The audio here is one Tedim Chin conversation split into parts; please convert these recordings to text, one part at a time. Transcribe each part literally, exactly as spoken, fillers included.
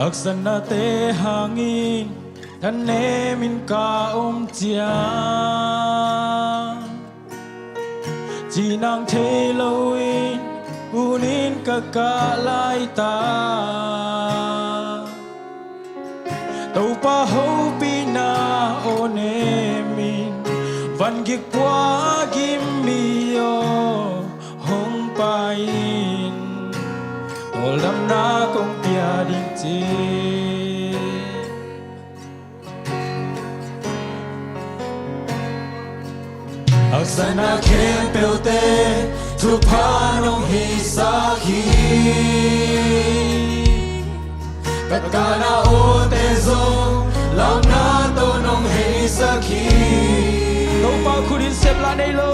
Haksatnate hangin thanemin ka om ciang, cihnang thei loin kunin ka kah laitak. Topa hopihna aw nemin, vangik pua gim mi aw hong pai in, tawldamna kong pia ding ci. Haksatna khempeuhte thupha nong heisak hi. Takana awte zong lamna tawh nong heisak hi. Topa khut in sepla nei lo,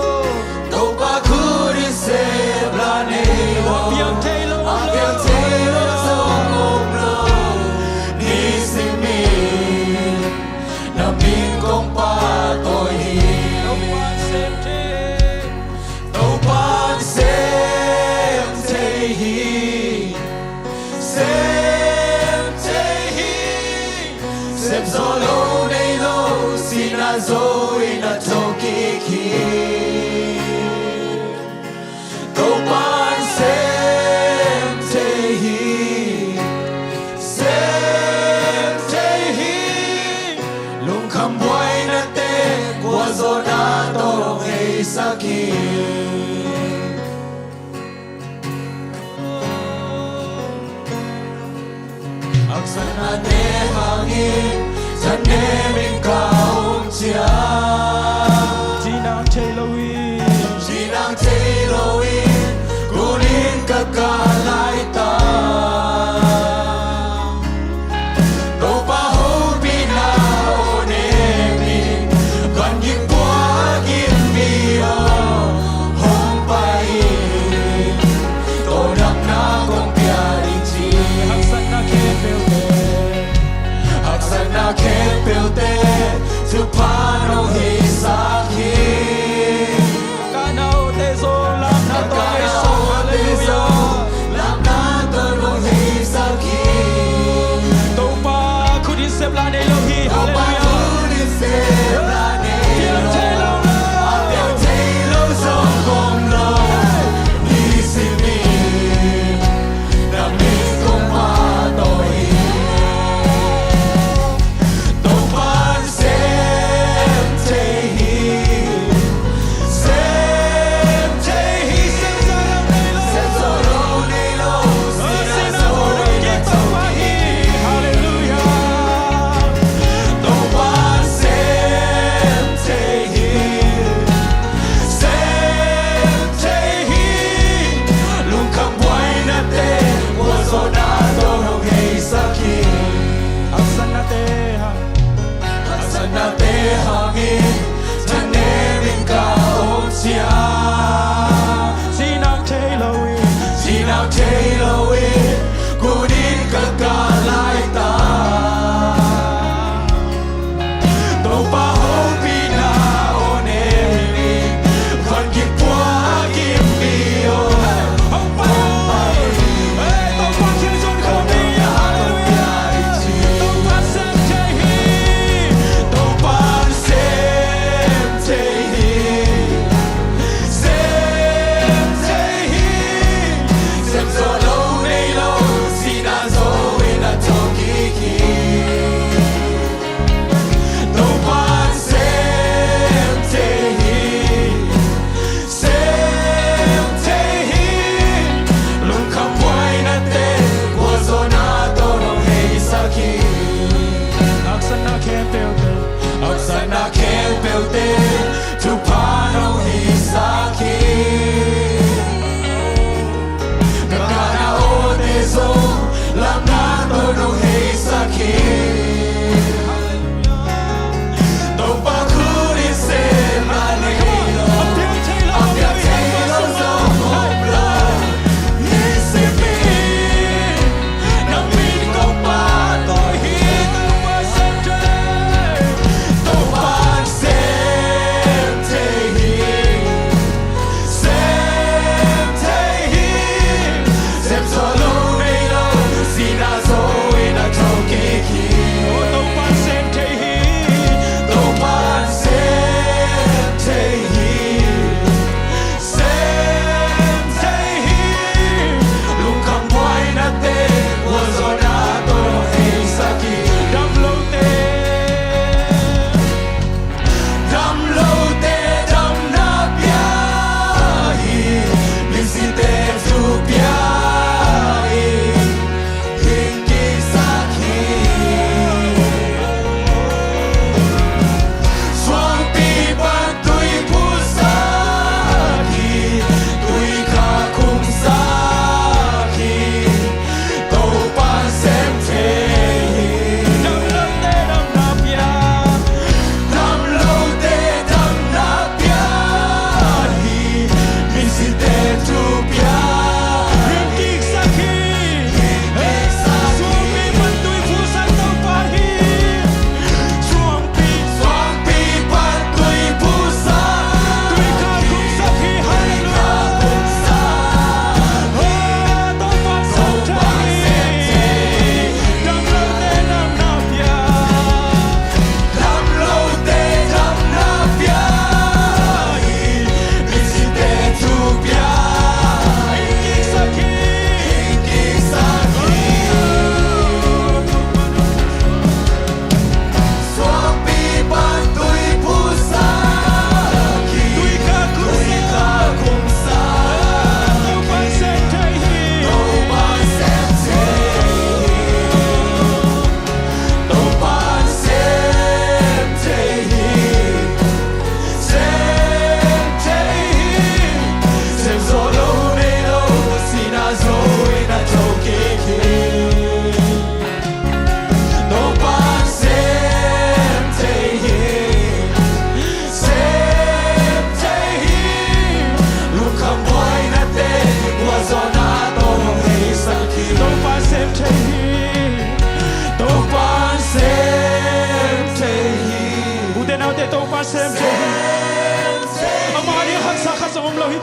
Topa khut in sepla nei lo, a piang thei lo, a piang thei lo zong om lo. Nisimin na min kong pahtawi hi. Topa'n sem thei, Topa'n sem thei hi. Sem thei hi. Sem zo lo nei lo, sihna zo in a thokik hi. Topa'n sem thei hi, sem thei hi. Lungkham buainate khuazawhna tawh hong heisak hi. Haksatnate hangin thanemin ka om ciang, cihnang thei loin, cihnang thei loin kunin ka kah laitak. Topa hopihna aw nemin, vangik pua gim mi aw hong pai in, tawldamna kong pia ding ci. Haksatna khempeuhte, haksatna khempeuhte thupha nong heisak hi. Takana awte zong lamna tawh, takana awte zong lamna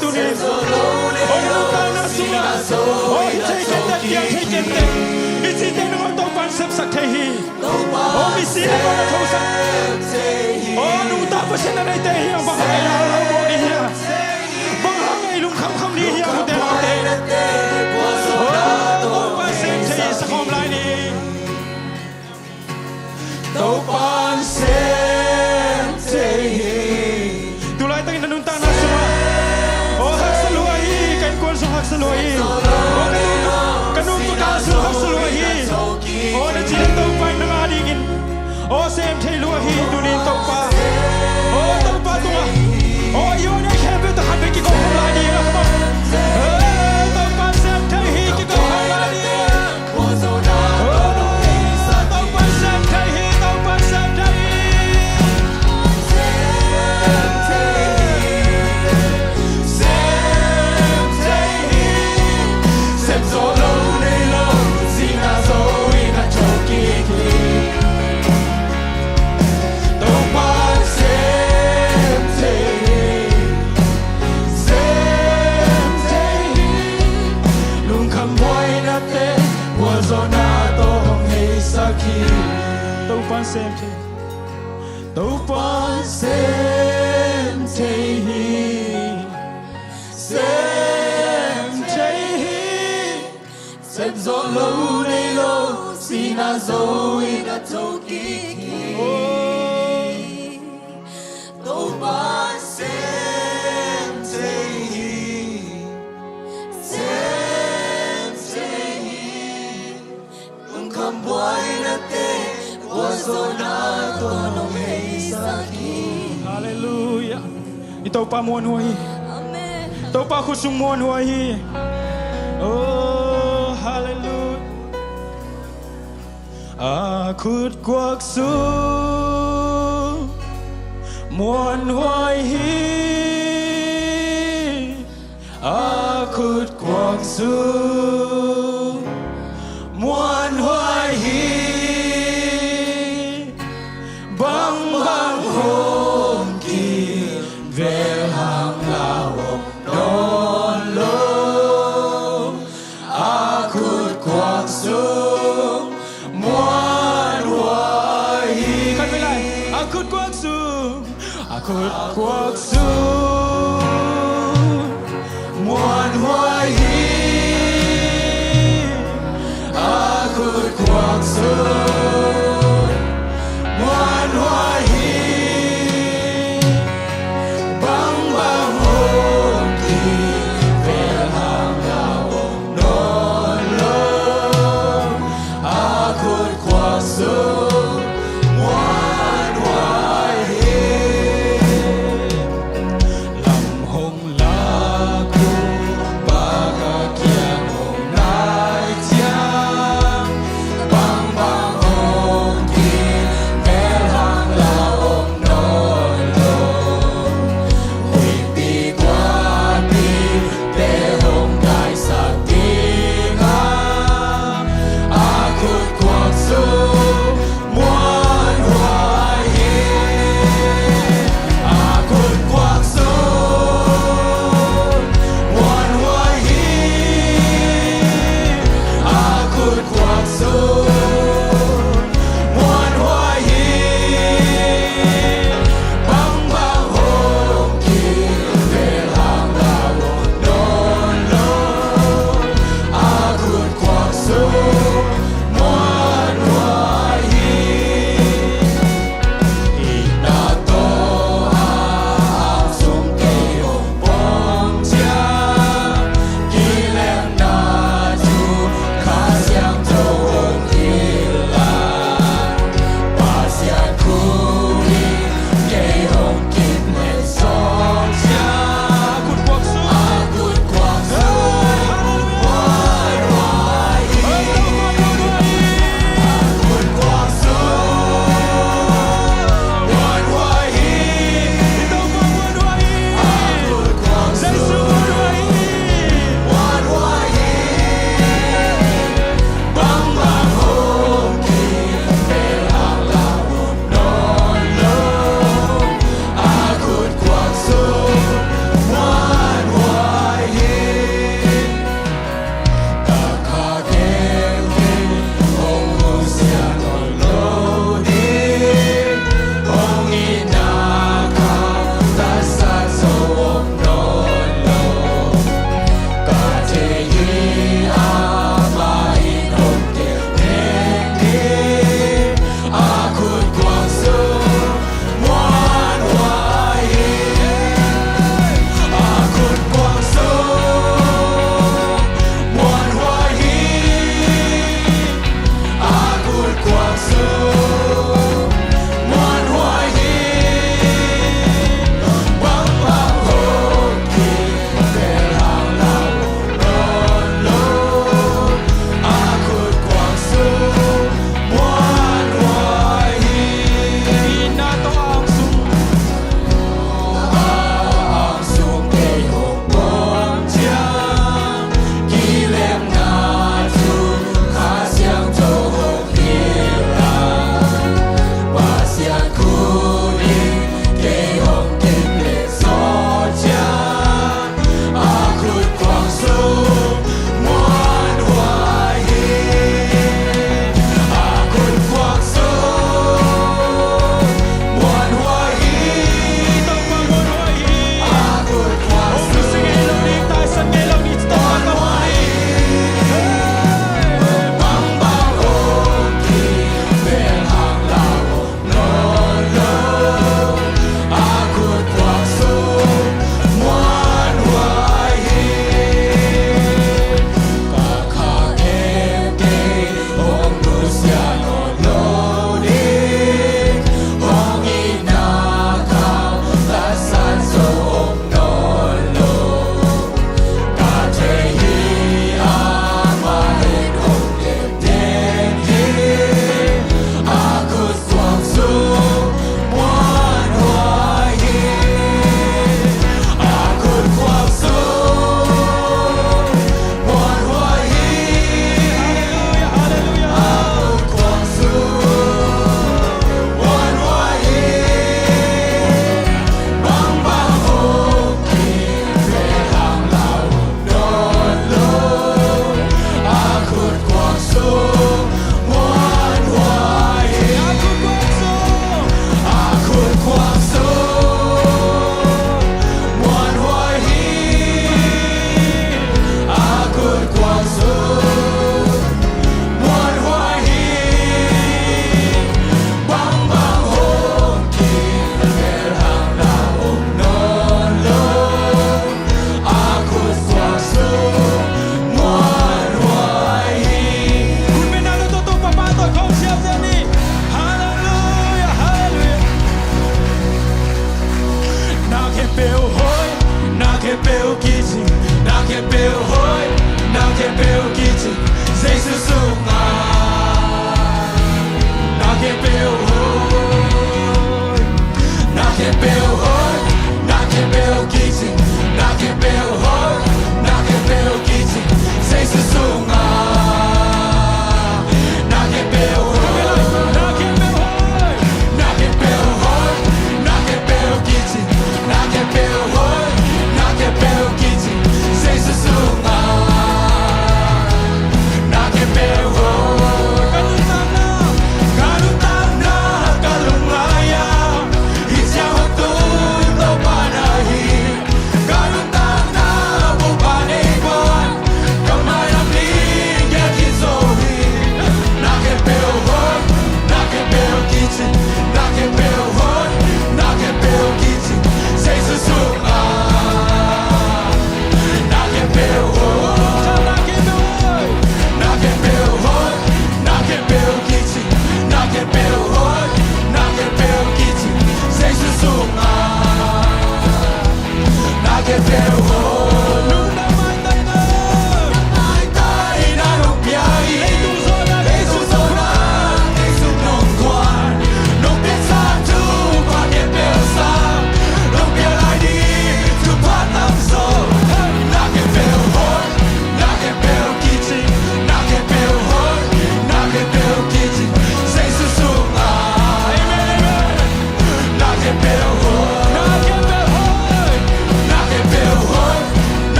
Tuni, aw, na nuntakna sungah, aw, hih thei kei teh, piang thei kei teh, i cihte nangawn Topa'n sepsak thei hi. Aw, misi nangawn a thosak, aw, nungta Pasian a neite hi hang, bang hang ei laulau mawk ding hiam? Bang hang ei lungkham kham ding hiam, ute naute? Aw, Topa'n sem thei hi, sa khawm lai ni. Topa'n sem thei hi. Tu laitakin na nuntakna sungah, aw, haksa lua hi, ka innkuan sung haksa lua hi. Aw, ka nu, ka nu tua ka sung haksa lua hi. Aw, na cih leh Topa in nang a dingin, aw, sem thei lua hi, tuni in Topa. Aw, Topa tungah, aw, i aw nei khempeuh tawh khat vei kiko khawm lai ding a, come on. Aw, Topa'n sem thei hi, kiko khawm lai ding. Sem thei hi, lungkham buainate, puanzawhna tawh hong heisak hi. Topa'n sem thei, Topa'n sem thei hi, sem thei hi. Sep zawh lo nei lo, sihna zo in a thokik hi. Topa sem thei hi, sem thei hi. Lungkham buainate, puanzawhna tawh hong heisak hi. Halleluiah. I Topa muanhuai hi. Amen. Topa khut sung muanhuai hi. Oh, halleluiah. A khut kuak sung muanhuai hi. A khut kuak sung muanhuai hi. Bangbang hong kim vel hang la om nawn lo. A khut kuak sung muanhuai hi. Khat vei lai. A khut kuak sung, a khut kuak sung muanhuai hi. A khut kuak sung muanhuai hi. Bangbang hong kim vel hang la om nawn lo. A khut kuak sung muanhuai hi. Lam hong lak uh, baka kiang hong nai ciang, bangbang hong kim vel hang la om nawn lo. Huihpi guahpite hong daisak ding a, a khut kuak sung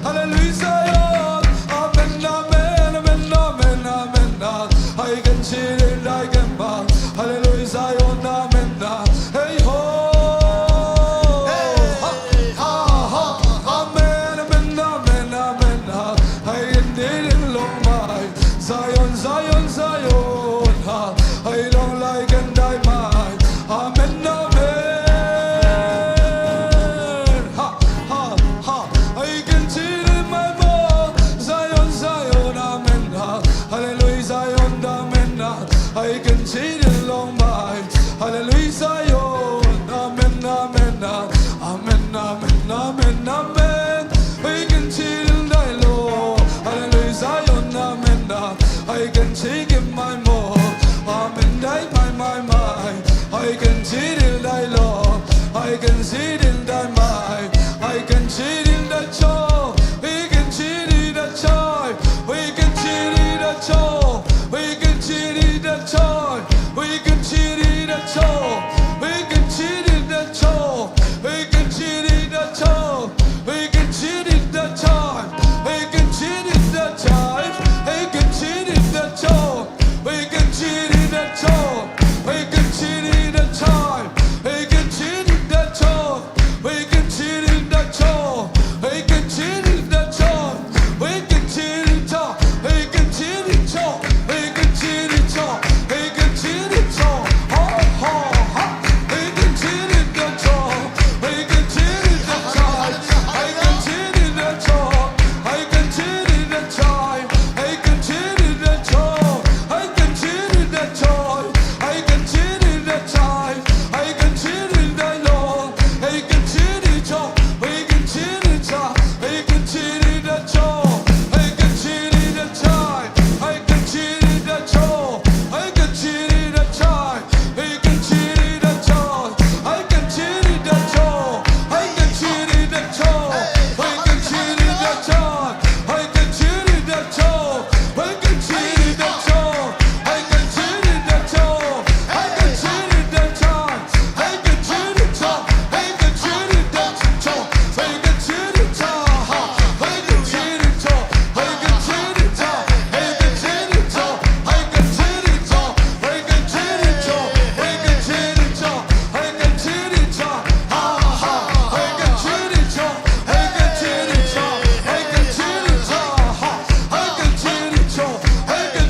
Hallelujah, Zion. Amen, amen, amen, amen, amen. I can see it, I can bow. Hallelujah, Zion. Amen. Hey ho. Ha, ha, ha. Amen, amen, amen, amen. I can see it, long my Zion, Zion, Zion. Ha. I long like and I might. Amen, amen. Ha, ha, ha. I can see it in my mouth. Zion, Zion, amen. Ha. Hallelujah, Zion, amen. Ha. I can see it in long my. Hallelujah, Zion, amen, amen. Ha. Amen, amen, amen, amen. I can see it in thy Lord. Hallelujah, Zion, amen. Ha. I can see it in my mouth. Amen, thy my, my, my. I can see it in thy Lord. I can see it in thy mind. I can see it in the joy. We can see it in the joy. We can see it in the joy. We can see it in the joy. We can see it in the joy. We can see it in the joy. We can see it in the joy. We can see it in the joy. We can see it in the joy. We can see it in the joy. We can see it in the joy. We can see it in the joy. We can see it in the joy. We can see it in the joy. We can see it in the joy. We can see it in joy. We can see it in joy. We can see it in joy. We can see it in joy. Ha, ha, ha. We can see it in the joy. We can see it in the joy. I can see it in the joy. I can see it in the joy. I can see it in the joy. I can see it in the joy. I can see it in the joy. I can see it in the Lord. I can see it in joy. We can see it in joy. I can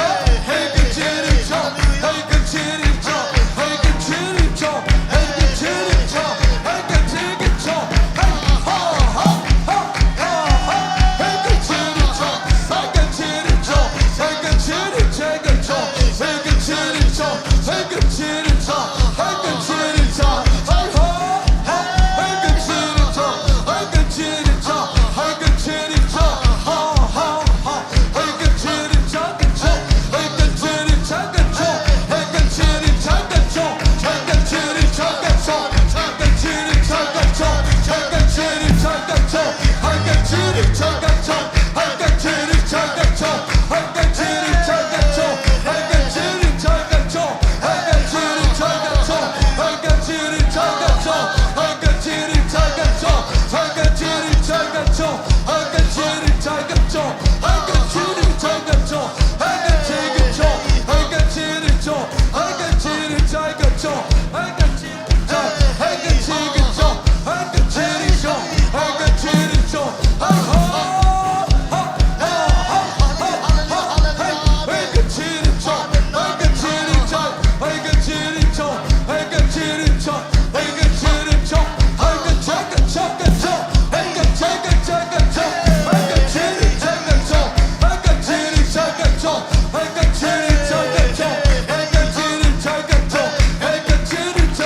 see it in the joy. I can see it in the joy. I can see it in the joy. I can see it in the joy. We can see it in the joy. I can see it in the joy. I can see it in the joy. We can see it in the joy. I can see it in the joy. We can see it in the joy. I can see it in the joy. I can see it in the joy. I can see it in the joy. I can see it in the joy. We can see it in the joy. We can see it in the joy. We can see it in the joy. We can see it in the joy.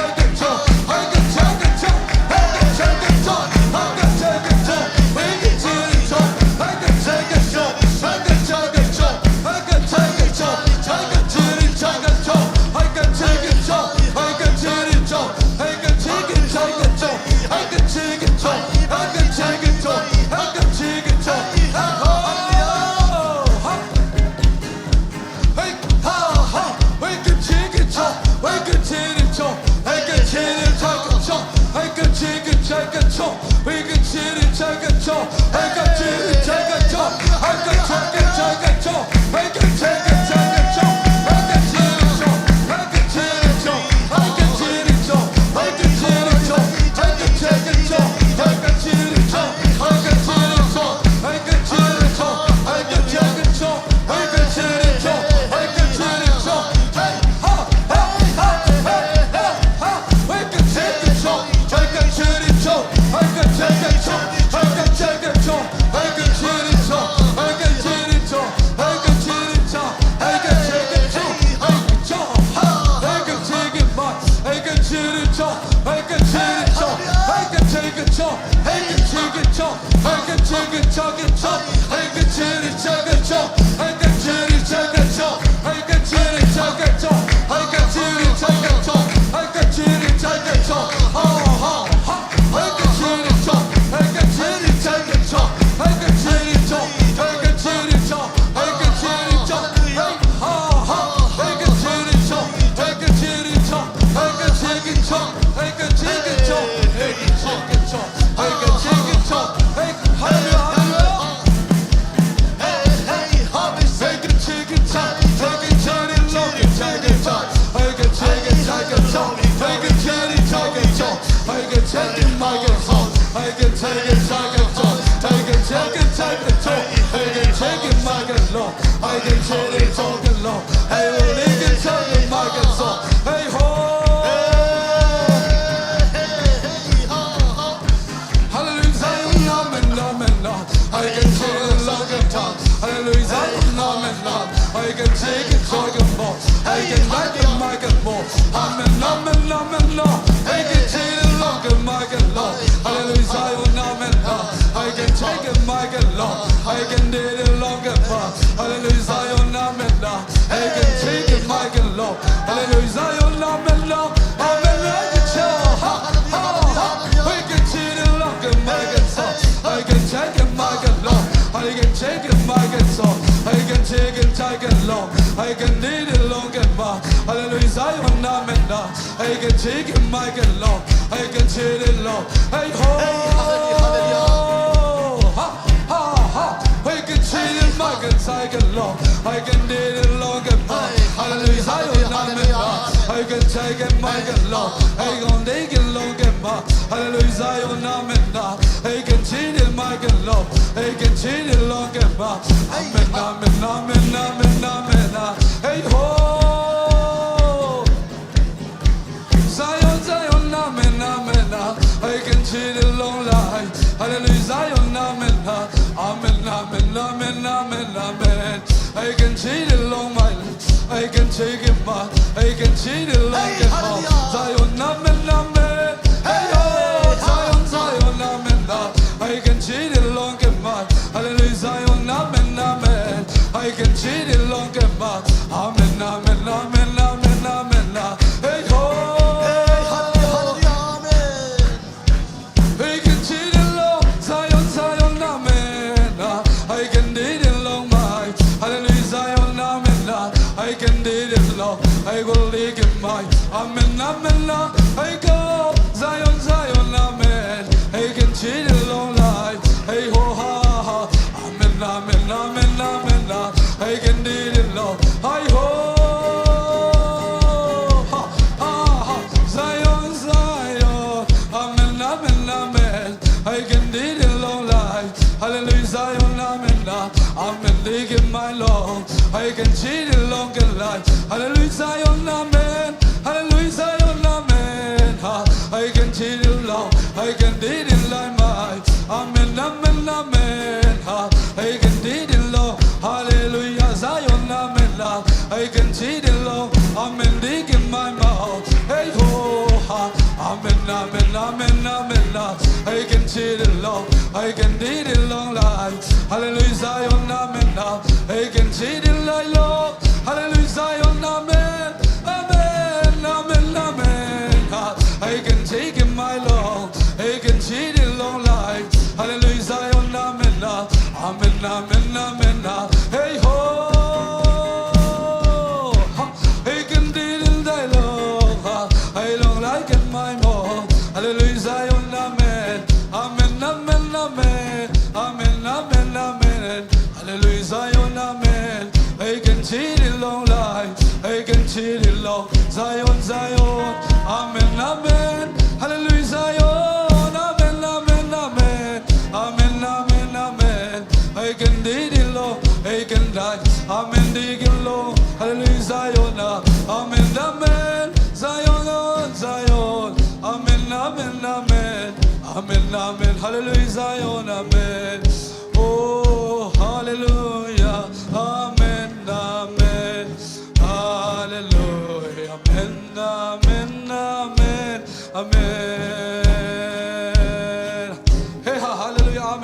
Hey, ha, hallelujah.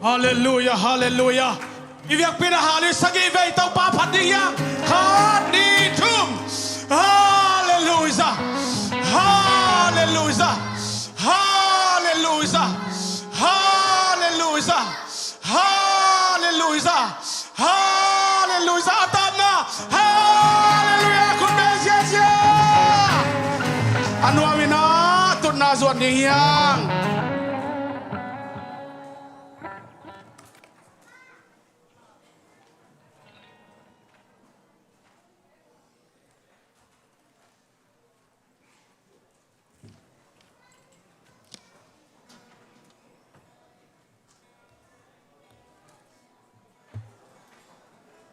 Halleluia, halleluia. I biakpi-in ah hallelujah sagih vei Topa phat ding hiam? Khat, nih, thum. Halleluia. Halleluia. Halleluia. Halleluia. Halleluia. A tapna. Halleluia. Khut beng ziazia. A nuam-in ah tutna zuan ding hiam?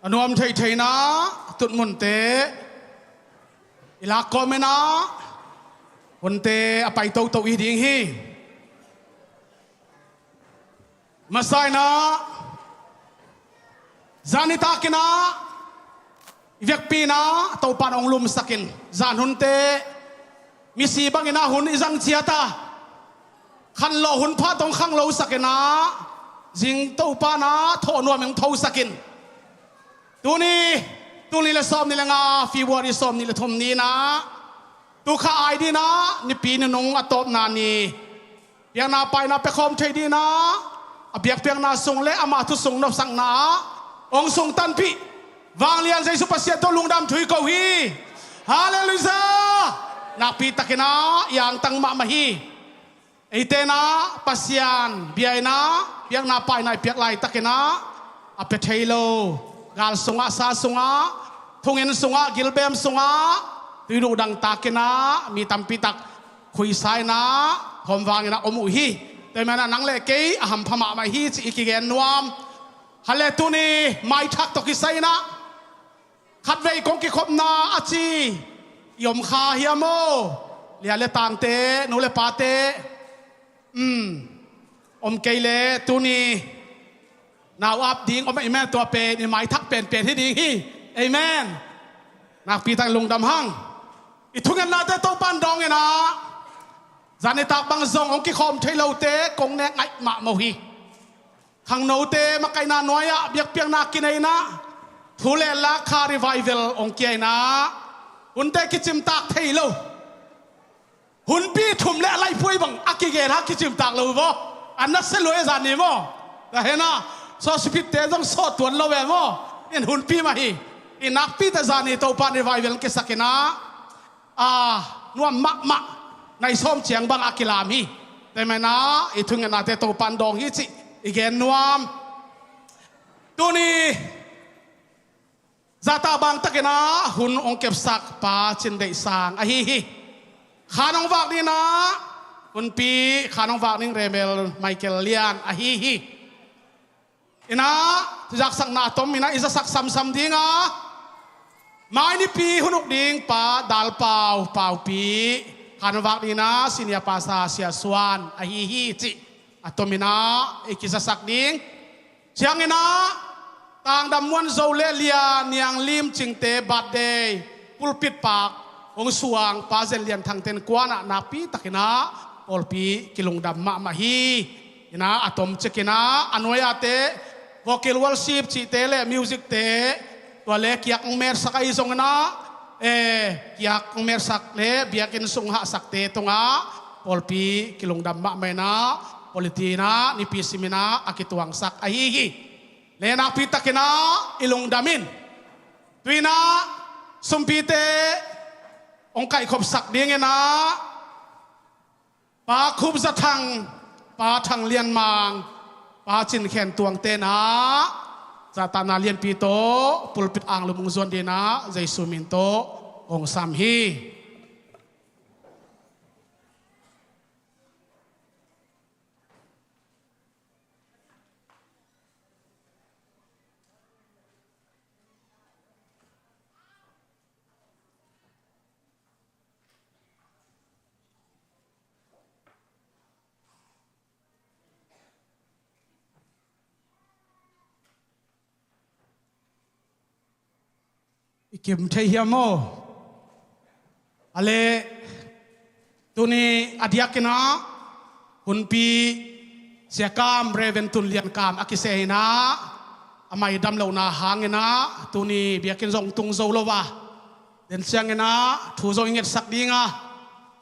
A nuam theihtheihna tutmunte i lak kawm-in ah hunte a pai toto i hi ding hi. Masa-in ah zan nitak-in ah i biakpi-in ah Topa in hong lumsak in, zan hunte misi bangin ah hun i zang ciat a, khanlawh hun pha tawh hong khanglosak in ah, zing Topa in ah thawh nuam-in hong thosak in. Tuni, tul nih le sawmnih le nga, February sawmnih le thum ni-in ah, tu kha a dingin ah Nipi nunung a tawpna ni, biakna paina piakhawm thei dingin ah a biakpiakna sung le ama thu sung nopsakna ah hong sungtanpih Vanglian Jesu Pasian tawh lungdam thu i ko hi. Halleluia. Nakpitakin ah i angtang mahmah hi. Eite in ah Pasian bia-in ah biakna paina i piak laitakin ah a pia thei lo, gal sungah, sa sungah, thungen sungah, gilbem sungah, tuiduh dangtakin ah mi tampi tak khuisa-in ah khawm vangin ah om uh hi. Tua ahih manin ah nang le kei a hampha mahmah hi cih i kigen nuam. Hale, tuni maithak tawh kisai-in ah khatvei kong kikhopna a ci i om kha hiam aw? Lia le tangte, nu le pate, um, om kei leh tuni nau ap ding om ahih manin tua pen i maithak penpen hi ding hi. Amen. Nakpi takin lungdam hang. I thungetnate Topa in dawngin ah, zan nitak bang zong hong kikhawm thei lote kong nek ngaih mahmah uh hi. Khangnote makaihna nuai-ah biakpiakna kinei-in ah, thu le la kha revival hong kia-in ah, hunte kicimtak thei lo. Hunpi thum le a laihpuai bang a kigen a kicimtak lo uh maw? A nasia lua e, zan ni maw? Tua hi-in ah, sawsipite zong sawt tuan lo e maw? In hunpi mah hi. I nakpitakin zan ni Topa in revival hong kiasak-in ah, a nuam mahmah, nai sawm ciang bang a kilam hi. Tua ahih manin ah i thungetnate Topa in dawng hi cih i gen nuam. Tuni zahtakbangtakin ah hun hong kepsak Pa Cin Deih Sang ahi hi. Khan hong vak dingin ah hunpi khan hong vak ding Reverend Michael Lian ahi hi. In ah, zaksakna a tom in ah i zasak samsam ding a, mai Nipi hun uk ding Pa Dal Pau, Paupi, khan hong vak dingin ah Senior Pastor Sia Suan ahi hi cih a tom in ah i kizasak ding. Ciangin ah Tangdam Muan Zo le Lia Niang Lim Cingte birthday pulpit park hong suang Pa Zen Lian Thang Ten Kuan ah nakpitakin ah pawlpi kilungdam mahmah hi. In ah a tom ciangin ah a nuai-ate vocal worship cihte le music-te, tua le kiak hong metsak ahi zongin ah, eh, kiak hong metsak le biakinn sung hahsakte tungah pawlpi kilungdam mahmah in ah, quality in ah Nipi simin ah a kituangsak ahi hi. Le nakpitakin ah i lungdam in. Tu-in ah sumpite hong kaihkhopsak dingin ah Pa Khup Za Thang, Pa Thang Lian Mang, Pa Cin Khen Tuang ten ah zahtakna lianpi tawh pulpit anglum hong zuan dingin ah Jesu min tawh kong sam hi. I kim thei hiam maw? A le, tuni a diakin ah hunpi Siakam Reven Tun Lian Kam a kiseh inah, a mai dam lohna hang inah tuni biakinn zong tung zo lo a, den ciang inah thu zong i ngetsak ding a,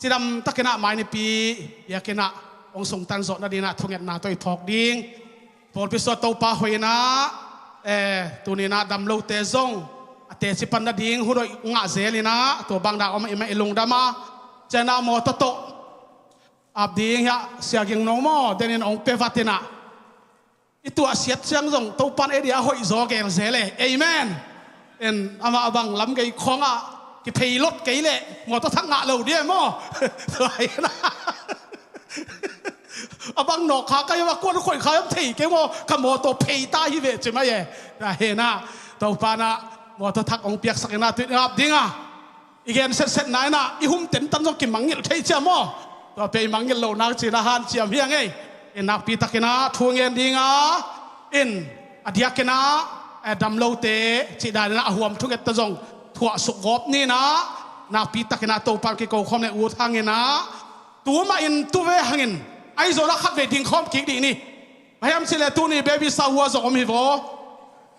cidam tak inah mai nipi biakinn ah hong sungtan zawh nading inah thungetna tawh i phawk ding. Pawlpi sung ah Topa hoih inah, eh, tuni inah dam lote zong a teci pan nading hun hoih ngah zel inah tua bang dah om i mah i lungdam a, ciang inah mawtaw tawh ap ding hiah Sia Ging No maw, den in hong pia vat inah, i tuahsiat ciang zong Topan ei dia hoih zaw gel zel e. Amen. En, amah bang lam gei khawng ah kiphei lot kei leh mawtaw thak ngah lo dia maw? Tua hi inah, a bang nawk kha ka hiam, a kuan khoih kha hiam thei kei maw, ka mawtaw phei ta hi ve ci mai e. Tua hi inah Topa inah mawtaw thak hong piaksak inah tu in ap ding a, i gen setsetna inah i hum tentan zong kimangngilh thei ciam maw? Tua pen i mangngilh loh nak ci inah hanciam hi ing ei. In nakpi tak inah thu ngen ding a, in a diak inah, eh, dam lote cih dan inah a huam thunget tawh zong thuah suk gawp ni inah, nakpi tak inah Topa in kiko khawm le ut hang inah, tu mah in tu ve hangin, ahi zongin a khatvei ding khawm kik dih ni. Bang hiam cih leh tuni baby shower zong om hi vaw.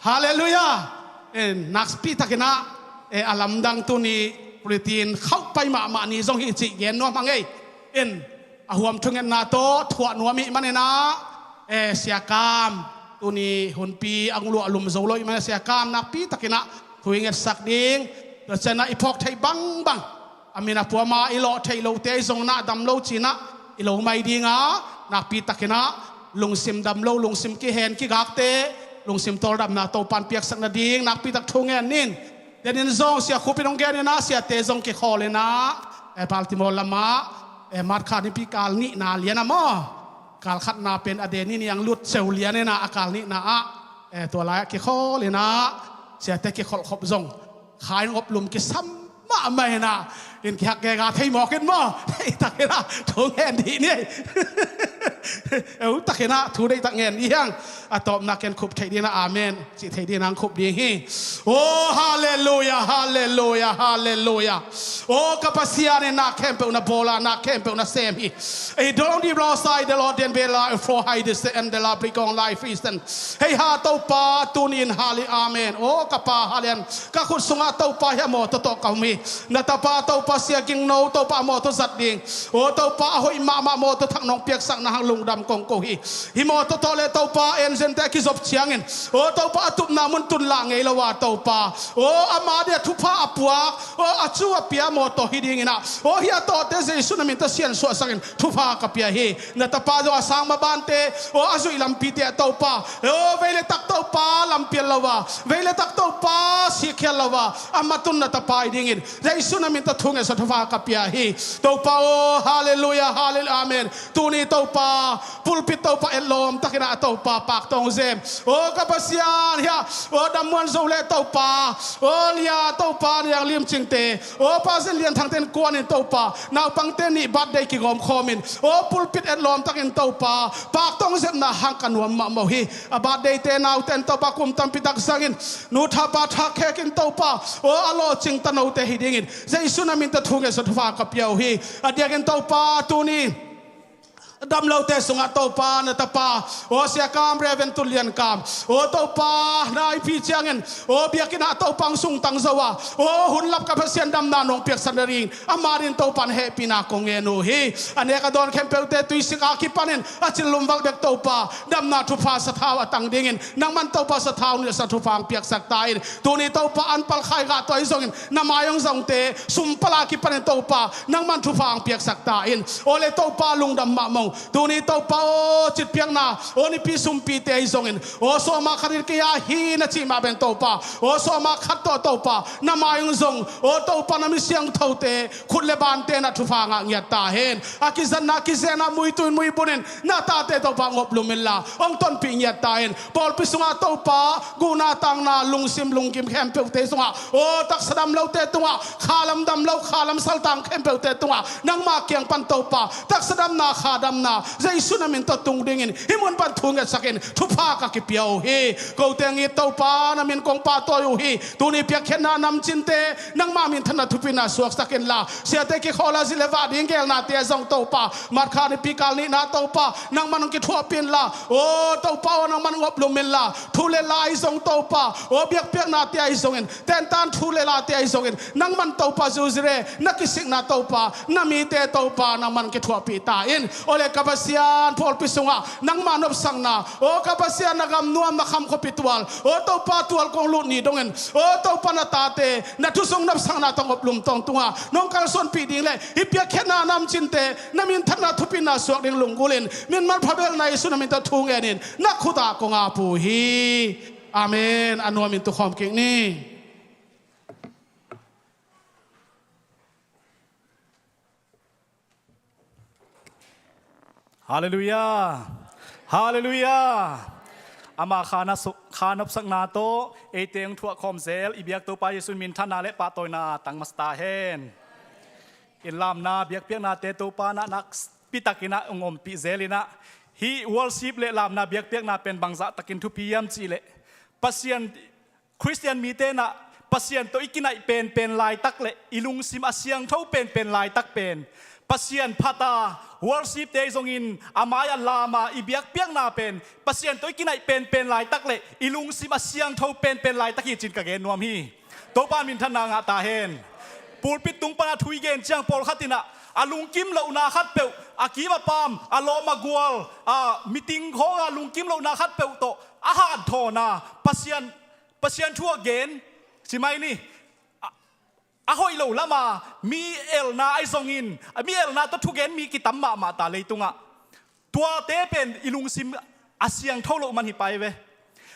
Halleluiah. En, nakpi tak inah, eh, a lamdang tuni Pulitin khauh pai mahmah ni zong hi cih gen nuam hang ei. En, a huam thungetna tawh thuah nuam ih man inah, eh, Siakam, tuni hunpi a hong luah lum zo lo ih man inah Siakam nakpi tak inah thu i ngetsak ding. Tua ciang inah i phawk theih bangbang, a min a puam a i lawh theih lote ahi zong inah dam lo ci inah i lo mai ding a, nakpi tak inah lungsim dam lo, lungsim kihen kigakte lungsim tawldamna Topan piaksak nading nakpi tak thu ngen ni. Den in zong Sia Khup in hong gen inah siate zong kikhawl inah, eh, Baltimore lam ah, eh, March kha nipi kal nihna lian ah maw, kal khatna pen a de ni niang lut ceu lian inah a kal nihna ah, eh, tua lai ah kikhawl inah siate kikholh khop zong kha in op lum kisam mahmah inah, in kihak gega thei mawk in maw, thei tak inah thu ngen dih ni. Eu tak inah thu deih tak ngen dih hang. A tawpna ken khup theih ding inah amen cih theih ding inah khup ding hi. Oh, halleluiah, halleluiah, halleluiah. Oh, ka Pasian in na khempeuh na bawl a, na khempeuh na sem hi. Ei, don't be lost, I, the Lord, then be like, for high this and the lovely gong life is then. Hei ha, Topa, tuni in hali, amen. Oh, ka Pa, halian, ka khut sungah Topa hi a mawtaw tawh ka hum hi. Na tapa Topa Sia Ging No, Topa a mawtaw zat ding. Oh, Topa a hoih mahmah mawtaw thak nong piaksak na hang lungdam kong ko hi. Hi mawtaw tawh le Topa, engine te a kizop ciangin, oh, Topa a tupna mun tun lah ngei lo a, Topa, oh, ama dia thupha a puak, oh, a cu a pia mawtaw hi ding inah, oh, hi a tawhte Jesu na min tawh siansuahsakin thupha ka pia hi. Na tapa zong a sang mabante, oh, a zuih lampite ah Topa, oh, vei le tak Topa lampial lo a, vei le tak Topa sikkhial lo a, a matun na tapa hi dingin Jesu na min tawh thu ngetsak thupha ka pia hi. Topa, oh, halleluiah, halleluiah, amen. Tuni Topa, pulpit Topa etlawm tak inah Topa, Pak Tawng Zem, oh, ka Pasian hi a, oh, Dam Muan Zo le Topa, oh, Lia Topa, Niang Lim Cingte, oh, Pa Zin Lian Thangte in kuanin Topa, naupangte nih birthday kigawm khawmin, oh, pulpit etlawm takin Topa, Pak Tawng Zem na hang ka nuam mahmah uh hi. A birthday te naute in Topa kum tampi tak zangin, nu tha pa tha khekin Topa, oh, a lawhcing tanote hi dingin Jesu na min tawh thu ngetsak thupha ka pia uh hi. A diakin Topa, tuni dam lote sungah Topa, na tapa, oh, Sia Kam, Reven Tun Lian Kam, oh, Topa, na ipih ciangin, oh, biakinn ah Topa hong sungtang zo a, oh, hun lap ka Pasian damna nong piaksak nading ama din Topa na hehpihna kong ngen uh hi. A nek a dawn khempeuhte tuisik a kipanin a cil lumval bek Topa, damna thupha sathau a tang dingin nangman Topa sathau nilhsa thupha hong piaksak ta in. Tuni Topa an palkhai gah tua hi zongin na mai hong zongte sumpal a kipanin Topa nangman thupha hong piaksak ta in. Aw le Topa lungdam mahmah ung. Tuni Topa aw, citpiakna aw, nipi sumpite ahi zongin aw, sawma khat in kei a hi na cih mah beng Topa aw, sawma khat tawh Topa na mai hong zong aw, Topa na mi siangthote khut le bante na thupha ngah ngiat ta hen. A kizatna kizena muitui muibunin na tate Topa ngop lum inla hong tonpih ngiat ta hen. Pawlpi sungah Topa guhna takna lungsim lungkim khempeuhte sungah aw, taksa dam lote tungah, khalam dam lo, khalam saltang khempeuhte tungah nangma kiang pan Topa taksa damna, kha dam na Jesu na min tawh tung dingin hih mun pan thu ngetsakin thupha ka kipia uh hi. Kote ngit Topa na min kong pahtawi uh hi. Tuni piakkhiatna namcinte nangma minthanna thupina suaksak inla, siate kikhawl a zilh le vah ding geelnate zong Topa, March kha nipi kal nihna Topa nangman hong kithuahpih inla, aw Topa aw nangman hong oplum inla, thu le la ahi zong Topa, aw biakpiaknate ahi zongin, tentan thu le late ahi zongin, nangman Topa zuzire na kisikna Topa, na mite Topa nangman kithuahpih ta in. Awle ka Pasian, pawlpi sungah nangma nopsakna, aw ka Pasian, na gam nuam, na kham khuapi tual, aw Topa tual kong lut ni dongin, aw Topa na tate na thu sung nopsakna tawh hong oplum tawntung a nong kalsuanpih ding le hih piakkhiatna namcinte na minthanna thupina suak ding lunggulhin min manpha belna Jesu na min tawh thu ngenin na khutah kong ap uh hi. Amen. A nuamin tukhawm kik ni. Halleluiah. Halleluiah. Ama kha na su-, kha nopsakna tawh eite hong thuahkhawm zel i biak Topa Jesu minthanna le pahtawina tang masa ta hen. In lamna biakpiaknate Topa na nakpi takin ah hong ompih zel in ah, hih worship le lamna biakpiakna pen bangzah takin thupi hiam cihleh, Pasian, Khristian mite in ah Pasian tawh i kinaih penpen laitak le i lungsim a siangtho penpen laitak pen Pasian phat a, worshipte ahi zongin a mai-ah lam a i biakpiakna pen Pasian tawh i kinaih penpen laitak le i lungsim a siangtho penpen laitak hi ci-in ka gen nuam hi. Topa minthanna ngah ta hen. Pulpit tung pana thu i gen ciang pawlkhat in ah a lungkim lohna khatpeuh, a kim a paam, a lawm a gual, a meeting khawng a lungkim lohna khatpeuh tawh a hanthawn a Pasian, Pasian thu a gen, ci mai ni, a, a hoih lo lam a mi elna ahi zongin, a mi elna tawh thugen mi kitam mahmah ta leitungah. Tuate pen i lungsim a siangtho loh man hi pai ve.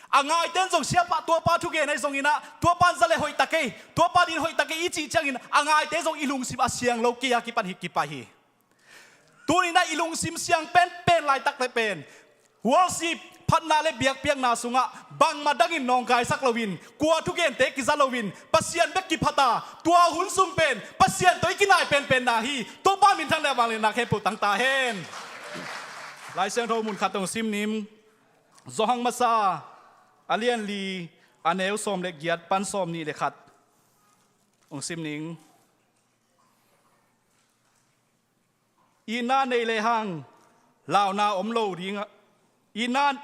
A ngaite in zong siapa, tuapa thugen ahi zongin ah, tuapa in za le hoih ta kei, tuapa din hoih ta kei i cih ciangin a ngaite zong i lungsim a siang lo kei a kipan hi kipai hi. Tuni in ah i lungsim siang penpen laitak le pen worship, phatna le biakpiakna sungah bangmah dangin nawngkaisak loin, kua thugente kiza loin, Pasian bek kiphat a, tua hun sung pen Pasian tawh i kinaih penpenna hi. Topa minthan le vangliatna khempeuh tang ta hen. Lai Siangtho mun khat hong sim ning. Johan masa a lian li, a neu sawm le giat pan sawm nih le khat hong sim ning. Itna nei lehang launa om lo ding a, itna,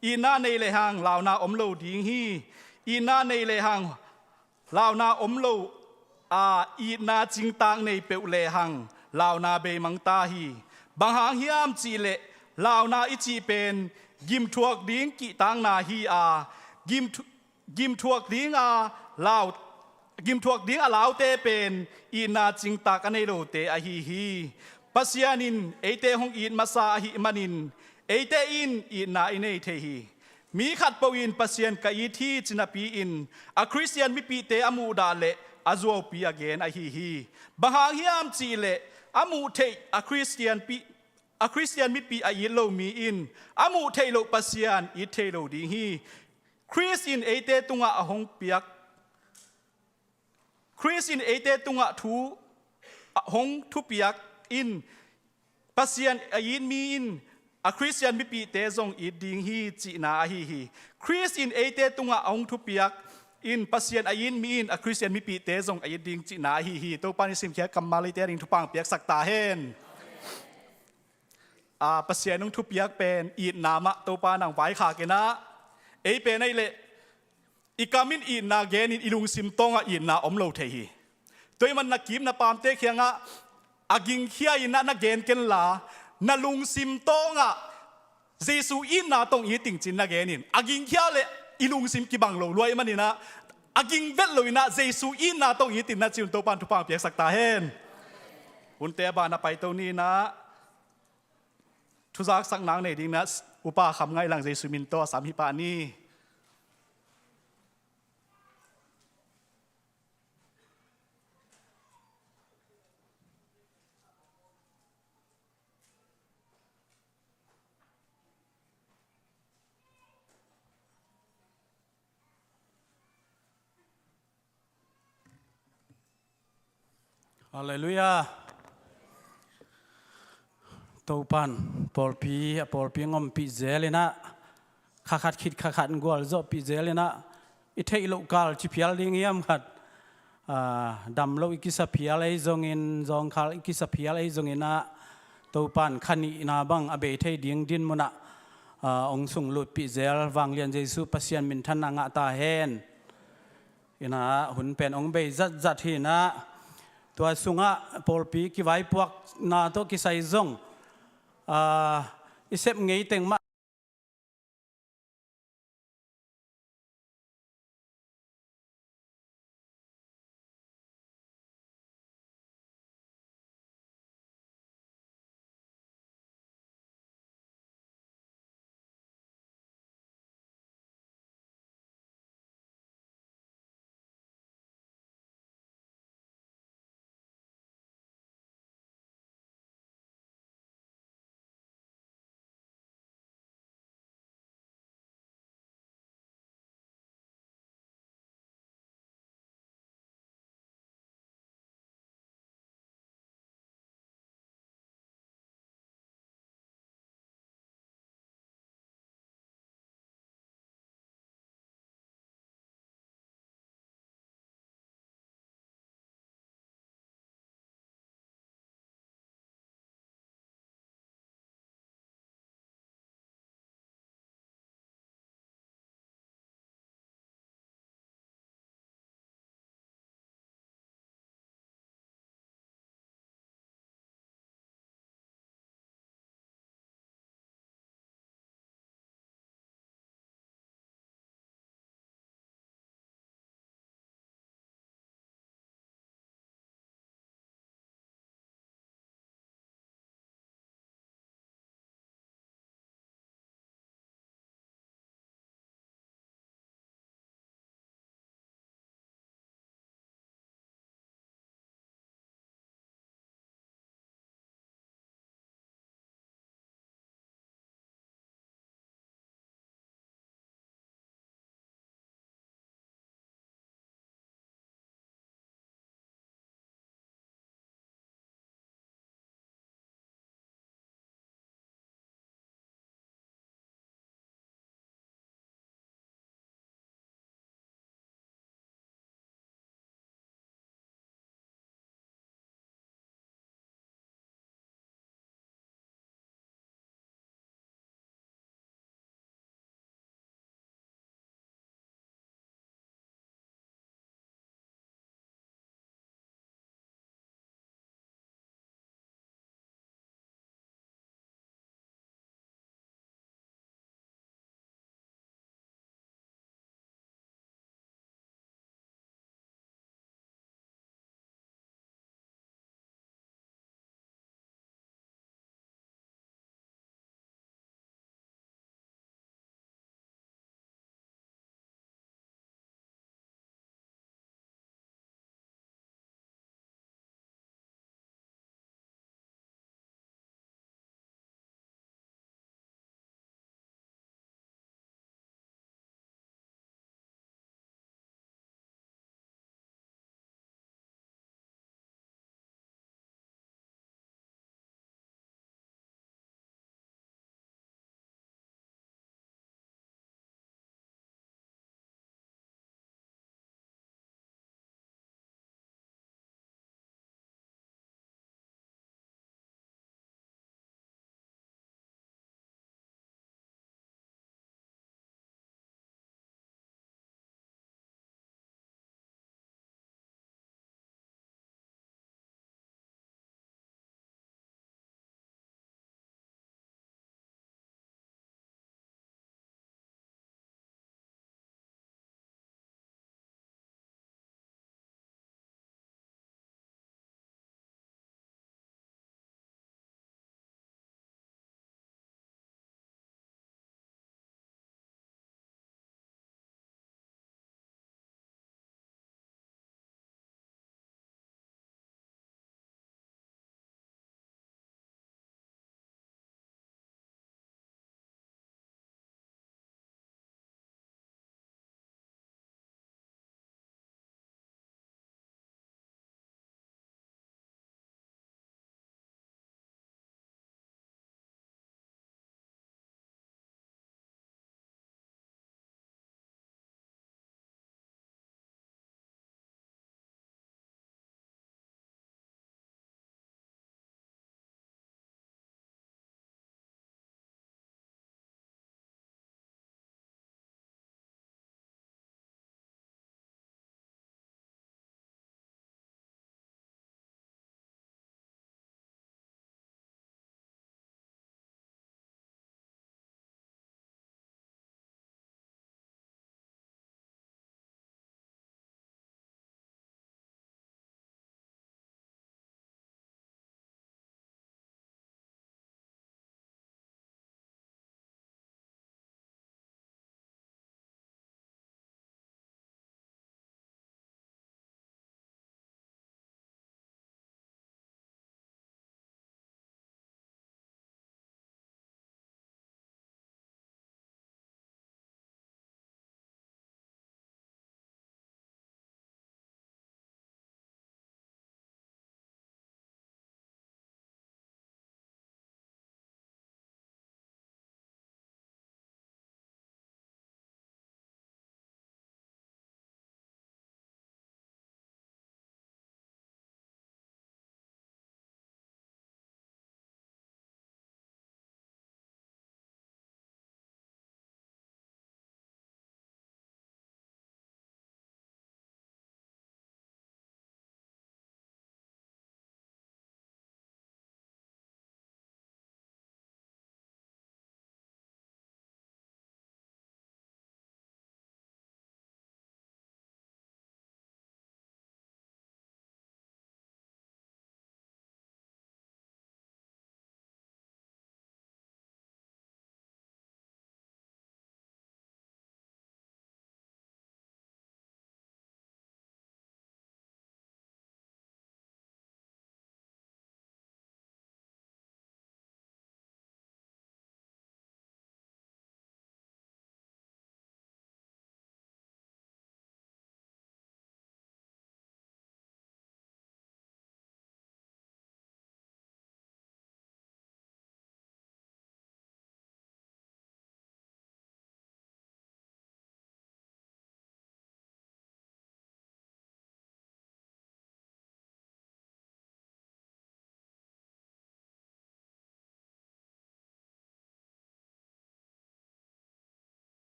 itna nei lehang launa om lo ding hi. Itna nei lehang launa om lo a, itna cingtak nei peuh lehang launa beimang ta hi. Bang hang hiam cihleh launa i cih pen gimthuak ding kihtakna hi a, gimthu-, gimthuak ding a lau, gimthuak ding a laute pen itna cingtak a nei lote ahi hi. Pasian in eite hong it masa ahih manin eite in itna i nei thei hi. Mi khatpeuh in Pasian ka it hi ci napi-in a Khristian mipihte a muhdah le a zuaupi a gen ahi hi. Bang hang hiam cihleh a muh theih a Khristian pi-, a Khristian mipih a it lo mi in a muh theih loh Pasian it thei lo ding hi. Khrist in eite tungah a hong piak, Khrist in eite tungah thu, a hong thupiak in Pasian a it mi in a Khristian mipihte zong it ding hi cihna ahi hi. Khrist in eite tungah a hong thupiak in Pasian a it mi in a Khristian mipihte zong a it ding cihna ahi hi. Topa in i simkhiat kammal eite a ding thupha hong piaksak ta hen. A, Pasian hong thupiak pen itna mah Topa in hong vaikhak in ah, ei pen ei leh i kam in itna gen in i lungsim tawngah itna om lo thei hi. Tua ahih man na kim na paamte kiangah a gingkhia in ah na gen kenla, na lungsim tawngah Jesu itna tawh it ing ci-in na gen in. A gingkhia leh i lungsim kibang lo lua ahih manin ah, a ging vet lo in ah Jesu itna tawh it in na ci un, Topa in thupha hong piaksak ta hen. Hunte a ban a paito ni in ah, thuzaksak nang nei ding in ah Upa Kham Ngaih Lang Jesu min tawh a sam hi pah ni. Halleluiah. Topan pawlpi, a pawlpi hong ompih zel in ah, kha khat khit kha khat gualzawhpih zel in ah, i theih loh kal ci phial ding hiam khat, aa, dam loh i kisa phial ahi zongin, zawngkhal i kisa phial ahi zongin ah, Topan kha nihna bang a bei thei ding din mun ah, aa, hong sunglutpih zel vanglian Jesu Pasian minthanna ngah ta hen. In ah hun pen hong bei zatzat hi in ah, tua sungah pawlpi kivaipuakna tawh kisai zong, aa, i sep ngei teng mah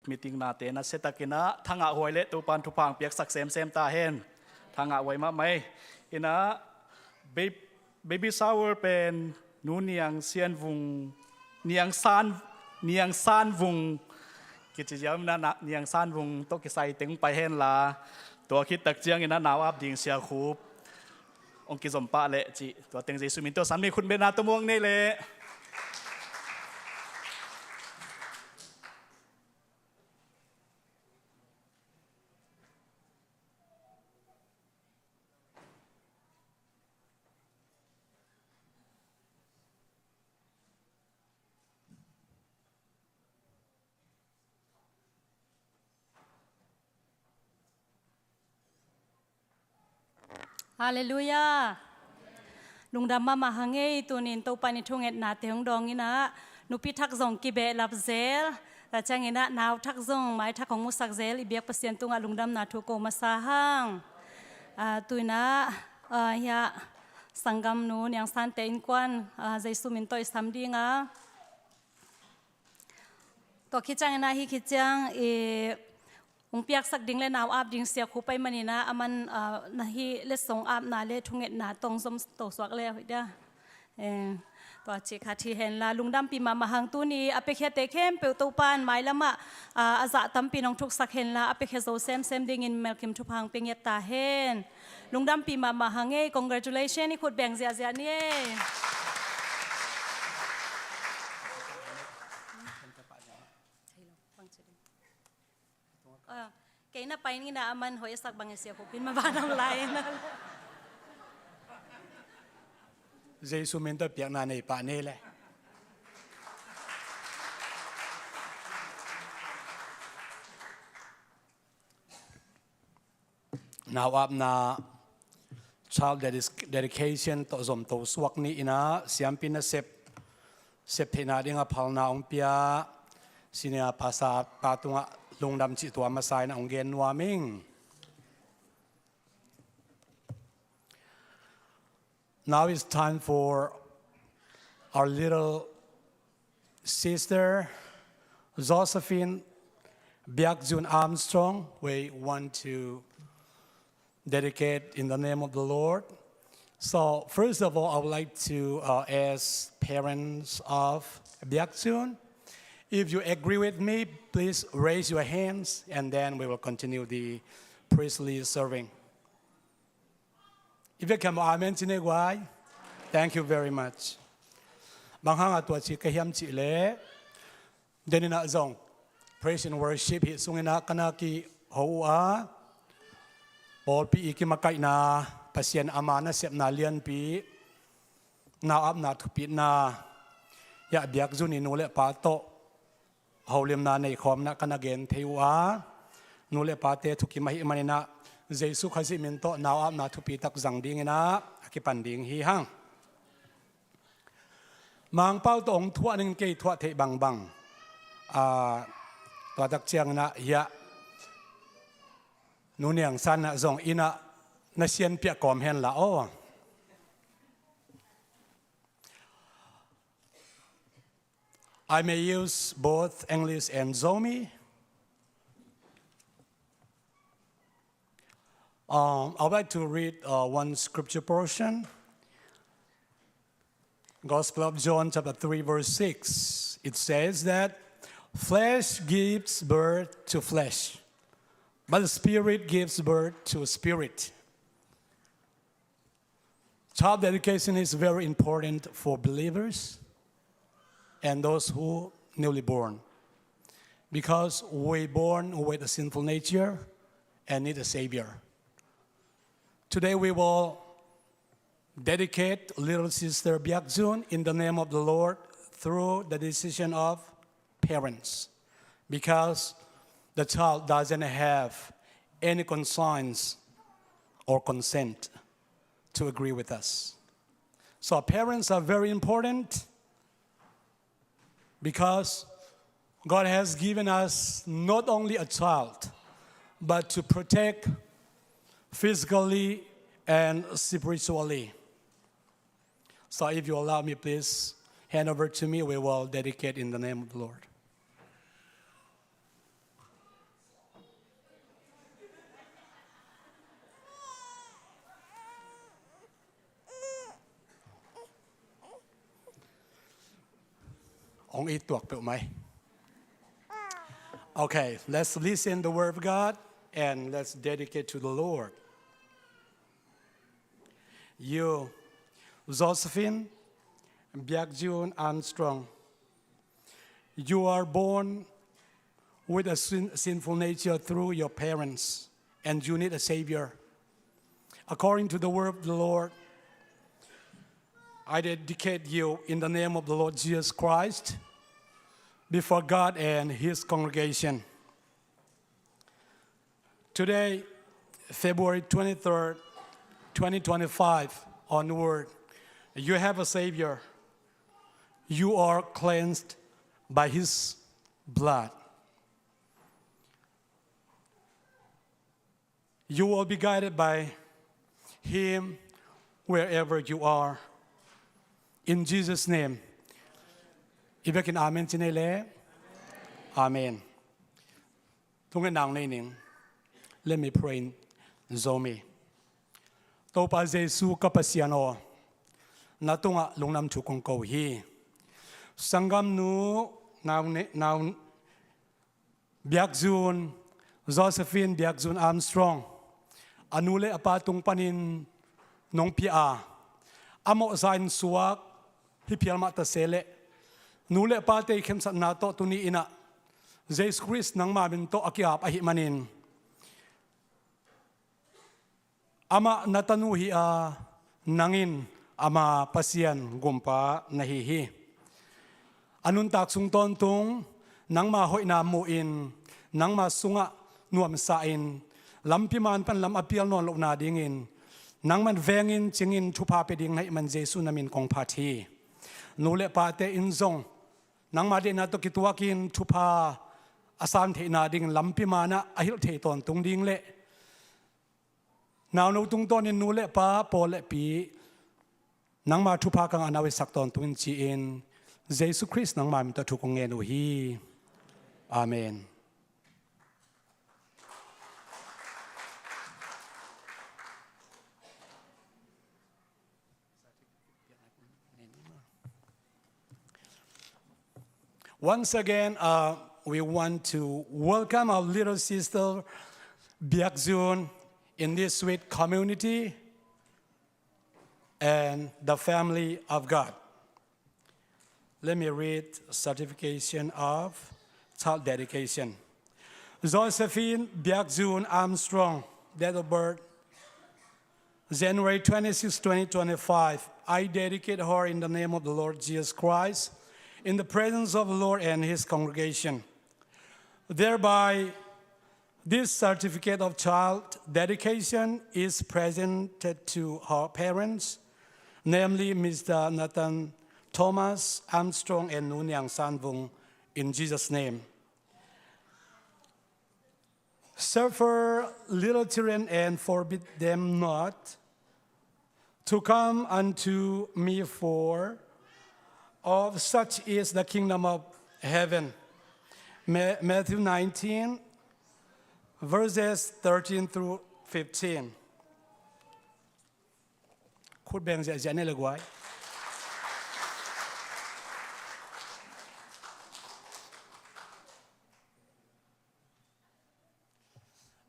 Meeting nate na siatakin ah thangah huai le Topan thupha piaksak semsem ta hen. Thangah huai mahmah ei. Inah baby shower pen Nu Niang Sian Vung, Niang San, Niang San Vung kici ziau inah Niang San Vung tawh kisai teng pai henla, tua khit tak ciangin ah nau ap ding Sia Khup hong kizom pah leh cih tua teng Jesu min tawh sam ni. Khut beng na tawh muang nei leh. Halleluiah. Lungdam mahmah hang ei. Tunin Topa in i thungetnate hong dawng inah nupi thak zong kibehlap zel, tua ciangin ah nau thak zong mai thak hong musak zel i biak Pasian tungah lungdamna thu ko masa hang. Ah, tu inah, ah, hiah sanggamnu Niang Sante innkuan, ah, Jesu min tawh i sam ding a, tua khit ciangin ah hih khit ciang i hong piaksak ding le nau ap ding Sia Khup pai manin ah aman, ah, na hih letsong apna le thungetna tawh zom to suak le hoih dia. Eh, tua cih khat hi henla, lungdampih mahmah hang. Tuni a piakhiate khempeuh Topan mailamah, ah, a zah tampi nong thuksak henla, a piakhia zo semsem dingin melkim thupha hong pia ngiat ta hen. Lungdampih mahmah hang ei. Congratulations. I khut beng ziahziah ni ei. Ah, kei na pai ni na aman hoih a sak bang e, Sia Khupin ma ba nong lai na. Jesu min tawh piakna nei pah nei le. Nau apna child dedis-, dedication tawh zom to suak ni inah siampi nasep, sep theihna dingah phalna hong pia senior pastor pa tungah lungdam cih tua masa inah hong gen nuam ing. Now it's time for our little sister, Josephine Biakjun Armstrong. We want to dedicate in the name of the Lord. So, first of all, I would like to, uh, ask parents of Biakjun, if you agree with me, please raise your hands, and then we will continue the priestly serving. If you can, amen ci ni guai. Thank you very much. Bang hanga tua ci ka hiam cih leh, deninah zong praise and worship hih sunginah ka na kiho uh a, pawlpi i kimakaihna, Pasian ama nasepna lianpi, nau apna thupitna, hiah Biakjun i nu le pa tawh holimna nei khawmna ka na gen thei uh a, nu le pate thukim ahih maninah Jesu Khazih min tawh nau apna thupi tak zang dinginah a kipan ding hi hang. Mangpau tawh hong thuah ning kei thuah theih bangbang. Ah, tua tak cianginah hiah Nu Niang San ah zong inah na sianpiah kawm henla aw. I may use both English and Zomi. Um, I'd like to read, uh, one scripture portion. Gospel of John, chapter three, verse six. It says that flesh gives birth to flesh, but the spirit gives birth to spirit. Child dedication is very important for believers and those who newly born, because we born with a sinful nature and need a Savior. Today we will dedicate little sister Biakjun in the name of the Lord through the decision of parents, because the child doesn't have any conscience or consent to agree with us. So parents are very important because God has given us not only a child, but to protect physically and spiritually. So if you allow me, please hand over to me. We will dedicate in the name of the Lord. Hong it tuak peuh mai. Okay, let's listen the word of God and let's dedicate to the Lord. You, Josephine Biak Jun Armstrong, you are born with a sin, sinful nature through your parents, and you need a Savior. According to the word of the Lord, I dedicate you in the name of the Lord Jesus Christ before God and His congregation. Today, February twenty-third, twenty twenty-five onward, you have a Savior. You are cleansed by His blood. You will be guided by Him wherever you are. In Jesus' name. I biakinn amen ci ni le. Amen. Thungetna nei ning. Let me pray in Zomi. Topa Jesu ka Pasian aw, na tungah lungdam thu kong ko hi. Sanggamnu nau ne, nau Biak Jun, Josephine Biak Jun Armstrong, a nu le a pa tung panin nong pia a, a mawhsa in suak hi phial mah ta se leh, nu le pate i khensatna tawh tuni in ah Jesu Khrist nangma min tawh a ki-ap ahih manin, amah na tanu hi a, nang in ama Pasian gumpa na hi hi. A nuntak sung tawntung nangma hoihna mu-in nangma sungah nuamsa-in lampi man pan lam a pial nawn lohna dingin nangman vengin cingin thupha pia ding na hih man Jesu na min kong phat hi. Nu le pate in zong nangma deihna tawh kituakin thupha a san theihna dingin lampi manah a hilh thei tawntung ding le nauno tungtawnin nu le pa, pawl le pi, nangma thupha ka ngahna uh i sak tawntung in ci-in Jesu Khrist nangma min tawh thu kong ngen uh hi. Amen. Once again, uh, we want to welcome our little sister Biak Jun in this sweet community and the family of God. Let me read certification of child dedication. Josephine Biak Jun Armstrong, date of birth, January twenty-sixth, twenty twenty-five. I dedicate her in the name of the Lord Jesus Christ, in the presence of the Lord and His congregation. Thereby, this certificate of child dedication is presented to her parents, namely Mister Nathan Thomas Armstrong and Nu Niang San Vung, in Jesus' name. Suffer little children and forbid them not to come unto me, for of such is the kingdom of heaven. Ma-, Matthew nineteen, verses thirteen through fifteen. Khut beng ziahziah ni le guai.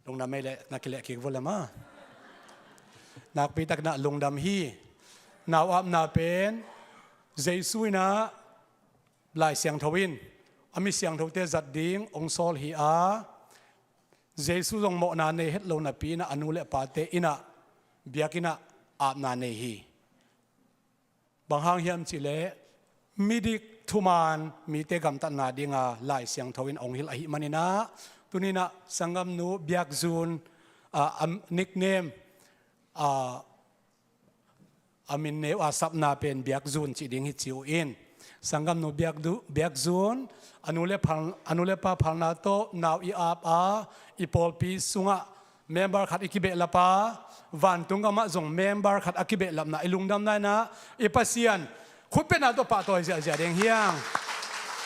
Lungdam ei leh na kileh kik vua leh maw. Nakpi takin ah lungdam hi. Nau apna pen Jesu in ah Lai Siangtho in a mi siangthote zat ding hong sawl hi a, Jesu zong mawhna nei het lo napi in ah a nu le a pate in ah biakinn ah apna nei hi. Bang hang hiam cih leh midik thuman mite gamtatna dinga Lai Siangtho in hong hilh ahih manin ah, tuni in ah sanggamnu Biak Zun, ah, a nickname, ah, a min neu a sapna pen Biak Zun cih ding hi ci uh in. Sanggamnu Biak Du-, Biak Zun, a nu le phal-, a nu le pa phalna tawh nau i ap a, i pawlpi sungah member khat i kibehlap a, vantung gamah zong member khat a kibehlapna i lungdamna in ah i Pasian khutpetna tawh pahtawi ziahziah ding hi hang.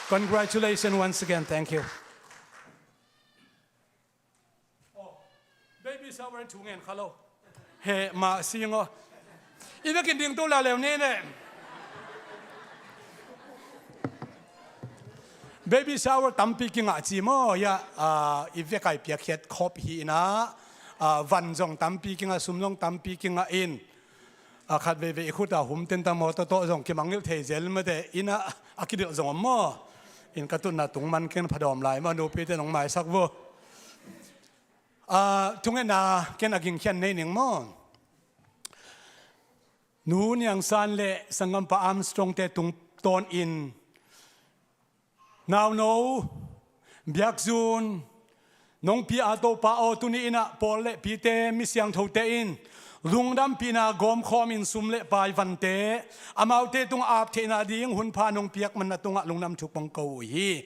Congratulations once again. Thank you. Oh, baby shower thu ngen kha lo. He mah sing aw. I biakinn ding to la leu ni ne. Baby shower tampi kingah ci maw, ya, ah, i vekai piakkhiat khop hi inah, ah, van zong tampi kingah, sum zong tampi kingah in, ah, khat veivei i khut ah hum tenta maw, tawtawh zong kimangngilh thei zel mate inah, a kidilh zong om maw. In ka tutna tung man ken phadawm lai maw, nupite nong maisak vo. Ah, thungetna ken a gingkhian nei ning maw. Nu Niang San le sanggampa Armstrong te tungtawnin nauno biakzun nong pia a Topa aw, tuni inah Paul le Peter mi siangthote in lungdampihna gawmkhawmin sum le pai vante amaute tungah ap theihna ding hunpha nong piak manna tungah lungdam thu kong ko uh hi.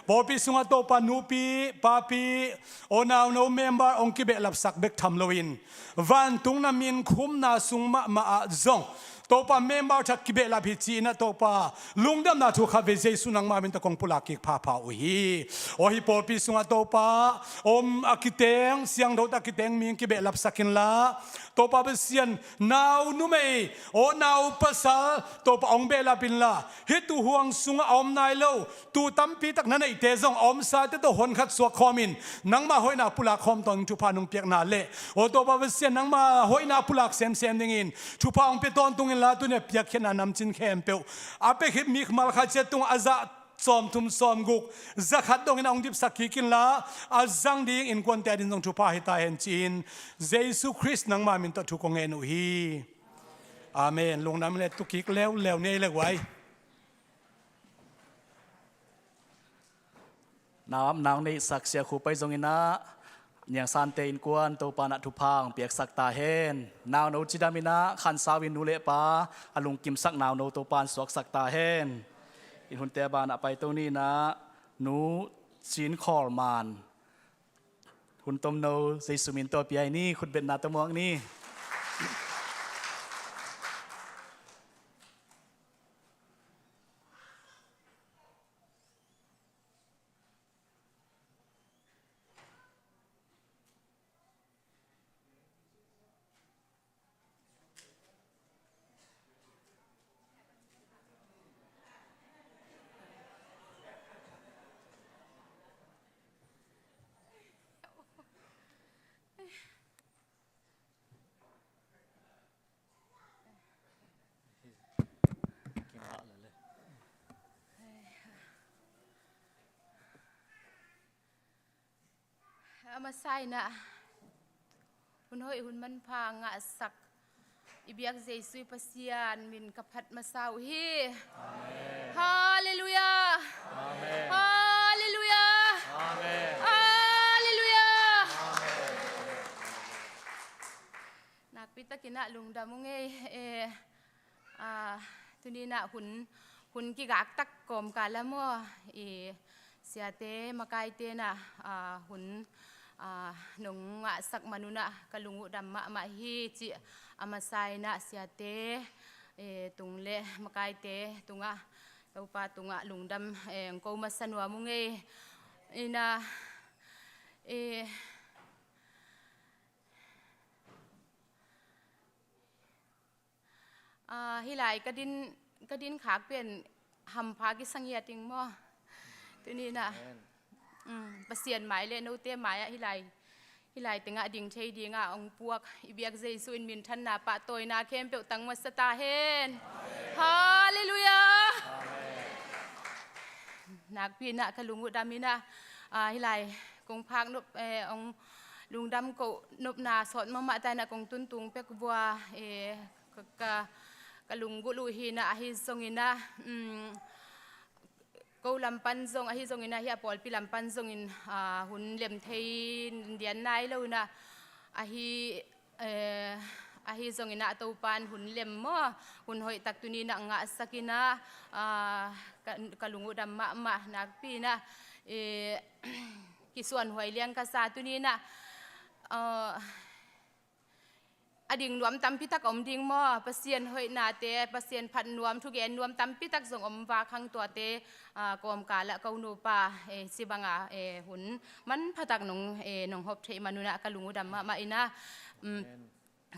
Pawlpi sungah Topa nupi, papi, aw nauno member hong kibehlapsak bek tham loin vantung na min khumna sung mahmah ah zong Topa member thak kibehlap hi ci inah Topa lungdamna thu khat vei Jesu nangma min tawh kong pulak kik phapha uh hi. Aw hih pawlpi sungah Topa om a kiteng, siangtho a kiteng mi kibehlapsak inla Topa Pasian, nau numei aw nau pasal Topa hong behlap inla, hih tuuhuang sungah a om nai lo tuu tampi tak na neihte zong a omsate tawh honkhat suak khawmin nangma hoihna pulak khawm tawn thupha nong piakna le aw Topa Pasian, nangma hoihna pulak semsem dingin thupha hong pia tawntung inla, tuni a piakkhiatna namcin khempeuh a pia khit mi malkha ciat tungah a zah sawmthum sawmguk, zakhat dongin a hong dipsak kik inla, a zang ding innkuante adin zong thupha hi ta hen ci-in Jesu Khrist nangma min tawh thu kong ngen uh hi. Amen. Lungdam le tu kik leuleu nei le guai. Nau ap nau neihsak Sia Khup pai zong inah, Niang Sante innkuan Topa nah thupha hong piaksak ta hen. Nauno cidam inah khansau in nu le pa a lungkimsak nauno Topa in suaksak ta hen. Inn hunte banah pai to ni inah, Nu Cin Khawl Man hun tomno Jesu min tawh pia hi ni, khutbetna tawh muak ni. A masa inah hun hoih hun manpha ngahsak i biak Jesu i Pasian min ka phat masa uh hi. Amen. Halleluiah. Amen. Halleluiah. Amen. Halleluiah. Amen. Nakpi takin ah lungdam ung ei. Eh, ah, tuni nah hun, hun kigak tak kawmkal ah maw, i siate makaite nah, ah, hun, ah, nong ngahsak man un ah ka lung uh dam mahmah hi cih a masa inah siate, eh, tung le makaite tungah, Topa tungah lungdam, eh, ko masa nuam ung ei. Inah, eh, Ah, hih lai ka din, ka din khak pen hampha kisang hi a ting maw. Tuni nah, mm, Pasian mai le note mai ah hih lai, hih lai tengah ding thei dingah hong puak i biak Jesu in minthanna pahtawina khempeuh tang masa ta hen. Halleluiah. Nakpi nah ka lung uh dam inah, ah, hih lai kong phak nop, eh, hong lungdam koh nopna sawt mahmah ta inah kong tuntung pek vua, eh, ka, ka, ka lunggulh uh hi nah, ahi zongin ah, um, ko lam pan zong, ahi zongin ah, hih a pawlpi lam pan zongin, ah, hun lem thei dian nai lo inah, ahi, eh, ahi zongin ah Topa in hun lem maw, hun hoih tak tuni nah ngahsak inah, ah, ka, ka lung uh dam mahmah nakpi nah, eh, kisuanhuai liang ka sa tuni nah, ah, a ding nuam tampi tak a om ding maw? Pasian hoihnate, Pasian phat nuam, thugen nuam tampi tak zong om vak hang tuate, ah, kawmkal ah ko nupa, eh, ci banga, eh, hun manpha tak nong, eh, nong hop theih man un ah ka lung uh dam mahmah inah, um,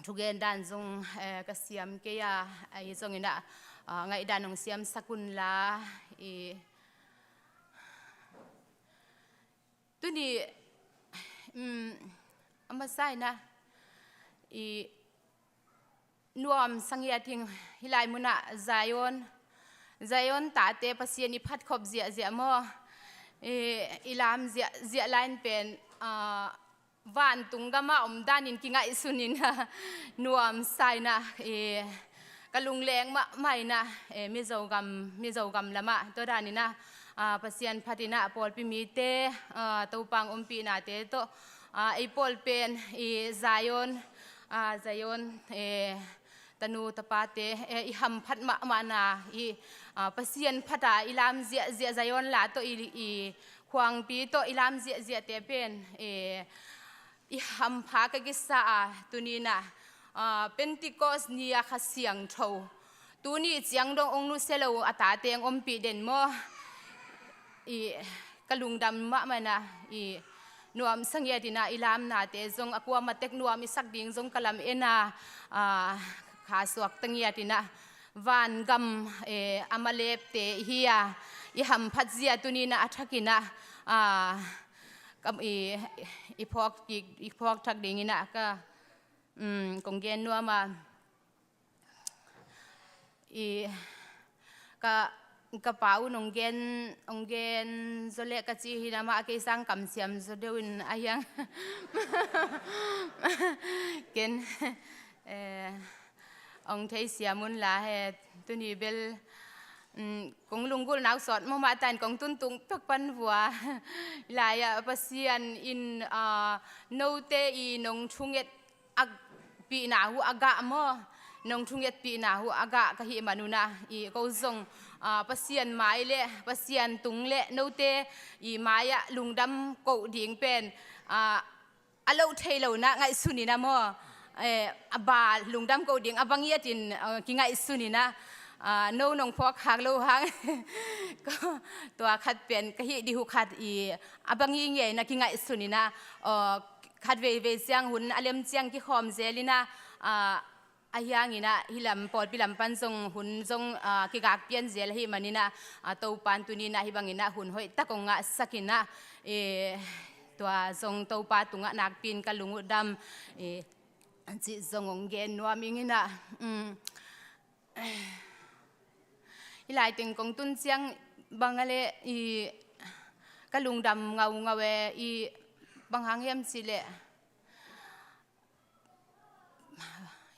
thugen dan zong, eh, ka siam kei a, ahi zongin ah, ah, ngaihdan nong siamsak unla, eh, Ni, um, a masa in ah, i Nuam Sangiat in hih lai munah Zion, Zion tate Pasian i phatkhop ziahziah maw, i, i lam ziah, ziah lai in pen, ah, vantung gamah om danin kingaihsun in nuam sa in ah, i, ka lungleng mahmah in ah, i, Mizo gam, Mizo gam lamah tua dan in ah, ah, Pasian phat in ah pawlpi mite, ah, Topa hong ompihnate tawh, ah, ei pawl pen i Zion, ah, Zion, eh, tanu tapate, eh, i hamphat mahmahna, i, ah, Pasian phat a i lam ziahziah Zion la tawh i, i khuangpi tawh i lam ziahziahte pen, eh, i hampha ka kisa a, tuni in ah, ah, Pentecost ni a Kha Siangtho, tuni ciang dong hong nusia lo a tate hong ompih den maw, i, ka lungdam mahmah in ah, i, Nuam Sangiat in ah i lamnate zong a kuamah tek nuam i sak ding zong ka lam en a, ah, Kha Suakta Ngiat in ah vangam, eh, a malepte i hi a, i hamphat zia tuni in ah a thak in ah, ah, kam, i, i phawk kik, i phawk thak ding in ah ka, um, kong gen nuam a. I, ka, ka pa un hong gen, hong gen zaw leh ka ci hi in ah, amah a kei sang kamsiam zaw deuh in a hiang. Ken, eh, hong theisiam un la he, tuni bel, um, kong lunggulh nau sawt mahmah ta in kong tuntung pek pan vua. Lai ah Pasian in, ah, note i nong thunget a pihna uh a gah maw, nong thungetpihna uh a gah ka hih man un ah, i, ko zong, ah, Pasian mai le Pasian tung le note i mai-ah lungdam koh ding pen, ah, a loh thei lo in ah ngaihsun in ah maw, eh, a ba lungdam koh ding a bang ngiat in, ah, kingaihsun in ah, ah, no nong phawk khak lo hang. Ko, tua khat pen ka hih ding uh khat i a bang ngiat in ah kingaihsun in ah, ah, khat veivei ciang hun a lem ciang kikhawm zel in ah, ah, a hiang in ah hih lam pawlpi lam pan zong hun zong, ah, kigak pian zel ahih man in ah, ah, Topa in tuni in ah hih bang in ah hun hoih tak hong ngahsak in ah, eh, tua zong Topa tungah nakpi in ka lung uh dam, eh, cih zong hong gen nuam ing in ah, um, hih lai teng kong tun ciang bang a leh i ka lungdam ngaungau e, i bang hang hiam cih leh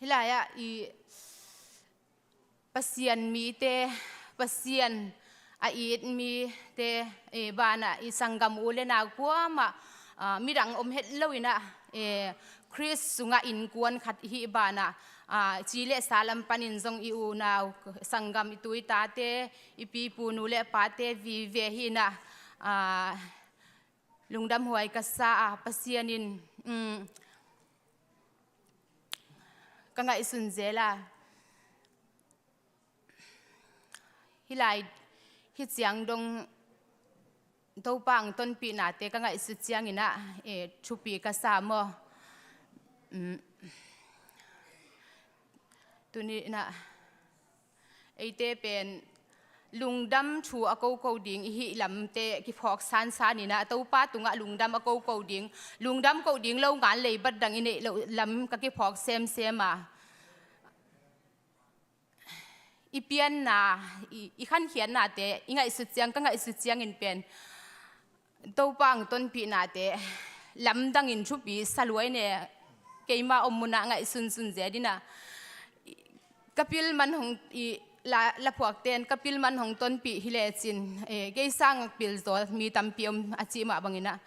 hih lai-ah i Pasian mite, Pasian a it mite, eh, banah i sanggam u le nau kuamah, ah, midang om het lo in ah, eh, Khrist sungah innkuan khat i hih banah, ah, ci le sa lam panin zong i unau sanggam, i tu i tate, i pi i pu nu le pate vive hi in ah, ah, lungdamhuai ka sa a, Pasian in, um, ka ngaihsun zel a. Hih lai, hih ciang dong Topa hong tonpihnate ka ngaihsut ciang in ah, eh, thupi ka sa maw. Um, tuni in ah eite pen lungdam thu a koko ding i hih lamte kiphawk sansan in ah, Topa tungah lungdam a koko ding, lungdam koh ding lo ngan leibat dang i neih loh lam ka kiphawk semsem a. I pianna, i, i khankhiatnate i ngaihsut ciang, ka ngaihsut ciangin pen Topa hong tonpihnate lamdangin thupi sa luai ne, keima om munah ngaihsunsun zel in ah. Ka pil man hong, i la, laphuakten ka pil man hong tonpih hi lecin, eh, kei sang pil zaw mi tampi om a cih mah bang in ah,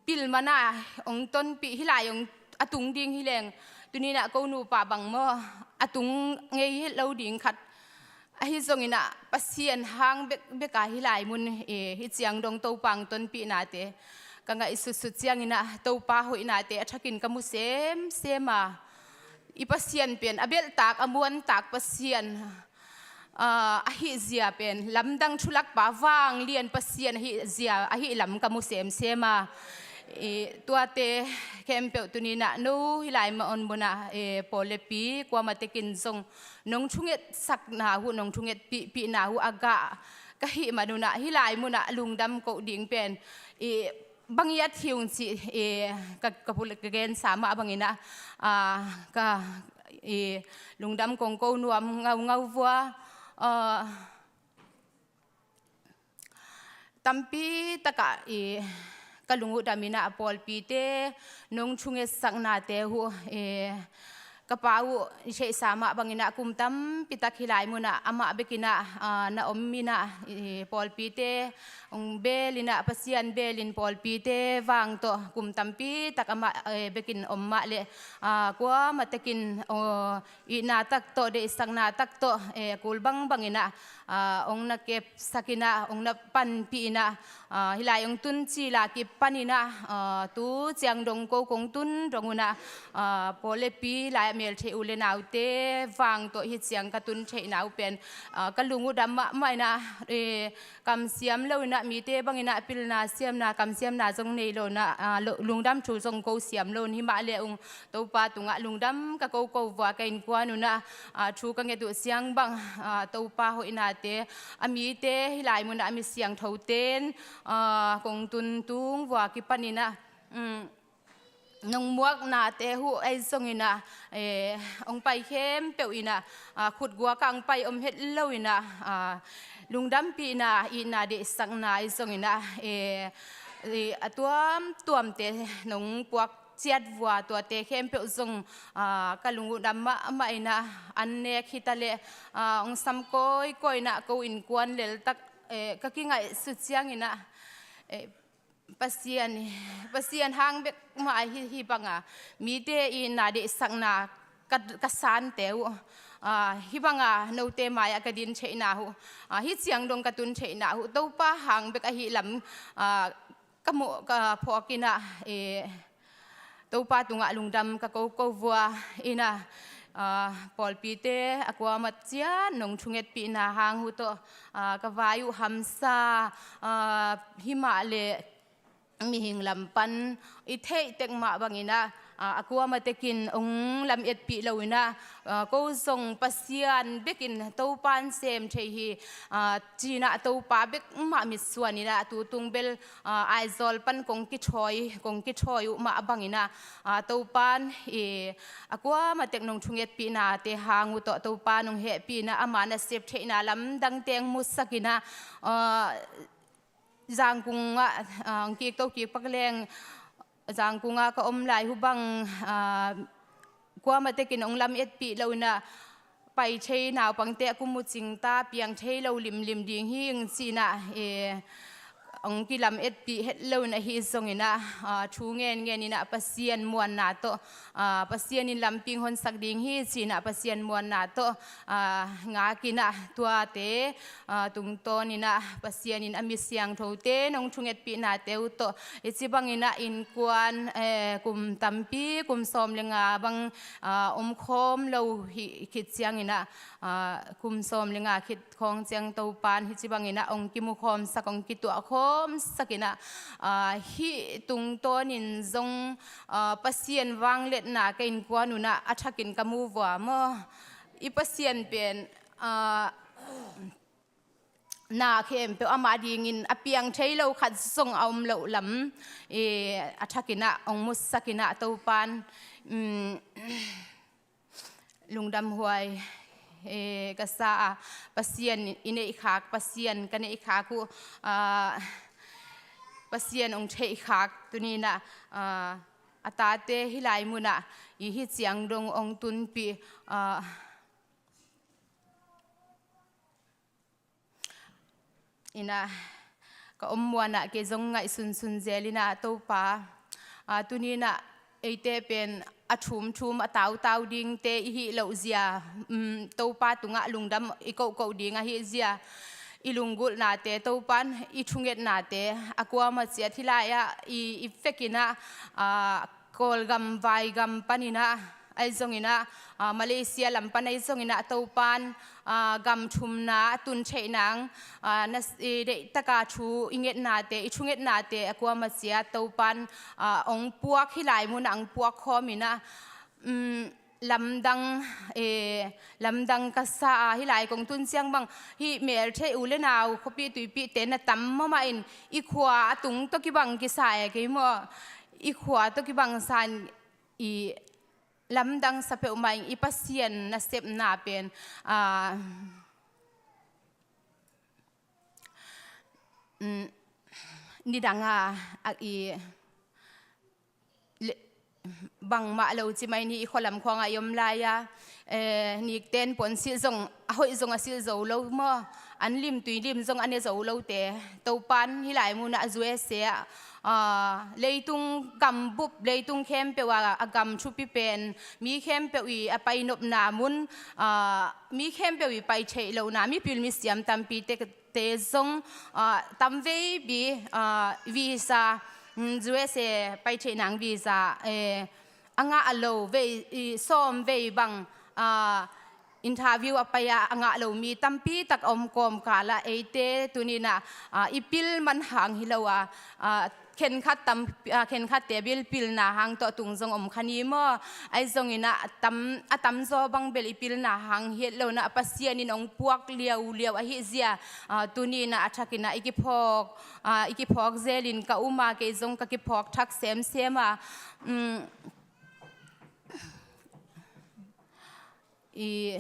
pil man a hong tonpih hi lai, hong a tung ding hi leng, tuni in ah ko nupa bang maw, a tung ngei hi lo ding khat. Ahi zongin ah Pasian hang bek, bek a hih lai mun, eh, hih ciang dong Topa hong tonpihnate ka ngaihsutsut ciangin ah Topa hoihnate a thakin ka mu semsem a. I Pasian pen a belhtak, a muantak Pasian, ah, ahih zia pen lamdang thulakpa vanglian Pasian ahih zia, ahih lam ka mu semsem a. I tuate khempeuh tuni in ah no hih lai mun munah, eh, pawl le pi kuamah tekin zong nong thungetsakna uh, nong thungetpihpihna uh a gah ka hih manun ah, hih lai munah lungdam koh ding pen i bang i at hi ung cih i ka, ka pul-, ka gensa mah bangin ah, ah, ka i lungdam kong ko nuam ngaungau vua. Ah, tampi takah i ka lung uh damin ah pawlpite nong thungetsaknate uh, i ka pa uh i theihsa mah bangin ah kum tampi tak hih lai munah amah bekin ah, ah, na om in ah, i pawlpite hong beel in ah, Pasian beel in pawlpite vang tawh kum tampi tak amah, eh, bekin om mah leh, ah, kuamah tekin, oh, itna tak tawh, deihsakna tak tawh, eh, kul bangbang in ah, ah, hong na kepsak in ah, hong na panpih in ah, ah, hih lai hong tun cil a kipan in ah, ah, tu ciang dong ko kong tun dong un ah, ah, pawl le pi lai ah meltheih u le naute vang tawh hih ciang ka tun theihna uh pen, ah, ka lung uh dam mahmah in ah, eh, kamsiam lo in ah, mite bangin ah pilna siamna, kamsiamna zong nei lo in ah, ah, lo-, lungdam thu zong ko siam lo in, himah leh ung Topa tungah lungdam ka koko vua, ka innkuan un ah, ah, thu ka nget uh ciang bang, ah, Topa hoihnate, a mite hih lai munah a mi siangthote in, ah, kong tun tung vua kipan in ah, um, nong muaknate uh ahi zongin ah, eh, hong pai khempeuh in ah, ah, khutguak ah hong pai om het lo in ah, ah, lungdampihna, itna, deihsakna ahi zongin ah, eh, eh, a tuamtuamte nong puak ciat vua, tuate khempeuh zong, ah, ka lung uh dam mahmah in ah, an nek hi ta leh, ah, hong sam kawikawi in ah, ko innkuan lel tak, eh, ka kingaihsut ciangin ah, eh, Pasian, Pasian hang bek mah hi, hih banga mite itna, deihsakna ka, ka sante uh, ah, hih banga note mai-ah ka din theihna uh, ah, hih ciang dong ka tun theihna uh Topa hang bek ahih lam, ah, ka muh, ka phawk in ah, eh, Topa tungah lungdam ka koko vua in ah, ah, pawlpite a kuamah ciat nong thungetpihna hang uh tawh, ah, ka vai uh hamsa, ah, himah leh mihing lam pan i theih tek mah bangin ah, ah, a kuamah tekin hong lametpih lo in ah, ah, ko zong Pasian bekin Topan sem thei hi, ah, ci-in ah Topa bek mah mitsuan in ah, tu tung bel, ah, Aizawl pan kong kithawi, kong kithawi uh mah bangin ah, ah, Topan i a kuamah tek nong thungetpihnate hang uh tawh Topa nong hehpih in ah, ama nasep theihna lamdangte hong musak in ah, ah, Zangkung ah, ah, hong kik to kik pak leng, Zangkung ah ka om lai uh bang, ah, kuamah tekin hong lametpih lo in ah, pai thei naupangte a kum uh cingta piang thei lo limlim ding hi ing ci-in ah, eh, hong kilametpih het lo in ah, ahi zongin ah, ah, thu ngenngen in ah Pasian muanna tawh, ah, Pasian in lampi hong honsak ding hi ci-in ah Pasian muanna tawh, ah, ngak in ah tuate, ah, tungtawn in ah Pasian in a mi siangthote nong thungetpihnate uh tawh, hih ci bangin ah innkuan, eh, kum tampi, kum sawm le nga bang, ah, om khawm lo hi khit ciangin ah, ah, kum sawm le nga khit khawng ciang Topan hih ci bangin ah hong kimukhawmsak, hong kituahkhawmsak in ah, ah, hih tungtawnin zong, ah, Pasian vangliatna ka innkuan un ah a thakin ka mu vua maw. I Pasian pen, ah, na khempeuh ama dingin a piang thei lo khat zong a om loh lam, eh, a thakin ah hong musak in ah Topan, mm, lungdamhuai, eh, ka sa a, Pasian i neihkhak, Pasian ka neihkhak uh, ah, Pasian hong theihkhak tuni-in ah, ah, a tate hih lai munah i hih ciang dong hong tunpih, ah, in ah, ka om muanah kei zong ngaihsunsun zel in ah, Topa, ah, tuni-in ah eite pen a thumthum a tautau dingte i hih loh zia, um, Topa tungah lungdam i kohkoh ding ahih zia, i lunggulhnate Topan, i thungetnate a kuamah ciat hih lai-ah i, i vek in ah, ah, Kawlgam, Vaigam panin ah, ahi zongin ah, ah, Malaysia lam pan ahi zongin ah Topan, ah, gam thumna a tun theih nang, ah, na, i deih taka thu i ngetnate, i thungetnate a kuamah ciat Topan, ah, hong puak hih lai munah hong puak khawm in ah, um, lamdang, eh, lamdang ka sa a, hih lai kong tun ciang bang, hih mel thei u le nau, khuapi tuipi te na tam mahmah in, i khua a tung tawh kibang kisa e kei maw, i khua tawh kibang sa in, i lamdang sa peuhmah in, i Pasian nasepna pen, ah, mm, nidang a, a i, le-, bangmah lo ci mai ni, i khualam khawngah i om lai a, eh, nikten puan silh zong, a hoih zong a silh zo lo maw, an lim tui lim zong a ne zo lote, Topan hih lai munah U S A ah, ah, leitung gambup, leitung khempeuh a, a gam thupi pen, mi khempeuh i a painopna mun, ah, mi khempeuh i pai theih lohna, mipil misiam tampi te, te zong, ah, tamveipi, ah, visa, mm, U S A pai theih nang visa, eh, a ngah a lo vei, i sawm vei bang, ah, interview a pai a, a ngah lo mi tampi tak a om kawmkal ah eite tuni-in ah, ah, i pil man hang hi lo a, ah, khenkhat tam, ah, khenkhatte bel pilna hang tawh tung zong om kha ni maw. Ahi zongin ah, a tam, a tamzaw bang bel i pilna hang hi het lo-in ah, Pasian in hong puak liauliau ahi zia, ah, tuni-in ah, a thakin ah i kiphawk, ah, i kiphawk zelin ka um a, kei zong ka kiphawk thak semsem a. Mm. I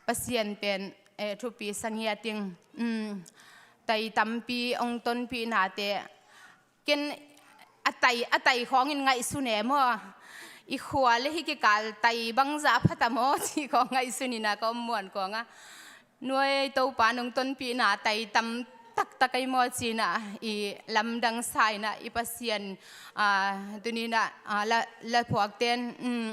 Pasian pen, eh, thupi sa ngiat ing. Mm, tai tampi hong tonpih nate. Ken a tai, a tai khawngin ngaihsun e maw. I khua le hih kikal tai bangzah pha ta maw ci khawng ngaihsun in ah ka om muan khawng a. Nuai Topa nong tonpihna tai tam taktak ahi maw ci-in ah, i lamdang sa in ah, i Pasian, ah, tuni-in ah, ah, la, la phuakten, mm,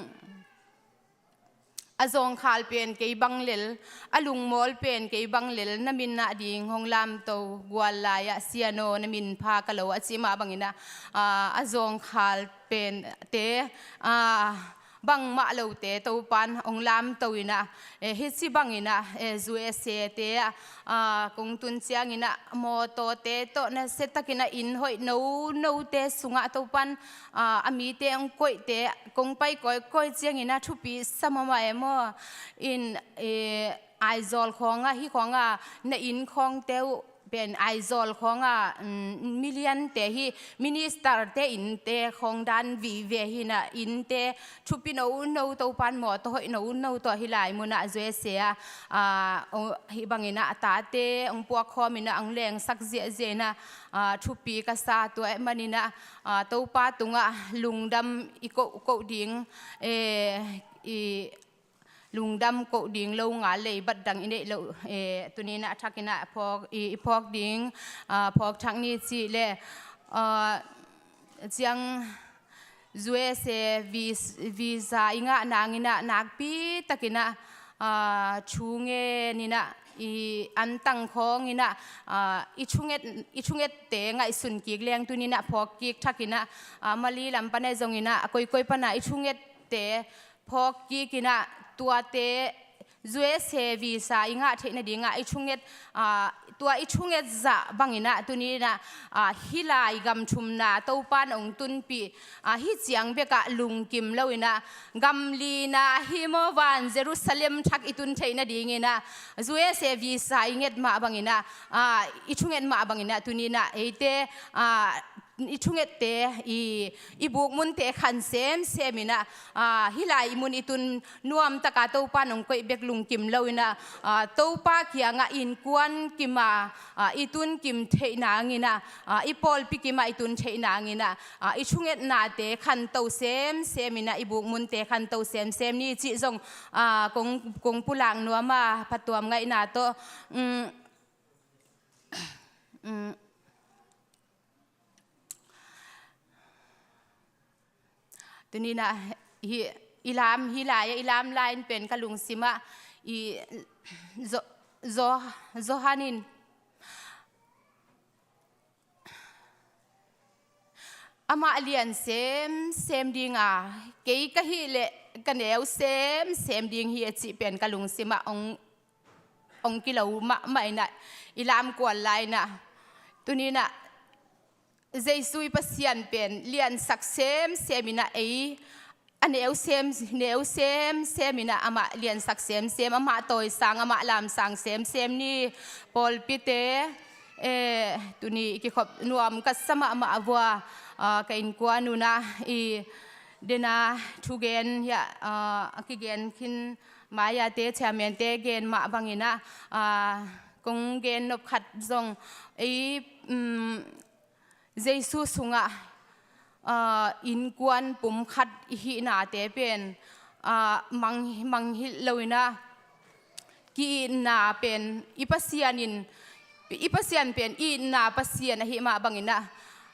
a zawngkhal pen kei bang lel, a lungmawl pen kei bang lel, na min ah ding hong lamto gual lai-ah sian aw, na min pha ka lo a ci mah bangin ah, ah, a zawngkhal pen te, ah, bangmah lote Topan hong lamto in ah, eh, hih ci bangin ah, eh, U S A te ah, ah, kong tun ciangin ah mawtawte tawh nasia takin ah inn hoih nonote sungah Topan, ah, a mite hong koihte kong pai kawikawi ciangin ah thupi sa mahmah e maw. In, eh, Aizawl khawngah, hih khawngah na inn khawngte uh pen Aizawl khawngah, mm, million te hi, minister te innte khawng dan vive hi-in ah, innte thupi nono, Topan mawtaw hoih nono tawh hih lai munah U S A ah, ah, hih bangin ah a tate hong puak khawmin ah hong lengsak ziahziah in ah, ah, thupi ka sa. Tua ahih manin ah, ah, Topa tungah lungdam i koh, koh ding, eh, i lungdam koh ding lo ngal lei, bat dang i neih loh, eh, tuni-in ah a thakin ah phawk, i, i phawk ding, ah, phawk thak ni cih leh, ah, ciang U S A vis-, visa i ngah nangin ah nakpi takin ah, ah, thu ngenin ah, i antang khawngin ah, ah, i thunget, i thungette ngaihsun kik leng tuni-in ah phawk kik thakin ah, ah, Mali lam pan ahi zongin ah, a koikoi pan ah i thungette phawk kikin ah, tuate U S A visa i ngah theih nadingah i thunget, ah, tua i thunget zah bangin ah tuni-in ah, ah, hih lai gam thumna Topan hong tunpih, ah, hih ciang bekah lungkim loin ah, gam lina hi maw, van Jerusalem thak i tun theih nadingin ah, U S A visa i nget mah bangin ah, ah, i thunget mah bangin ah tuni-in ah eite, ah, i thungette, i, i bukmunte khan semsem in ah, ah, hih lai i mun i tun nuam taka Topa nong koih bek lungkim loin ah, ah, Topa kiangah innkuan kimah, ah, i tun kim theih nangin ah, ah, i pawlpi kimah i tun theih nangin ah, ah, i thungetnate khanto semsem in ah, i bukmunte khanto semsem ni cih zong, ah, kong, kong pulak nuam a, phatuam ngaihna tawh, mm, mm, tuni-in ah, hi, i lam, hih lai-ah, i lam lai-in pen ka lungsimah, i, Zo-, Zo-, Johan in, amah lian semsem ding a, kei ka hih leh ka neu semsem ding hi a cih pen ka lungsimah hong, hong kilo mahmah in ah, i lam kual lai-in ah, tuni-in ah, Jesu i Pasian pen liansak semsem in ah ei a neu sem, neu semsem in ah amah liansak semsem, amah tawisang, amah lamsang semsem ni. Pawlpite, eh, tuni i kikhop nuam ka sa mahmah a vua, ah, ka innkuan un ah i dena thugen hiah, ah, a kigen khin mai-ate chairman-te gen mah bangin ah, ah, kong gen nop khat zong ei, um, Jesu sungah, ah, innkuan pum khat i hihnate pen, ah, mang, mangngilh lo in ah, ki-itna pen i Pasian in, i Pasian pen itna Pasian ahi mah bangin ah,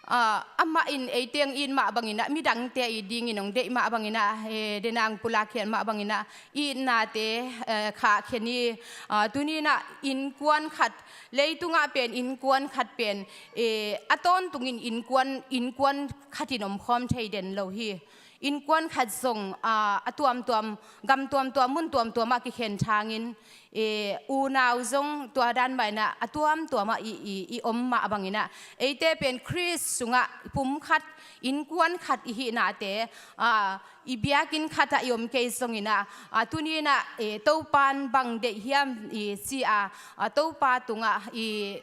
ah, amah in eite hong it mah bangin ah, midangte it dingin hong deih mah bangin ah, eh, dena hong pulak khiat mah bangin ah, itnate, eh, khahkhia ni. Ah, tuni in ah innkuan khat, leitungah pen innkuan khat pen, eh, a tawntungin innkuan, innkuan khatin omkhawm thei den lo hi. Innkuan khat zong, ah, a tuamtuam, gam tuamtuam, mun tuamtuam ah kikhen thangin, eh, unau zong tua dan mah in ah a tuamtuam ah i, i, i om mah bangin ah, eite pen Khrist sungah pum khat, innkuan khat i hihnate, ah, i biakinn khat ah i om kei zongin ah, ah, tuni in ah, eh, Topa'n bang deih hiam i ci a, ah, Topa tungah i,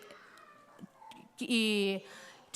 i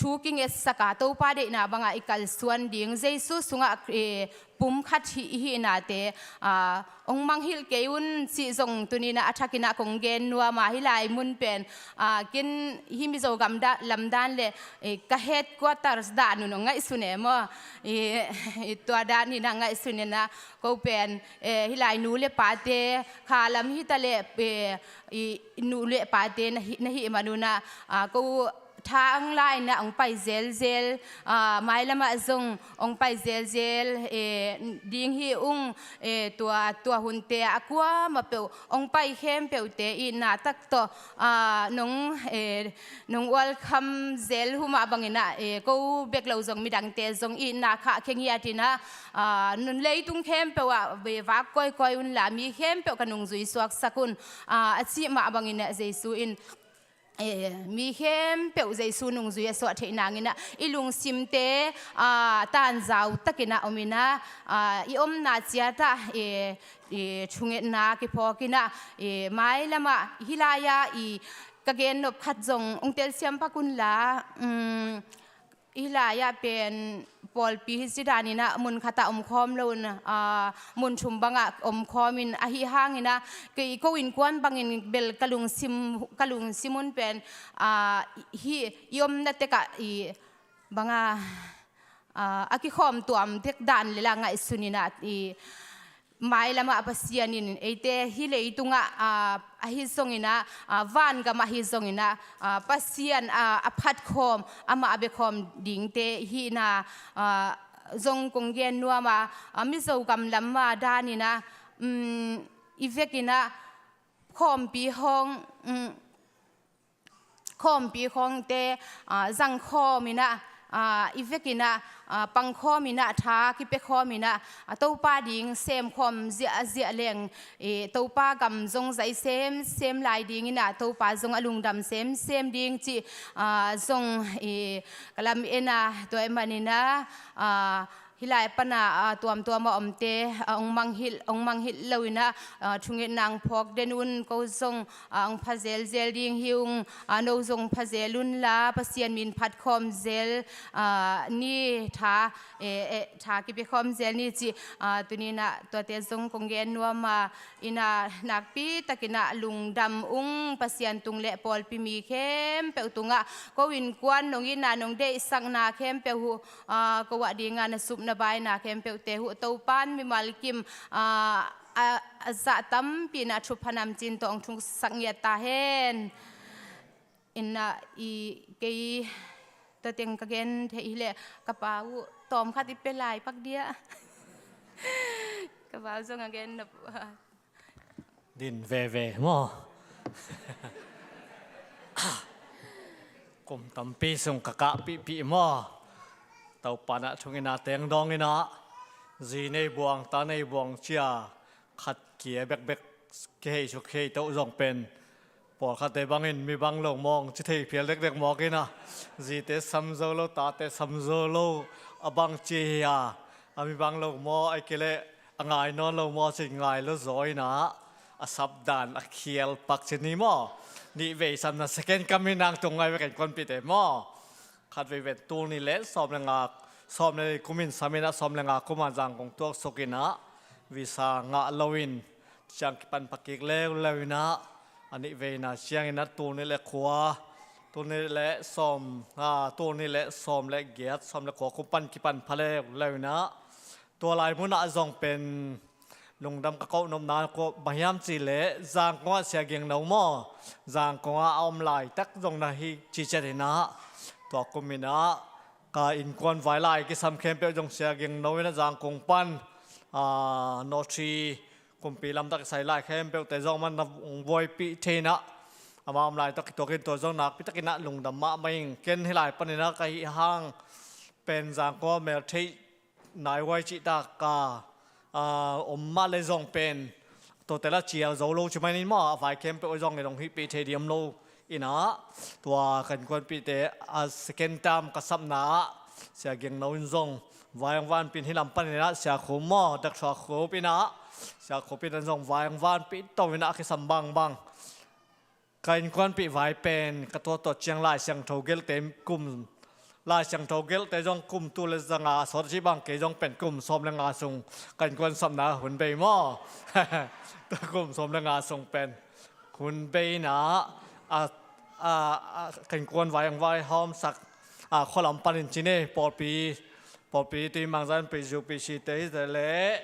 thu kingetsak a, Topa deihna bangah i kalsuan ding, Jesu sungah, eh, pum khat hi, i hihnate, ah, hong mangngilh kei un cih zong tuni in ah a thakin ah kong gen nuam a, hih lai mun pen, ah, ken hih Mizo gam da-, lamdan le, eh, ka headquarters dan un hong ngaihsun e maw. I, i tua dan in ah ngaihsun in ah, ko pen, eh, hih lai nu le pate, kha lam hi ta leh, eh, i nu le pate na hih, na hih man un ah, ah, ko tha hong la in ah hong pai zelzel, ah, mailam ah zong hong pai zelzel, eh, ding hi ung, eh, tua, tua hunte ah a kuamah peuh hong pai khempeuhte itna tak tawh, ah, nong, eh, nong welcome zel uh mah bangin ah, eh, ko bek lo zong midangte zong itna khahkhia ngiat in ah, ah, nun leitung khempeuh ah, eh, vak kawikawi unla mi khempeuh ka nungzui suaksak un, ah, a cih mah bangin ah Jesu in, eh, mi khempeuh Jesu nungzui a suah theih nangin ah i lungsimte, ah, tanzau takin ah om in ah, ah, i omna ciat ah, eh, eh, thungetna kiphawk in ah, eh, mailam ah hih lai-ah i ka gen nop khat zong hong telsiam pak unla, um, hih lai-ah pen pawlpi hi ci danin ah mun khat ah omkhawm lo un, ah, mun thum bangah omkhawm in, ahi hangin ah kei ko innkuan bangin bel ka lungsim, ka lungsim un pen, ah, hih i omna tek ah i banga, ah, a kikhawm tuam tek dan le la ngaihsun in ah i mailam ah Pasian in eite hih leitungah, ah, ahi zongin ah, ah, vangam ahi zongin ah, ah, Pasian, ah, a phatkhawm, amah a biakhawm dingte hihna, ah, zong kong gen nuam a, ah, Mizo gam lam ah danin ah, um, i vekin ah khawmpi hong, um, khawmpi khawngte, ah, zangkhawm in ah, ah, i vekin ah, ah, pangkhawm in ah, tha kipia khawm in ah, ah, Topa ding semkhawm ziahziah leng, eh, Topa gam zong zai semsem lai dingin ah, Topa zong a lungdam semsem ding cih, ah, zong, eh, ka lam en a, tua ahih manin ah, ah, hih lai pan a, ah, tuamtuam a omte, ah, hong mangngilh, hong mangngilh lo in ah, ah, thungetna hong phawk den un, ko zong, ah, hong pha zelzel ding hi ung, ah, no zong pha zel unla, Pasian min phatkhawm zel, ah, ni, tha, eh, eh, tha kipia khawm zel ni cih, ah, tuni in ah tuate zong kong gen nuam a, in ah nakpi takin ah lungdam ung, Pasian tung le pawlpi mi khempeuh tungah, ko innkuan nong itna nong deihsakna khempeuh uh, ah, ko a dingin na sup na baina khempeuhte uh Topa'n mimal kim, ah, a, a zah tampi in ah thupha namcin tawh hong thuksak ngiat ta hen. In ah i kei tua teng ka gen thei hi leh ka pa uh tawm khat i pia lai pak dia. Ka pa uh zong a gen nop uh a. Din veve maw? Kum tampi sung ka kahpihpih maw? Topa in ah thungetna teng dawngin ah, zi nei buang, ta nei buang ci-a khat kia bekbek kihei suk kihei toh zong pen Pawlkhatte bangin mi bang lo mawng ci thei phial dekdek mawk ina, zite sam zo lo, tate sam zo lo, a bang ci hi a, a mi bang lo maw, ai kei leh a ngai nawn lo maw, ci ngai lo zaw ina, a sap dan a khial pak ci ni maw. Nih vei samna second coming nang tung ngai ve kan kuanpihte maw. Khat vei ven tul nih le sawm le nga, sawm le kumin sam ina, sawm le nga kuma Zangkong tuak suk ina, visa ngah lo in ciang kipan pakik leuleu ina, a nih veina ciang ina tul nih le kua, tul nih le sawm, a, tul nih le sawm le giat, sawm le kua kum pan kipan pha leuleu ina, tua lai munah zong pen lungdam ka koh nopna kua bang hiam cih leh Zangkong ah Sia Ging No maw, Zangkong ah a om laitak zong na hi ci ciat ina, tua kum ina ka innkuan vai lai kisam khempeuh zong Sia Ging No ina Zangkong pan, a, North East kumpi lamtak kisai lai khempeuhte zong man na buaipih thei ina, ama om lai tawh kituakin tua zong nakpi takin a lungdam mahmah ing. Ken hih lai pan ina ka hih hang pen Zangkong ah mel theih nai huai cih tak ka, a, om mah le zong pen tuate la cial zo lo ci mai ni maw, a vai khempeuh zong i dong hihpih thei ding om lo ina, tua kan kuanpihte a second term ka sapna ah Sia Ging No in zong vai hong vanpih in hih lam pan ina Sia Khup maw, Dak Sua Khup ina, Sia Khup ina zong vai hong vanpih to ina a kisam bangbang ka innkuanpih vai pen ka tuatua ciang Lai Siangtho gelhte kum, Lai Siangtho gelhte zong kum tul le zanga sawt cih bang kei zong pen kum sawm le nga sung ka innkuan sapna hun bei maw. Kum sawm le nga sung pen hun bei ina, a, a, a, ka innkuan vai ang vai hawmsak, a, khualam panin ci ni, pawlpi, pawlpi tui mangzan pi U P C te hi ta le,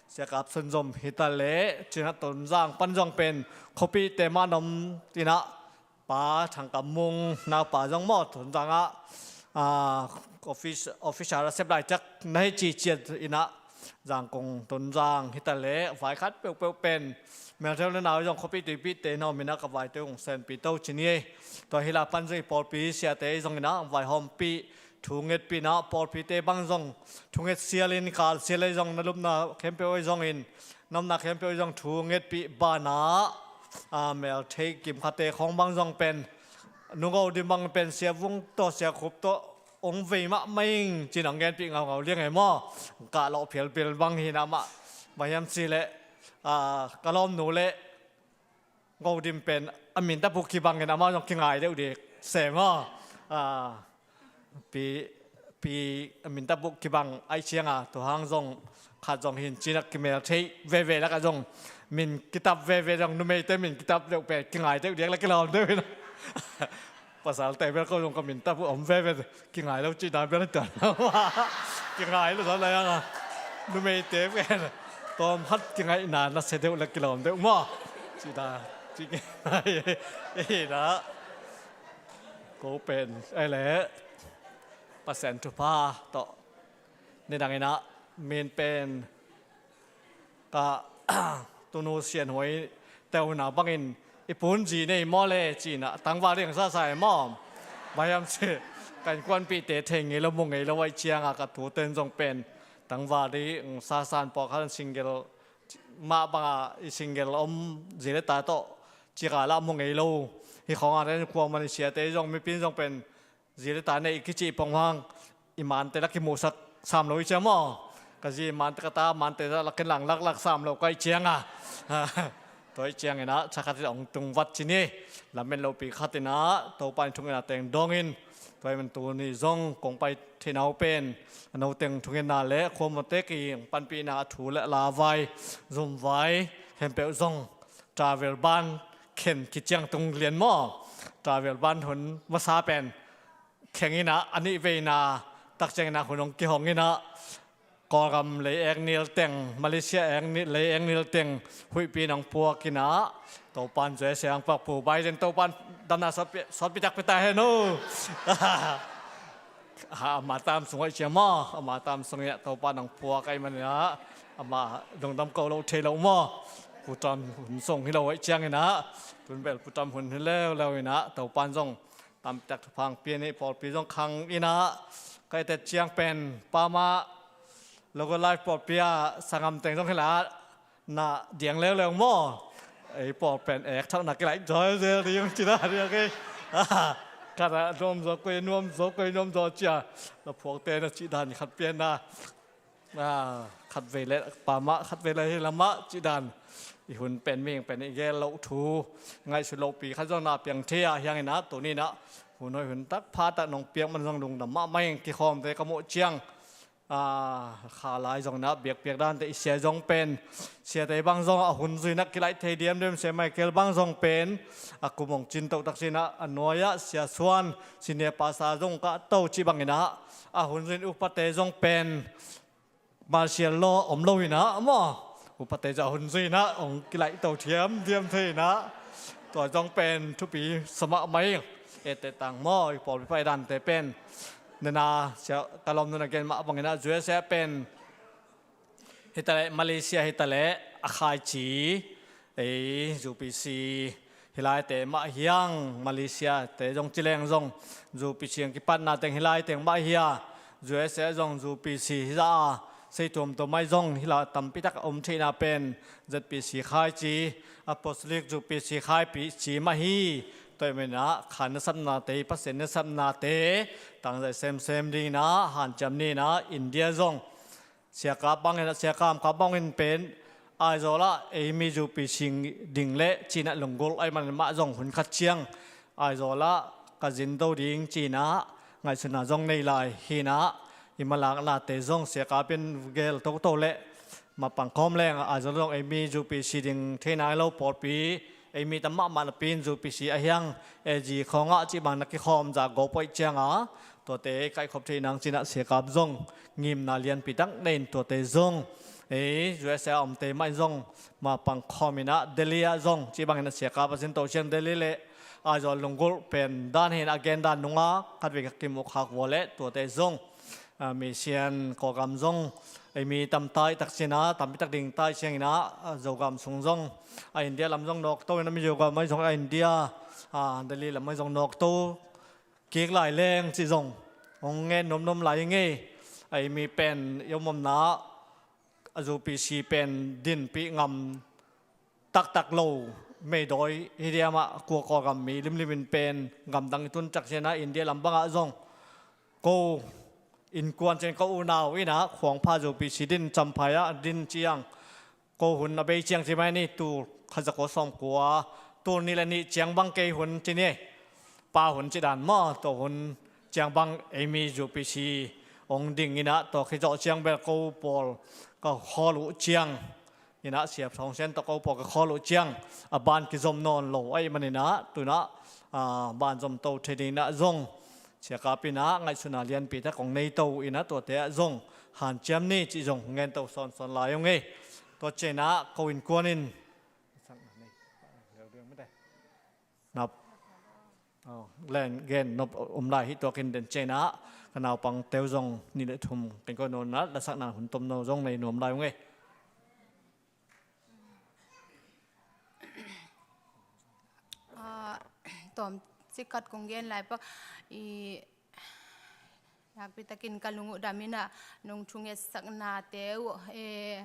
Sia Kap Sun Zom hi ta le, ci ina Tonzang pan zong pen khuapihte mah nom ina, Pa Thang Kam Mung naupa zong maw Tonzang ah, a, office, officer a sep laitak na hi ci ciat ina, Zangkong Tonzang hi ta le, vai khat peuhpeuh pen meltheu le nau zong khuapih tuipihte na om ina ka vaite hong senpih to ci ni. Tua hih lai pan zong i pawlpi siate zong ina vai hawmpih thu ngetpih ina, pawlpite bang zong thu nget sial in kal sial ei zong na lupna khempeuh ei zong in, na omna khempeuh ei zong thu ngetpih banah, a, mel theih kim khate khawng bang zong pen Nu Ngo Dim bang pen Sia Vung tawh Sia Khup tawh hong vei mahmah ing ci-in hong genpih ngaungau liang ei maw. Kah lawh phialphial bang hi ina mah, bang hiam cih leh, a, ka lawmnu le Ngo Dim pen a min tapu kibang in amau zong kingai deuh dek se maw. A, pi, pi a min tapu kibang ahih cianga tua hang zong khat zong hin ci-in a kimel theih veve lakah zong min kitap veve zong numeite min kitap deuh pen kingai deuh dek le kilawm deuh ina. Pasalte bel ko zong ka min tapu om veve kingai lo cihna bel tuan lo. Kingai lo zong lai anga numeite pen tawm khat kingaihna nasia deuh le kilawm deuh maw. Cihna ci kingai ina. Ko pen ei le Pasian thupha tawh nidang ina min pen ka tunu sianhuai teuna bangin i pun zi nei maw le ci-in a tangval ding sasa ei maw. Bang hiam cih ka innkuanpihte thei ngei lo mu ngei lo ahih cianga ka tuten zong pen tangval ding sasa in pawlkhat in single mah banga i single om zi le ta tawh cika lah mu ngei lo. Hih khawnga ten kuaman i siate zong mipi in zong pen zi le ta nei i kicih pong hang i mante la kimuhsak sam lo i ciang maw. Ka zi mante ka ta mante la ken lang laklak sam lo ka i cianga. Tua i ciangina thakhat in hong tung vat ci ni. Lamen lopi khatina Topa in thungetna teng dawngin tua i man tuni zong kong pai theihna uh pen a no teng thungetna le khuamawte ki hong panpihna a thu le a lavai zumvai khempeuh zong travel ban khen kiciang tung lian maw. Travel ban hun masa pen kheng ina a nih veina takciang ina hun hong kihong ina Kawlgam lei ek nil teng, Malaysia ek ni, lei ek nil teng huihpi in hong puak ina Topan zui siang pakpu Biden Topan damna sawtpi, sawtpi takpi ta hen uh. Ha, ama tam sung hoih cia maw, ama tam sung ia Topan hong puak ahih manina ama lungdam ko lo thei lo maw. Putam hun sung hi lo hoih ciangina tunbel putam hun hi leuleu ina Topan zong tampitak thupha hong pia ni. Pawlpi zong khang ina ka etet ciang pen pama Local Life pawlpi ah sangam teng zong hi la na diang leuleu maw. Ei pawl pen ek thakna kilaih zaw zel ding ci dan ding a kei. Khat a nuam zaw, koi nuam zaw, koi nuam zaw cia. Na phuakte na cih dan khat pian na. Khat vei le pa mah, khat vei le hi lamah cih dan. I hun pen mihing pen i gel loh thu ngaihsut lohpi khat zong na piang thei a, hiang inah tuni inah hun hoi hun tak pha tak nong piak man zong lungdam mahmah ing. Kikhawmte ka muh ciang kha lai zong inah biakpiak dante i sia zong pen siate bang zong a hun zui inah kilaih thei diamdiam. Sia Michael bang zong pen a kum hong cin toh tak ci inah a nuai-ah Sia Suan senior pastor zong kah to cih bang inah a hun zui in upate zong pen Martial law om lo inah maw, upate zah hun zui inah hong kilaih to thiam thiam thei inah tua zong pen thupi sa mahmah ing. Ete tang maw, i pawlpi pai dante pen nena sia ka lawm nuna gen mah bang inah U S A pen hitaleh Malaysia hitaleh a khaici ei U P C hilaite mah hiang, Malaysia te zong ci leng zong U P C ang kipatna teng hilaiteng mah hia, U S A zong U P C hi zah a, sei tuamtuam mai zong hila tampi tak a om theihna pen Z P C khaici, Apostolic U P C khaici mah hi. Tua i menah khan nasapnate, Pasian nasapnate tangzai semsem ding inah hanciam ni inah India zong Sia Kap bangin, Sia Kam Kap bangin pen Aizawl ah ei mi U P C ding le ci inah lunggulh ahih manin mah zong hun khat ciang Aizawl ah ka zin to ding ci inah ngaihsutna zong nei lai hi inah i malaknate zong Sia Kap in gel toto le mapang khawm leng Aizawl zong ei mi U P C ding thei nai lo pawlpi ei mi tam mahmah napi in U P C a hiang A G khawngah cih bang na kikhawm zah gawp hoih cianga tuate kaikhop thei nang ci inah Sia Kap zong ngimna lianpi tak nei in tuate zong ei U S A omte mah in zong mapang khawm inah Delhi ah zong cih bang inah Sia Kap a zin to ciang Delhi le Aizawl lunggulh pen dan hi inah a gen dan nunga khat vei ka kimuh khak vua le tuate zong a, Misian Kawlgam zong ei mi tam tai tak ci inah tampi tak ding tai ciang inah a, Zogam sung zong a India lam zong nawk to inah mi Zogam mai zong a India a, Delhi lam mai zong nawk to kik lai leng cih zong hong ngen nuamnuam lai i ngei. A, ei mi pen i om omna a U P C pen dinpih ngam taktak lo meidawi hi diamah kua Kawlgam mi limlim in pen gamdang i tun tak ci inah India lam bangah zong ko innkuan ciang ko unau inah khuangpha U P C din Champhai ah din ciang ko hun a bei ciang ci mai ni, tul khat za kua sawm kua, tul nih le nih ciang bang kei hun ci ni. Pa hun ci dan maw, tua hun ciang bang ei mi U P C hong ding inah tua khit zawh ciang bel ko pawl ka khawl uh ciang inah Sia Thawng Sian tawh ko pawl ka khawl uh ciang a ban kizom nawn lo ahih man inah tu inah a, ban zom to thei ding inah zong Sia Kap inah ngaihsutna lianpi tak kong nei to uh inah tuate ah zong hanciam ni cih zong ngen to sawnsawn lai ung ei. Tua ciang inah ko innkuan in nap len gen nop om lai hi. Tua kin den ciang inah ka naupangte uh zong nih le thum ken ko nuam inah lasakna hun tomno zong nei nuam lai ung ei. Ah, tawm cik khat kong gen lai pak i nakpi takin ka lung uh dam inah nong thungetsaknate uh, eh,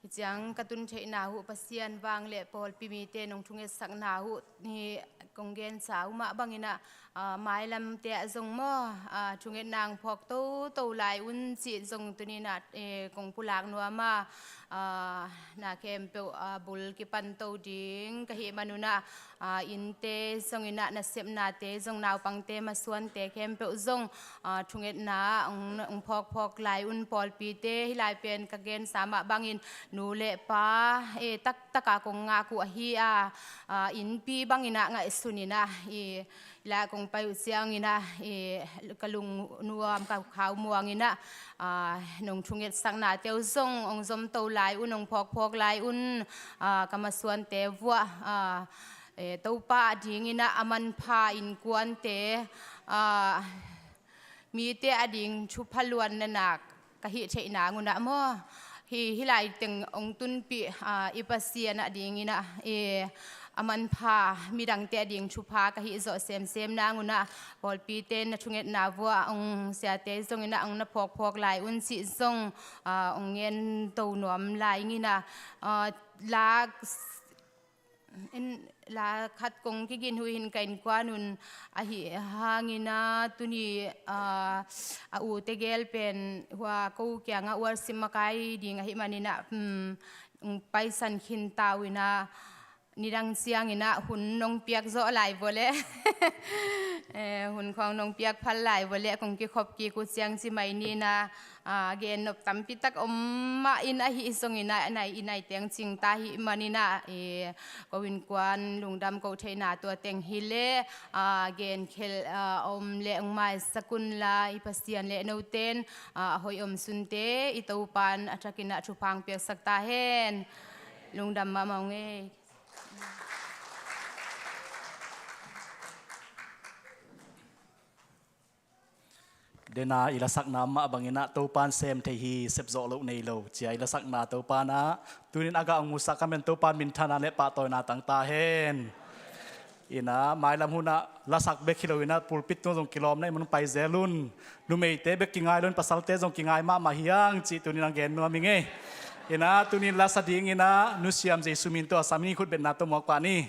hi ciang ka tun theihna uh Pasian vang le pawlpi mite nong thungetsakna uh hi kong gensa uh mah bang inah, ah, mailamte ah zong maw, ah, thungetna ang phawk toto lai un cih zong tuni inah, eh, kong pulak nuam a, ah, na khempeuh, ah, bul kipan to ding ka hih man un ah, ah, innte zong inah nasepnate zong naupangte masuante khempeuh zong, ah, thungetna ang, ang phawkphawk lai un pawlpite hih lai pen ka gensa mah bangin nu le pa, eh, taktak a kong ngak uh ahi a, ah, innpi bang inah ngaihsun inah i la kong pai uh ciang inah, eh, ka lung nuam ka khau muang inah, ah, nong thungetsaknate uh zong ong zom to lai un, ong phawkphawk lai un, ah, ka masuante vuah, ah, eh, Topa a ding inah a manpha innkuante, ah, mite a ding thupha luanna nak ka hih theih nang un ah maw, hi, hih lai teng ong tunpih, ah, i Pasian a ding inah, eh, a manpha midangte a ding thupha ka hih zawh semsem nang un ah pawlpite na thungetna vuah ong siate zong inah ong na phawkphawk lai un cih zong, ah, ong ngen to nuam lai ing inah, ah, lak In la khat kong kigin hui hin ka innkuan un ahi hangin ah tuni, ah, a u tegel pen hua ko kiangah worship makai ding ahih manin ah, hmm, paisan khin ta uh in ah nidang ciangin ah hun nong piak zawh lai vua leh, eh, hun khawng nong piak phal lai vua leh kong kikhop kik uh ciang ci mai ni in ah, ah, gen nop tampi tak om mah in ahi zongin ah, nai i nai teng cing ta ahih manin ah, eh, ko innkuan lungdam ko theihna tua teng hi leh, ah, gen khel, ah, om leh ong maisak un la i Pasian leh note in, ah, a hoih om sunte i Topa in a thakin ah thupha ong piaksak ta hen. Lungdam mahmah ung ei. Dena i lasakna mah bangin ah Topa in sem thei hi, sep zawh loh nei lo ci-a i lasakna Topa in ah tuni in a gah ong musak ka men Topa in minthanna leh pahtawina tang ta hen. In ah mailam hun ah lasak bek hi lo in ah pulpit tung zong kilawm na i mun pai zel un. Numeite bek kingai lo in pasalte zong kingai mahmah hi hang cih tuni in ong gen nuam ing ei. In ah tuni in lasa dingin ah Nu Siam Jesu min tawh a sam in i khutbetna tawh muak pah ni.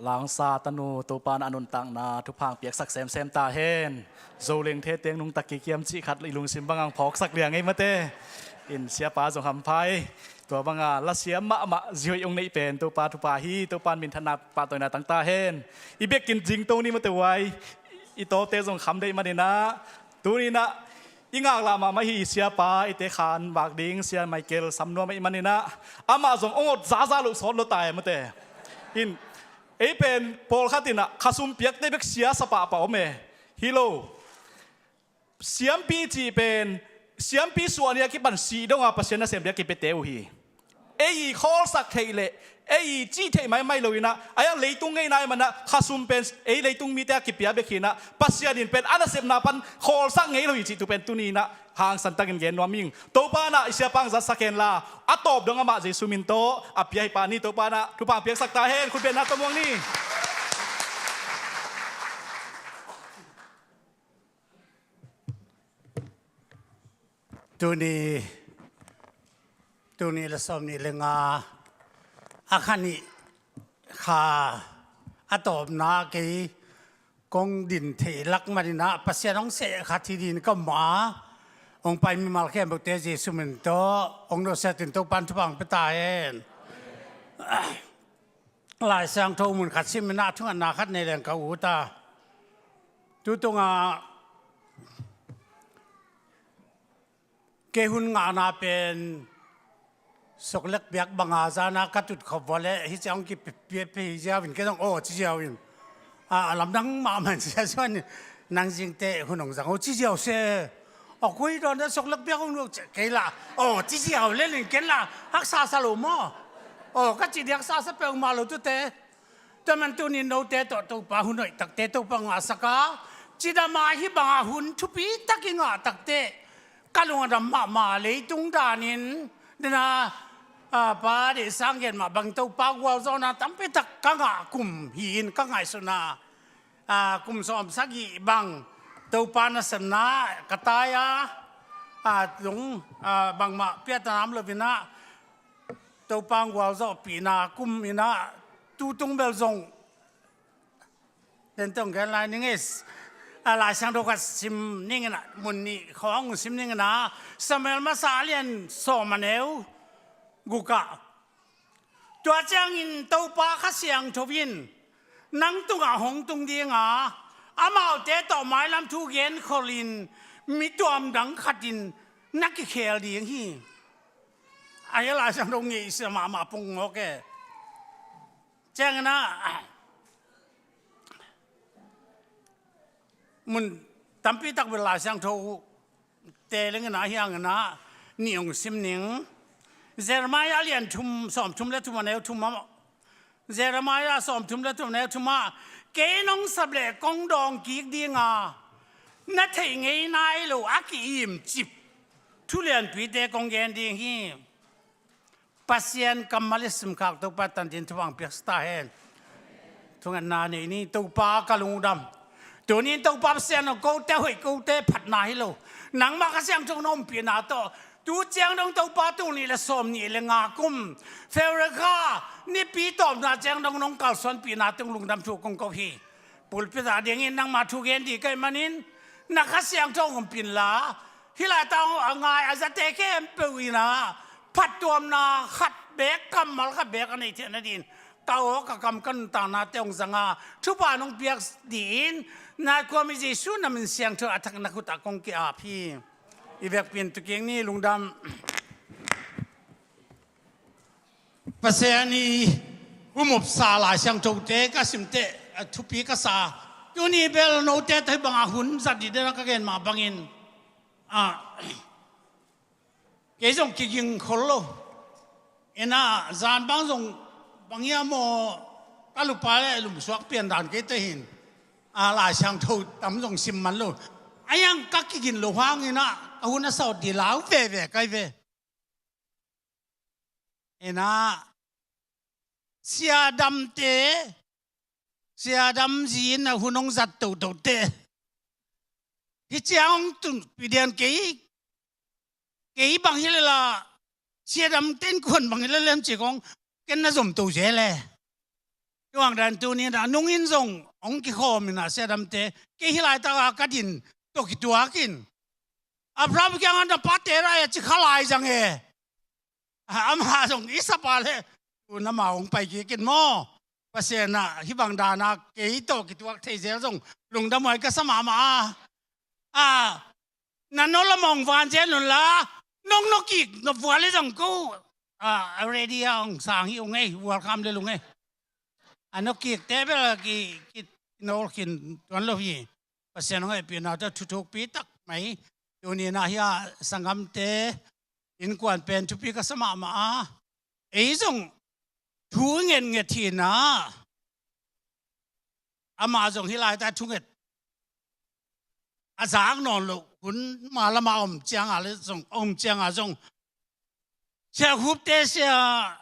Langsa tanu Topa in a nuntakna thupha piaksak semsem ta hen. Zoleng the teng nungta kikiam cih khat i lungsim bang hong phawksak liang ei mate. In siapa zong hampha hi. Tua banga lasiam mahmah zi hoih hong neih pen Topa thupha hi. Topa in minthanna pahtawina tang ta hen. I biakinn zingto ni mate uai. I tawte zong kham deih manin ah, tuni in ah i ngaklah mahmah hi. I siapa, i tekhan vak ding Sia Michael Samnuam ahih manin ah, amah zong hong ot zaza loh sawt lo ta e mate. In ei pen pawlkhat in ah khasum piakte bek siasa pahpah om e. Hi lo. Siampi cih pen siampi suahni a kipan sih donga Pasian nasem ding a kipiate uh hi. Ei i khawlsak theih leh ei i cih theih maimai lo in ah, a hiang leitung ngeina ahih manin ah khasum pen ei leitung mite a kipia bek hi in ah, Pasian in pen a nasepna pan khawlsak ngei lo hi cih tu pen tuni in ah hangsan takin gen nuam ing. Topa in ah i siapa hong zatsak hen la, a tawp dong amah Jesu min tawh a pia hi pah ni. Topa in ah thupha piaksak ta hen. Khutbetna tawh muang ni. Tuni, tuni la sawm nih le nga a kha nih kha a tawpna kei kong din theih lak manin ah Pasian hong seh khat hi ding ka om a, hong pai mimal khempeuhte Jesu min tawh hong nusiatin Topa in thupha hong pia ta hen. Lai Siangtho mun khat sim in ah thungetna khat nei leng ka ut a. Tutungah kei hun ngahna pen soklek biak banga zana ka tut khop vua leh hih ciang hong kipiapia hi ziau in kei zong aw ci ziau in, a lamdang mahmah in sia suan in, nang zingteh hun hong zang aw ci ziau se. A koi dawn dah soklek biak hong nuak kei lah aw ci ziau lel in ken lah haksa sa lo maw? Aw ka cih ding haksa sa peuhmah lo tute. Tua man tunin note tawh Topa hun hoih takte Topa ngahsak a, cidam a hih banga hun thupi tak i ngah takteh ka lung a dam mahmah. Leitung danin dena, a, Pa Deih Sang gen mah bang Topa gualzawhna tampi tak ka ngah kum hi in ka ngaihsutna, a, kum sawm sagih bang Topa nasepna ka tai a, a, tung, a, bangmah piahtana om lo in ah Topa hong gualzawhpihna kum in ah tutung bel zong den tong gen lai ning is, a, Lai Siangtho khat sim ning in ah, mun nih khawng sim ning in ah, Samuel masa a lian sawm a neu guk ah, tua ciangin Topa Kha Siangtho in nang tungah hong tung ding a, amaute tawh mailam thu genkhol in mi tuamdang khat in na kikhel ding hi. A hi a Lai Siangtho ngeihsia mahmah pung ngawk e. Ciangin ah mun tampi tak bel Lai Siangtho te leng in ah hiang in ah nih hong sim ning. Jeremiah lian thum, sawm thum le thum a neu thum ah, Jeremiah sawm thum le thum a neu thum ah, kei nong sap leh kong dawng kik ding a, na theih ngei nai lo a ki-imcip thu lianpite kong gen ding hi. Pasian kammal i simkhak Topa tantin thupha hong piaksa ta hen. Thungetna nei ni. Topa ka lungdam. Tunin Topa Pasian aw, kote hoih, kote phatna hi lo, nangmah Kha Siangtho na ompihna tawh tu ciang dong Topa tul nih le sawm nih le nga kum February kha nipi tawpna ciang dong nong kalsuanpihna tawh lungdam thu kong ko hi. Pulpit ah dingin nangmah thu gen ding ka hih manin na Kha Siangtho hong ompih inla, hih laitak a ngai a zate khempeuh in ah phattuamna khat beek, kammal khat beek a neih theihna dingin ka aw ka kam ka nuntaknate hong zang a, thupha nong piak dingin na khuami Jesu na min siangtho a thak na khut ah kong ki-ap hi. I vekpi in tu kik ni. Lungdam. Pasian i humupsa Lai Siangthote ka simteh a thupi ka sa. Tuni bel note tawh hih banga hun zat dih dena ka gen mah bangin, a, kei zong kiging khol lo. Ina zan bang zong bang hiam aw, ka lupa le lumsuak pian dan kei teh hin, a, Lai Siangtho tam zong sim man lo. A hiang ka kigin lo hangin ah ka hun a sawt dih lau veve kai ve. Ina siadamte, siadam zi in a hun hong zat tohtohte hi ciang hong tunpih dian kei, kei bang hi lel a, siadamte innkuan bang hi lel lem ci kong ken na zom to zel e. Tua bang dan tuni-in ah nungin zong hong kikhawm in ah, siadamte, kei hih laitak a ka din tawh kituak in, Abraham kiangah, na pa Tera e, ci kha lai zang e. Amah zong i sap a leh, tu-in amah hong pai kik in maw. Pasian ah hih bang dan a kei tawh kituak thei zel zong lungdam huai ka sa mahmah a. A, na nolh lamah hong van zel un la, nong nokik nop vua leh zong ko, a, ready a hong sang hi ung ei, welcome lel ung ei. A nokikte bel ki, ki, kinol khin tuan lo hi. Pasian hong hehpihna tawh thu thukpi tak mai. Tuni-in ah hih a sanggamte innkuan pen thupi ka sa mahmah a. Ei zong thu i ngetnget hi-in ah, amah zong hih laitak thunget a zak nawn loh hun, ma lamah a om ciang a leh zong, a om ciang a zong, Sia Khupte, Sia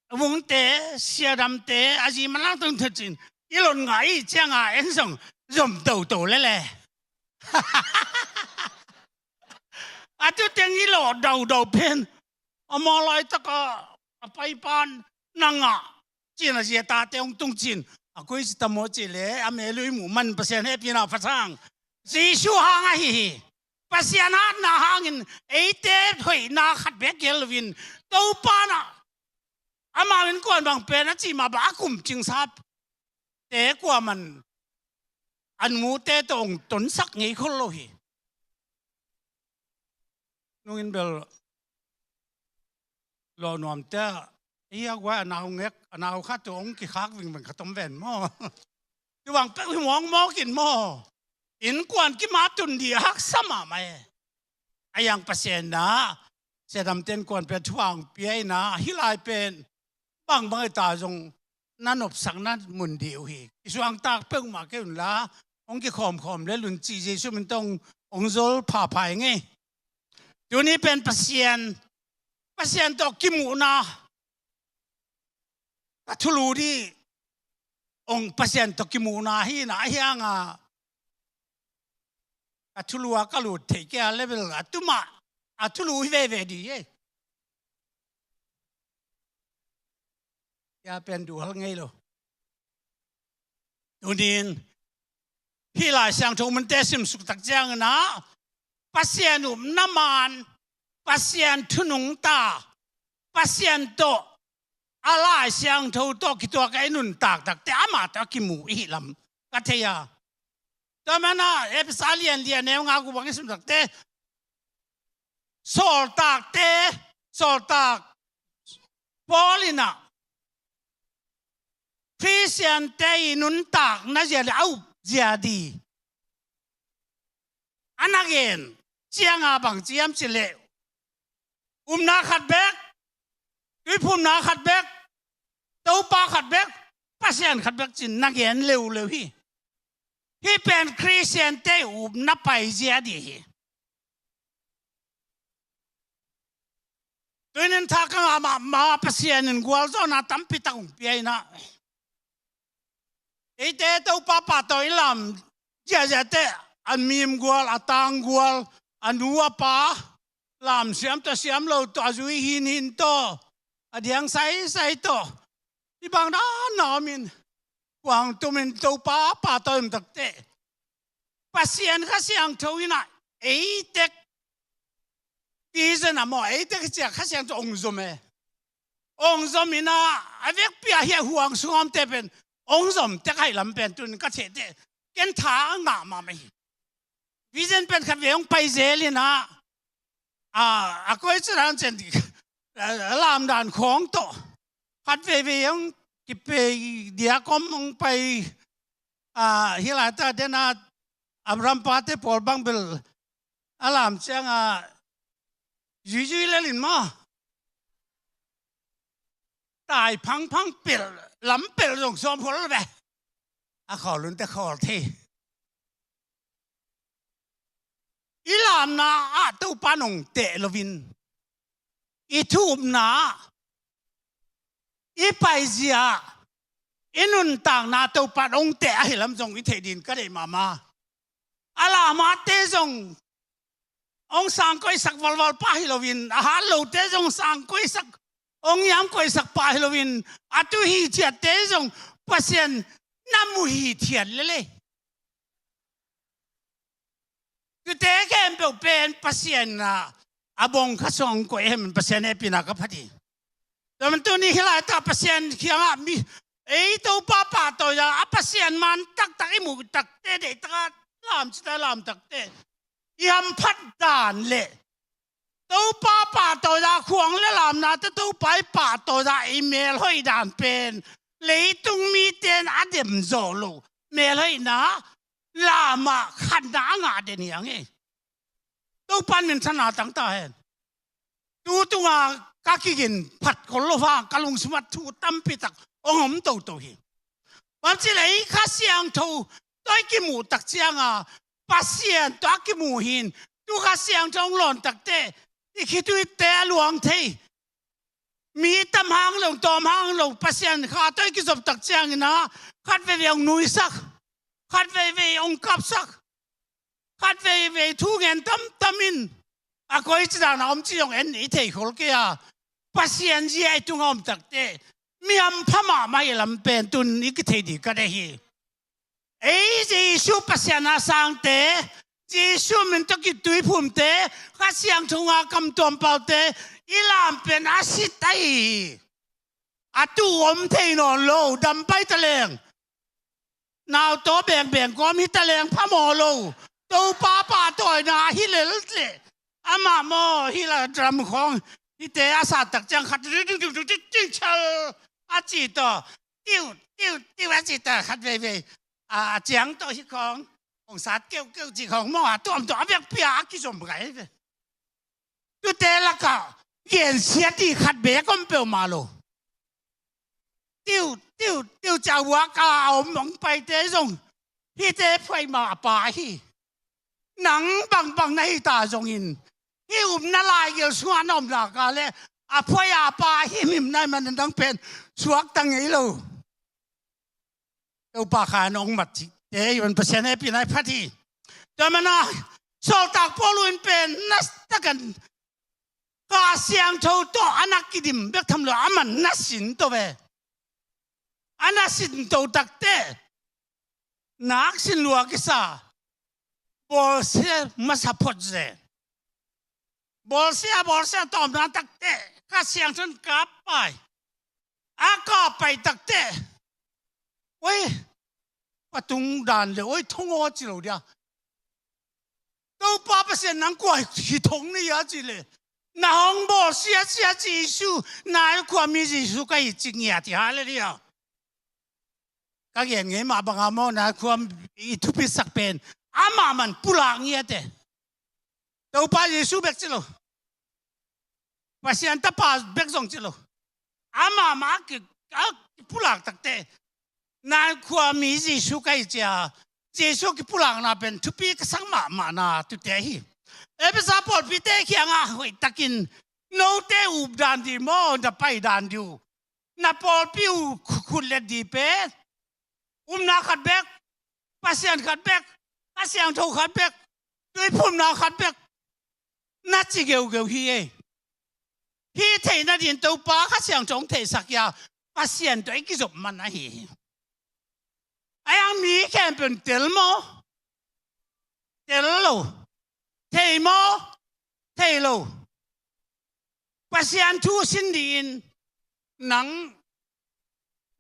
Vungte, siadamte, a zi manlang tung thut cin i lon ngah i ciang a, en zong zom toto lele. A tu teng i lawh dodok pen, a mawh laitak a, a paipan na ngah cin, a zi a tate hong tung cin, a koi ci ta maw cih leh a melui muh man Pasian hehpihna pha sang. Jesu hang ahi hi. Pasian hatna hangin eite hoihna khat beek hi loin, Topa in ah amau innkuan bang pen a cih mah bang a kum cingsate kuaman a nute tawh hong tonsak ngei khol lo hi. Nungin bel lawh nuamte, ei a guai a nau ngek, a nau khat tawh hong kikhak vingveng khat om ven maw. Tua bang peuh hi mawkmawk in maw. Innkuan kimah tun ding a haksa mahmah e. A yang Pasian in ah siadamte innkuan pen thu hong pia in ah, hih lai pen bangbang hi ta zong na nopsakna mun ding uh hi. Kisuangtak peuhmah kei un la, hong kikhawmkhawm lel un ci, Jesu min tawh hong zol phapha ing ei. Tuni pen Pasian, Pasian tawh kimuhna, ka thulu ding, hong Pasian tawh kimuhna hi-in ah, ahi hang a, ka thulu a ka lut theih kei a leh bel a tu mah, a thulu hi veve ding ei. Hih a pen duhhal ngei lo. Tuni-in hih Lai Siangtho munte simsuk tak ciangin ah, Pasian upna man, Pasian thu nungta, Pasian tawh, a Lai Siangtho tawh kituak a i nuntak takte amah tawh a kimu i hih lam ka thei a. Tua manin ah Efesa lian li a neu nga, guk bang i sim takte, sawltakte, sawltak Paul in ah Khristiante i nuntakna zia leh a up zia ding a na gen ciang a, bang ci hiam cih leh, upna khat bek, tuiphumna khat bek, Topa khat bek, Pasian khat bek ci-in na gen leuleu hi. Hih pen Khristiante upna paizia ding hi. Tuni-in tha ka ngah mahmah, Pasian in gualzawhna tampi tak hong pia in ah, eite Topa pahtawi lam ziahziahte, a mim gual, a tang gual, a nu a pa, lam siam tawh siam lo tawh, a zui hinhin tawh, a diang saisai tawh, hih bang dan a om in, kuang tumin Topa pahtawi om takte, Pasian Kha Siangtho in ah, ei tek, vision a maw, ei tek hi ciang Kha Siangtho hong zom e. Hong zom in ah, a vekpi a hih a huang sung a omte pen hong zom tek ahih lam pen tuni-in ka thei teh, ken tha a ngah mahmah hi. Vision pen khat vei hong pai zel in ah, a, a koi ci dan ciang, a, a lamdan khawng tawh khat veivei hong kipei diak om, hong pai, a, hih laitak den a, Abraham pate pawl bang bel a lam ciang a, zuizui lel in maw, tai phangphang pelh, lam pelh zong sawm khol ve. A khawl un teh khawl thei. I lamna ah Topa in hong teh loin, i thu upna, i paizia, i nuntakna Topa in hong teh ahih lam zong i theih dingin ka deih mahmah. A lamate zong hong sangkoihsak valval pah hi loin, a hat lote zong sangkoihsak hong hiam koihsak pah hi loin a tu hithiatte zong Pasian na mu hithiat lel hi. Tuate khempeuh pen Pasian a, a bawngkha sung koih ahih manin Pasian hehpihna ka phat hi. Tua man tuni hih laitak Pasian kiangah mi, ei Topa pahtawi a, a Pasian man taktak i muh takteh, deihtak a lam cita lam takteh i hamphat dan le Topa pahtawi a khuang le lamna te Topa i pahtawi a i melhoih dan pen leitung mite in a dem zawh loh melhoihna lamah khatna a ngah den hi hang hi. Topa in minthanna tang ta hen. Tu tunga ka kigin phat khol lo hang ka lungsim ah thu tampi tak hong om toto hi. Bang ci leh ei Kha Siangtho tawh i kimuh tak cianga Pasian tawh a kimuh hi in, tu Kha Siangtho hong lawn takteh i khitui te a luang thei. Mi tam hang lo, tawm hang lo, Pasian Kha tawh i kizop tak ciangin a, khat veivei hong nuisak, khat veivei hong kapsak, khat veivei thu ngen tamtam in a koici dan a om cih zong en i thei khol kei a, Pasian zia i tungah om takteh mi hampha mahmah i lam pen tun i kithei ding ka deih hi. Ei Jesu Pasian a sangte, Jesu min tawh kituiphumte, Kha Siangtho a kamtuam paute i lam pen a sit ahi hi. A tu om thei nawn lo, dam pai ta leng, nautawh bengbeng kawm hi ta leng phamawh lo, Topa pahtawina hi lel leh amah maw hi la drum khawng hite a sat tak ciang khat ring ring ring ring ring chal a ci tawh, tiu tiu tiu a ci tawh khat veivei a, a ciang tawh hi khawng hong sat keuhkeuh ci khawng maw a tuamtuam a vekpi a a kizom gai ve. Tute lakah gensiat i khat beek om peuhmah lo. Tiu tiu tiu ciah uak a om hong paite zong hihte phuaih mah a pa hi. Nang bangbang na hi ta zongin hih upna laigel sungah na om nak a leh a phuaih a pa hi mim nai man nang pen suakta ngei lo. Topa Kha in hong mat cihte i van Pasian hehpihna i phat hi. Tua mana Sawltak Paul in pen na takan Kha Siangtho tawh a na kidim bek tham lo a man na sin to ve. A na sin to takteh nak sin lua kisa bawlsia masa phot ze. Bawlsia bawlsia tawmna takteh Kha Siangtho in kap pai. A kap pai takteh oi patung dan le oi thong aw ci lo dia. Topa Pasian nang kua hi thong na hia ci le na hong bawlsia sia Jesu na khuami Jesu ka hi ci ngiat hi. Halleluiah. Ka gen ngei mah banga maw na khuam i thupisak pen amah man pulak ngiat e. Topa Jesu bek ci lo. Pasian Tapa bek zong ci lo. Amah mah a ki, a kipulak takteh na khuami Jesu ka hi cia Jesu kipulakna pen thupi ka sak mahmahna tute hi. Efesa pawlpite kiangah hoihtakin note up dan dih maw na pai dan dih uh. Na pawlpi uh khutlet dih pen upna khat bek, Pasian khat bek, Kha Siangtho khat bek, tuiphumna khat bek na ci geugeu hi ei. Hih theihna ding Topa Kha Siangtho hong theihsak hia Pasian tawh i kizop man ahi hi. A yang mi khempeuh in tel maw? Tel lo. Thei maw? Thei lo. Pasian thu sin dih in nang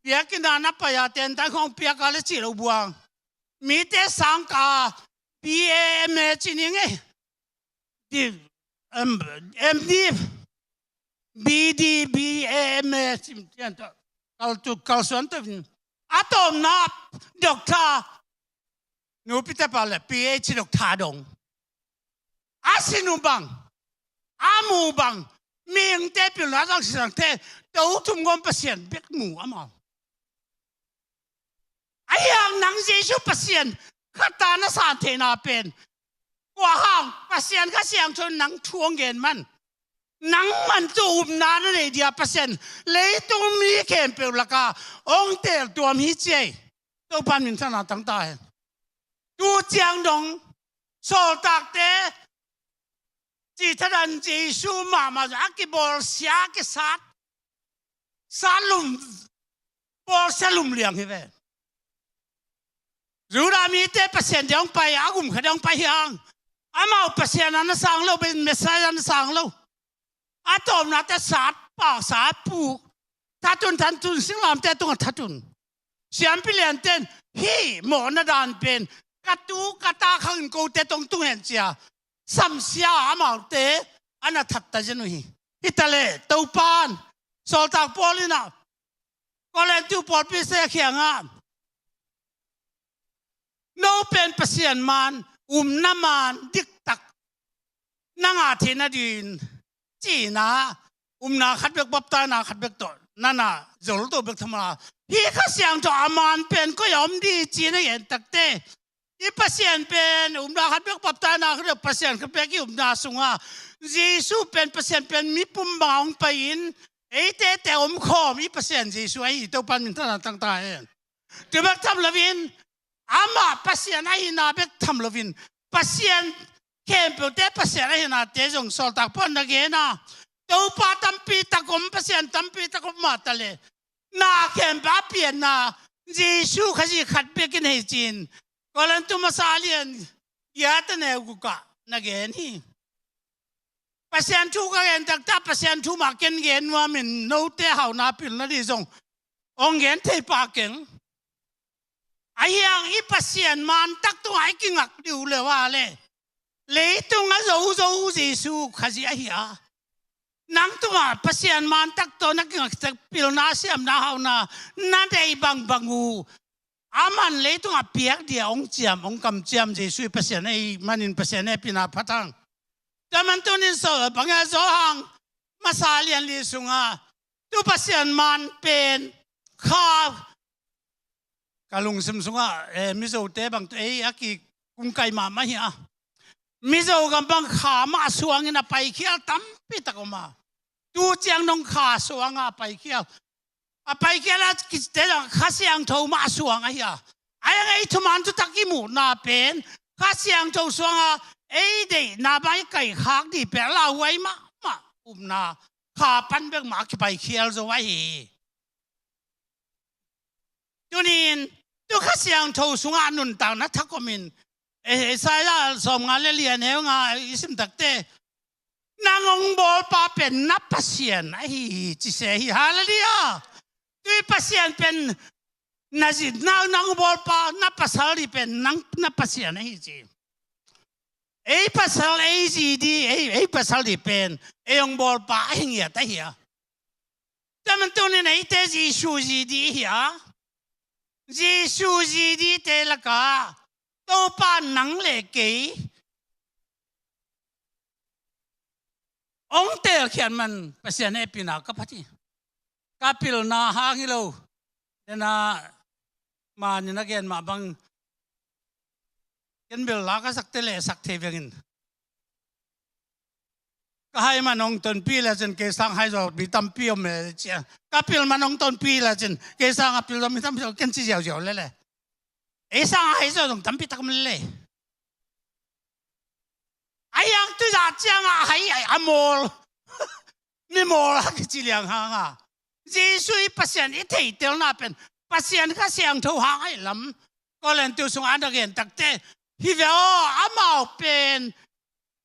biakinn ah na pai a tentan khawng piak a le cih lo buang. Mite sangka B A M A ci ning ei. Di, em, M D, B D, B A M A ci, kaltu, kalsuan tu. A tawmna doctor nupi te pa le P H doctor dong. A sin uh bang, a mu bang, mihingte pilna zang sisangte, to thum gawm Pasian bek mu amau. A hiang nang Jesu Pasian khat ta na san theihna pen kua hang Pasian Kha Siangtho nang thu hong gen man. Nangman tu upna na nei dia Pasian leitung mi khempeuh laka hong tel tuam hi ci ei. Topan minthanna tang ta hen. Tu ciang dong sawltakte cithadan Jesu mahmah a kibawlsia a kisat sa lum, bawlsia lum liang hi ve. Judah mite Pasian dia hong pai, a gum khat dia hong pai hi hang. Amau Pasian a na sang lo, ben Messiah a na sang lo. A tawpnate sat, paksa, puk, thatun, thatun, singlamte tungah thatun. Siampi lianten hih mawhna dan pen ka tu ka ta khangin kote tong tung hen cia samsia amaute a na thatta zen uh hi. Hi taleh Topan sawltak Paul in ah Korintu pawlpi se khiangah, no pen Pasian man, umna man diktak na ngah theihna dingin ci-in ah, umna khat bek, baptaina khat bek tawh na na zolto bek tham lo. Hih Kha Siangtho a man pen koi a om ding ci-in a gen takte, i Pasian pen umna khat bek, baptaina khat bek, Pasian khat bek i upna sungah Jesu pen, Pasian pen mipum bangah hong pai-in eite teh om khawm i Pasian Jesu ahi hi. Topan minthanna tangtak hen. Tu bek tham loin, amah Pasian ahihna bek tham loin, Pasian khempeuhte Pasian ahihnate zong sawltak Paul in na gen a, Topa tampi tak om, Pasian tampi tak om mah taleh, na khempeuh a pianna Jesu Khazih khat bek in hei ci-in Korintu masa a lian giat a neu gukah na gen hi. Pasian thu ka gen takte, Pasian thu mah ken gen nuamin note hauhna pilna ding zong hong gen thei pah keng. Ahi hang i Pasian man tak tungah i kingak ding uh leh, leitung a zozo Jesu Khazih ahi a, nang tungah Pasian man tak tawh na kingak tak, pilna, siamna, hauhna na deih bangbang uh, aman leitung a piak ding a hong ciam, hong kamciam Jesu i Pasian ahih manin Pasian hehpihna phat hang. Tua man tunin so bangin Johan masa lian li sungah tu Pasian man pen kha, ka lungsim sungah, eh, Mizote bang tu ei a kikungkai mahmah hi a, Mizo gam bang kha mah suangin a paikhial tampi tak om a, tu ciang dong kha suangah a paikhial, a paikhial a kite zong Kha Siangtho mah suang ahi a. Ahi hang ei thuman thutak i muhna pen Kha Siangtho suangah ei deihna bang i kaikhak ding pen a lauhuai mahmah upna kha pan bek mah a kipaikhial zo ahi hi. Tunin tu Kha Siangtho sungah nuntakna thak omin, eh, Isaiah sawmnga le li a neu nga i sim takte, nang hong bawlpa pen na Pasian ahi hi ci se hi. Halleluiah. Tu i Pasian pen na zi, na, nang hong bawlpa, na pasal ding pen nang, na Pasian ahi ci. Ei pasal, ei zi ding, ei, ei pasal ding pen ei hong bawlpa ahi ngiat ahi a. Tua man tunin eite Jesu zi ding hi a, Jesu zi dingte lakah Topa nang le kei hong telkhiat man Pasian hehpihna ka phat hi. Ka pilna hang hi lo. Dena manin a gen mah bang ken bel la ka sakte le sak thei vengin. Ka hai man hong tonpih le cin kei sang hai zaw mi tampi om e cia. Ka pil man hong tonpih le cin kei sang a pil zaw mi tampi om, ken ci ziauziau lele. Ei sang a hai zaw zong tampi tak om lele. A yang tu zah ciang a hai a mawl. Mi mawl a kici liang hang a, Jesu i Pasian i theihtelna pen Pasian Kha Siangtho hang ahi lam Korintu sungah a na gen takte, hi ve aw, amau pen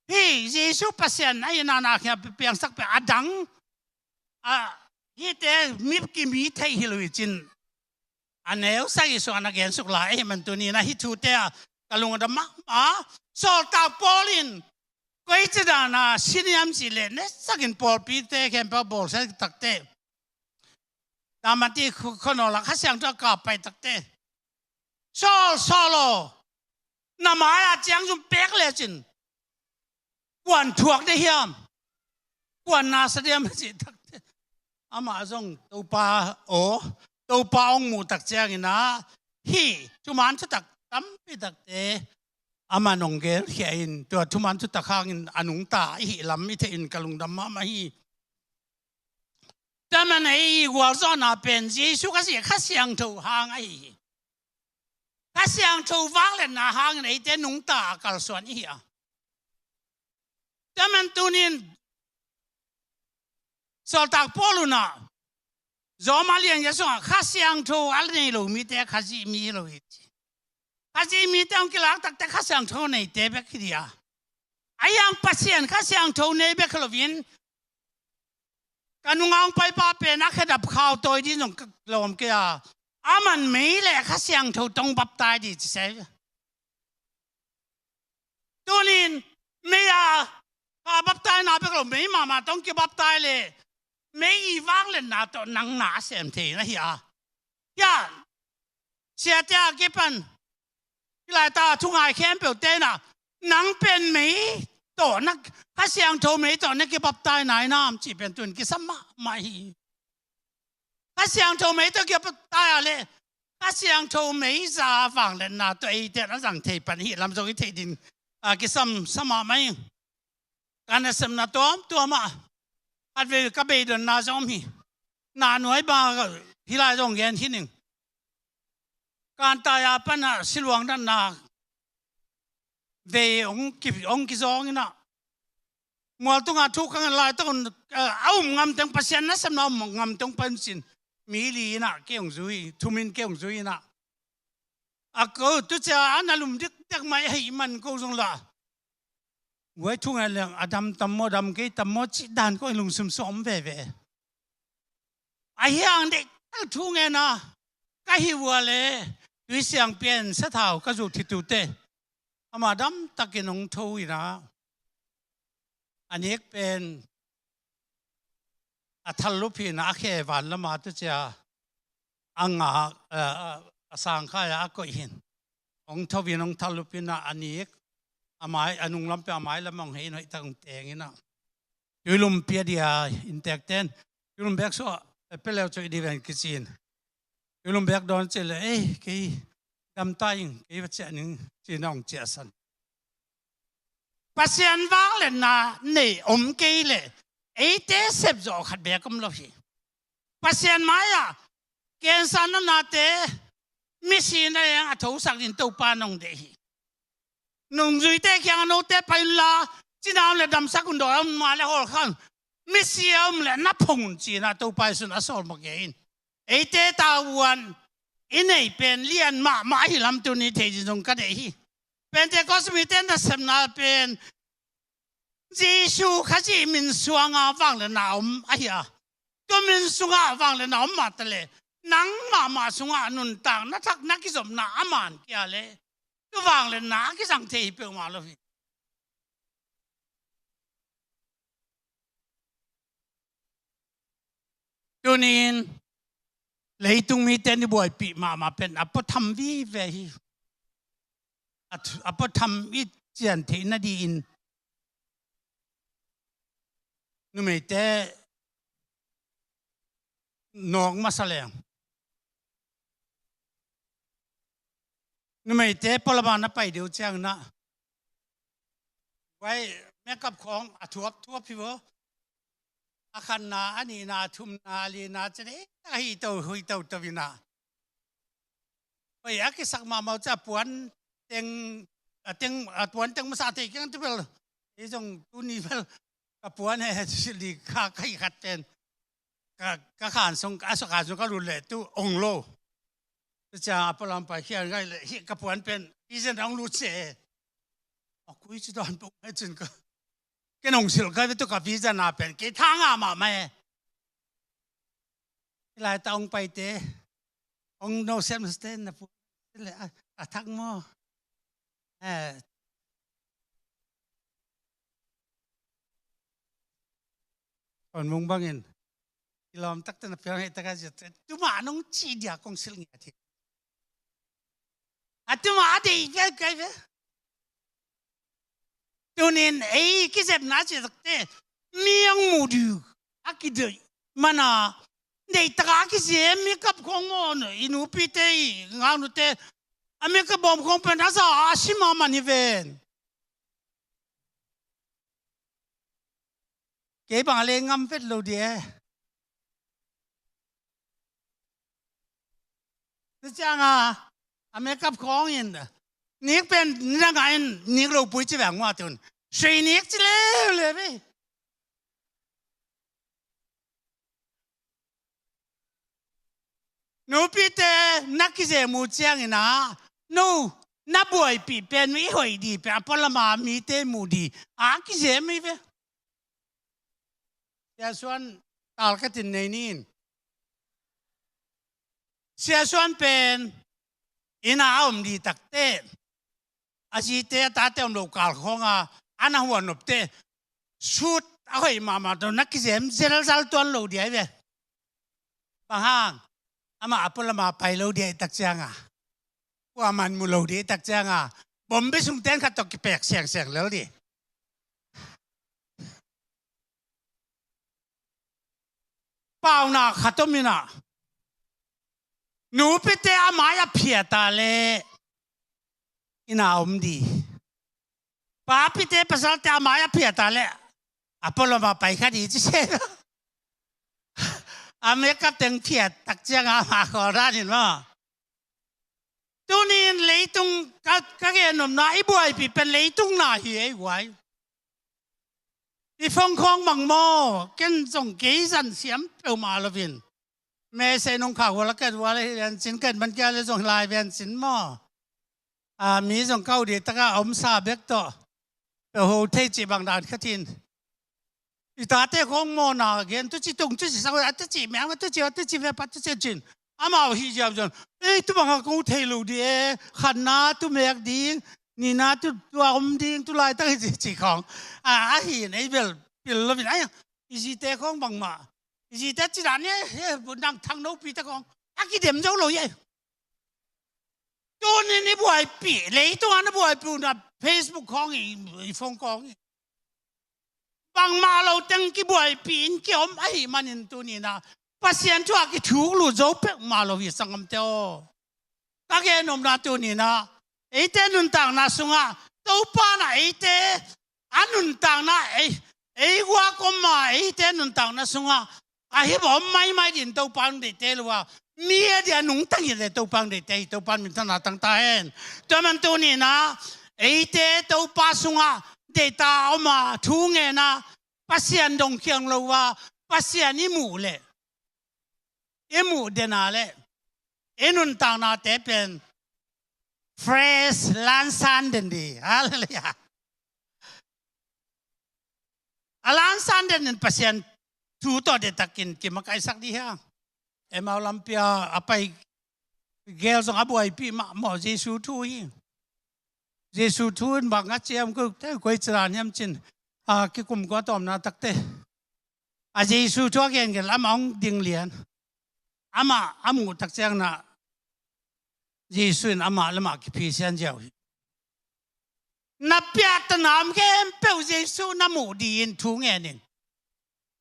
hih Jesu Pasian ahihna na khia piangsak pen a dang, a, hihte mi kimi thei hi lo hi cin. A neu sagih sungah na gen suk lai ahih man tunin a hih thute ah ka lungdam mahmah. Sawltak Paul in koici dan a sin hiam cih leh, nesakin pawlpite khempeuh a bawlsia takte, Damati khuanawl ah Kha Siangtho a kap pai takte, Saul, Saul aw, na mai-ah ciangzum pek lecin kuan thuak ding hiam? Kuan na sa ding hiam? Cih takte, amah zong Topa aw, Topa hong muh tak ciangin ah hih thuman thutak tampi takte amah nong genkhia in, tua thuman thutak hangin a nungta i hih lam i theih in ka lungdam mahmah hi. Tua man ei i gualzawhna pen Jesu Khazih Kha Siangtho hang ahi hi. Kha Siangtho vangliatna hangin eite nungta a kalsuan i hi a. Tua man tunin Sawltak Paul un ah Rom a lian giat sungah Kha Siangtho a nei lo mite Khazih mi hi lo hi ci. Khazih mite hong kilak takte Kha Siangtho neite bek hi dia. Ahi hang Pasian Kha Siangtho nei bek hi loin ka nunga hong paipa pen a khedap khau tawi ding zong ka lawm kei a. Aman mei le Kha Siangtho tawh baptai ding ci se. Tunin mei a kha baptaina bek lo, mei mahmah tawh kibaptai le mei i vangliatna tawh nang na a sem thei na hi a. Hia, siate a kipan hih laita thungai khempeuh te in ah nang pen mei tawh na, Kha Siangtho mei tawh na kibaptai nai nam cih pen tun kisam mahmah hi. Kha Siangtho mei tawh kibaptai a le Kha Siangtho mei za vangliatna tawh eite na zang thei pan hi lam zong i theih ding a kisam sa mahmah hi. Ka nasepna tuamtuam ah khatvei ka beidonna zong om hi. Nahnuai bang hih lai zong gen hi ning. Kantai a pan ah siluang natna vei hong ki, hong kizawng in ah mual tungah thu ka ngen laitak un, eh, a um ngamteng Pasian nasepna um ngamteng pan sin mi li in ah kei hong zui, thum in kei hong zui in ah. A ko tu cia a na lum dikdek mai ahih man ko zong la. Guai thu ngai leng a dam tam maw, dam kei tam maw cih dan ko i lungsim sawm veve. Ahi hang deih tal thu ngen a ka hi ua le tui siang pian sathau ka zuk thitute ama dam takin hong tho in ah a nik pen a thal lup hi in ah a khe van lama tu cia a nga, eh, a sangkhai a a koih hi in hong tho in hong thal lup in ah a nik a mai, a nung lam peuh a mai lam hong hei in hoih tak hong teng in ah. Tuilum pia dia inntek ten tuilum bek suah, eh, pia leu cuih di ven kici in. Tuilum bek dawn cih leh, ei, kei dam ta ing, kei va ciah ning ci in ah hong ciahsan. Pasian vangliatna nei om kei leh eite sepzawh khat beek om lo hi. Pasian mai-ah cancer natnate misi na leng a thosak ding Topa in hong deih hi. Nungzuite kiangah note pai unla, cina om leh damsak un, dawi om mah leh hawlkha un, misi a om leh na phong un ci in ah Topa Jesu in a sawl mawk hi in. Eite tavuan i neih pen lian mahmah ahi lam tuni thei ding zong ka deih hi. Pentecost mite nasepna pen Jesu Khazih min suanga vangliatna om ahi a. Tua min sungah vangliatna om mah ta leh nang mahmah sungah nuntakna thak na kizopna a man kia leh tua vangliatna a kizang thei hi peuhmah lo hi. Tunin leitung mite ni buaipih mahmah pen a puatham vive hi. A thu, a puatham i cian theih nadingin numeite nawk masa leng. Numeite pualam ah na pai deuh ciangin ah, vai, makeup khawng a thuapthuap hi vaw. A khatna, a nihna, a thumna, a lina, cine a hi to, hui toto in ah. Vai, a kisak mahmah uh ciang a puan teng, a teng, a puan teng masa thei keng tu bel. Ei zong tuni bel ka puan he, he, sili ka, ka hi khat pen. Ka, ka khan sung, a sa khan sung ka lut leh tu ong lo. Tu ciang a pualam pai khian ngai leh, hih ka puan pen vision a ong lut se. A kui ci dan pong ngai cin ka. Ken ong silh ka ve tu ka vision a pen kei tha ngah mahmah e. Hih lai ta ong paite, ong no sem na sten na pu leh a, a thak maw? Eh. Kon mung bangin i lawm takte na piang hei taka zia, tuma nong ci dia kong silh ngiat hi. A tuma a deih vial kai ve. Tunin ei kizepna ci takte mi ang mu dih a kideih mana deih taka a kizia makeup khawng maw, i nupite, i ngaunute a makeup bawm khawng pen a za a si mahmah hi ven. Kei bang a lei ngam vet lo di e. Tua ciang a, a makeup khawng in nik pen nidang a in nik lo pui ci veng mua tun. Sui nik ci leuleu ve. Nupite na kizem uh ciangin ah, no, na buaipih pen i hoih ding pen a pualam a mite muh ding a kizem hi ve. Sia Suan, talkatin nei ni in. Sia Suan pen inn ah a om ding takteh, a zite a tate om lo kal khawng a, a na huan nopteh, suit a hoih mahmah tawh na kizem zelzal tuan lo ding hi ve. Bang hang? Amah a pualam a pai lo ding ahih tak ciang a, kuaman mu lo ding ahih tak ciang a, bombi sung ten khat tawh kipek siangsiang lel ding. Paunak khat om in ah, nupite a mai a phiat leh inn ah a om ding. Papite pasalte a mai a phiat leh a pualam a pai kha ding ci se. A makeup teng phiat tak ciang a, mah khawl dan in maw. Tuni in leitung ka, ka gen nopna, i buaipih pen leitung na hi ei guai. I phone khawng bang maw, ken zong kei zan siam peuhmah lo in. Message nong khak uh a, la kat uh a, la hi lian cin, ken man kia le zong hi lai lian cin maw. A, mi zong kau ding tak a om sa bek tawh, peuh ho thei cih bang dan khat in. I tate khawng mawhna gen, tu ci tung, tu ci sak, a tu ci miang, a tu ci, a tu ci ve, pa tu ci cin. Amau hi ziau zon. Ei, tu bang a kong thei lo ding e, khatna tu mek ding, nihna tu, tu a om ding, tu laitak hi ci, ci khawng. A, ahi in ei bel pil lo in, ai, i zite khawng bangmah. I zite ci dan e, he, bu nang thang no pi ta khawng. A kidem zo lo e. Tuni in i buaipih, leitung a na buaipih uh na Facebook khawng hi, i phone khawng hi. Bangmah lo teng kibuaipih in kiom ahih manin tuni in ah, Pasian thu ah kithuk lut zo peuhmah lo hi sanggamte aw. Ka gen nopna tuni in ah, eite nuntakna sungah, Topa in ah eite, a nuntakna, ei, ei guak om a, eite nuntakna sungah, a hip om maimai ding Topa hong deihte lo a, mi a dia nungta ngit le Topa hong deihte hi, Topa min thangna tang ta hen. Tua man tuni in ah, eite Topa sungah deihta om a, thu ngen a, Pasian dongkhiang lo a, Pasian i muh leh, i muh den a leh, i nuntaknate pen fresh, lansan den ding. Halleluiah. A lansan den in Pasian thu tawh deihtakin kimakaihsak ding hi hang. Emau lampi a a pai gel zong a buaipih mahmah Jesu thu hi. Jesu thu in bang a ciam ko, te koi ciran hiam cin, a, kikum ko a tawmna takte, a Jesu thu a gen gel amah hong ding lian. Amah a muh tak ciang in ah, Jesu in amah le amah kiphisian ziau hi. Na piakta nam khempeuh Jesu na muh ding in thu ngen in.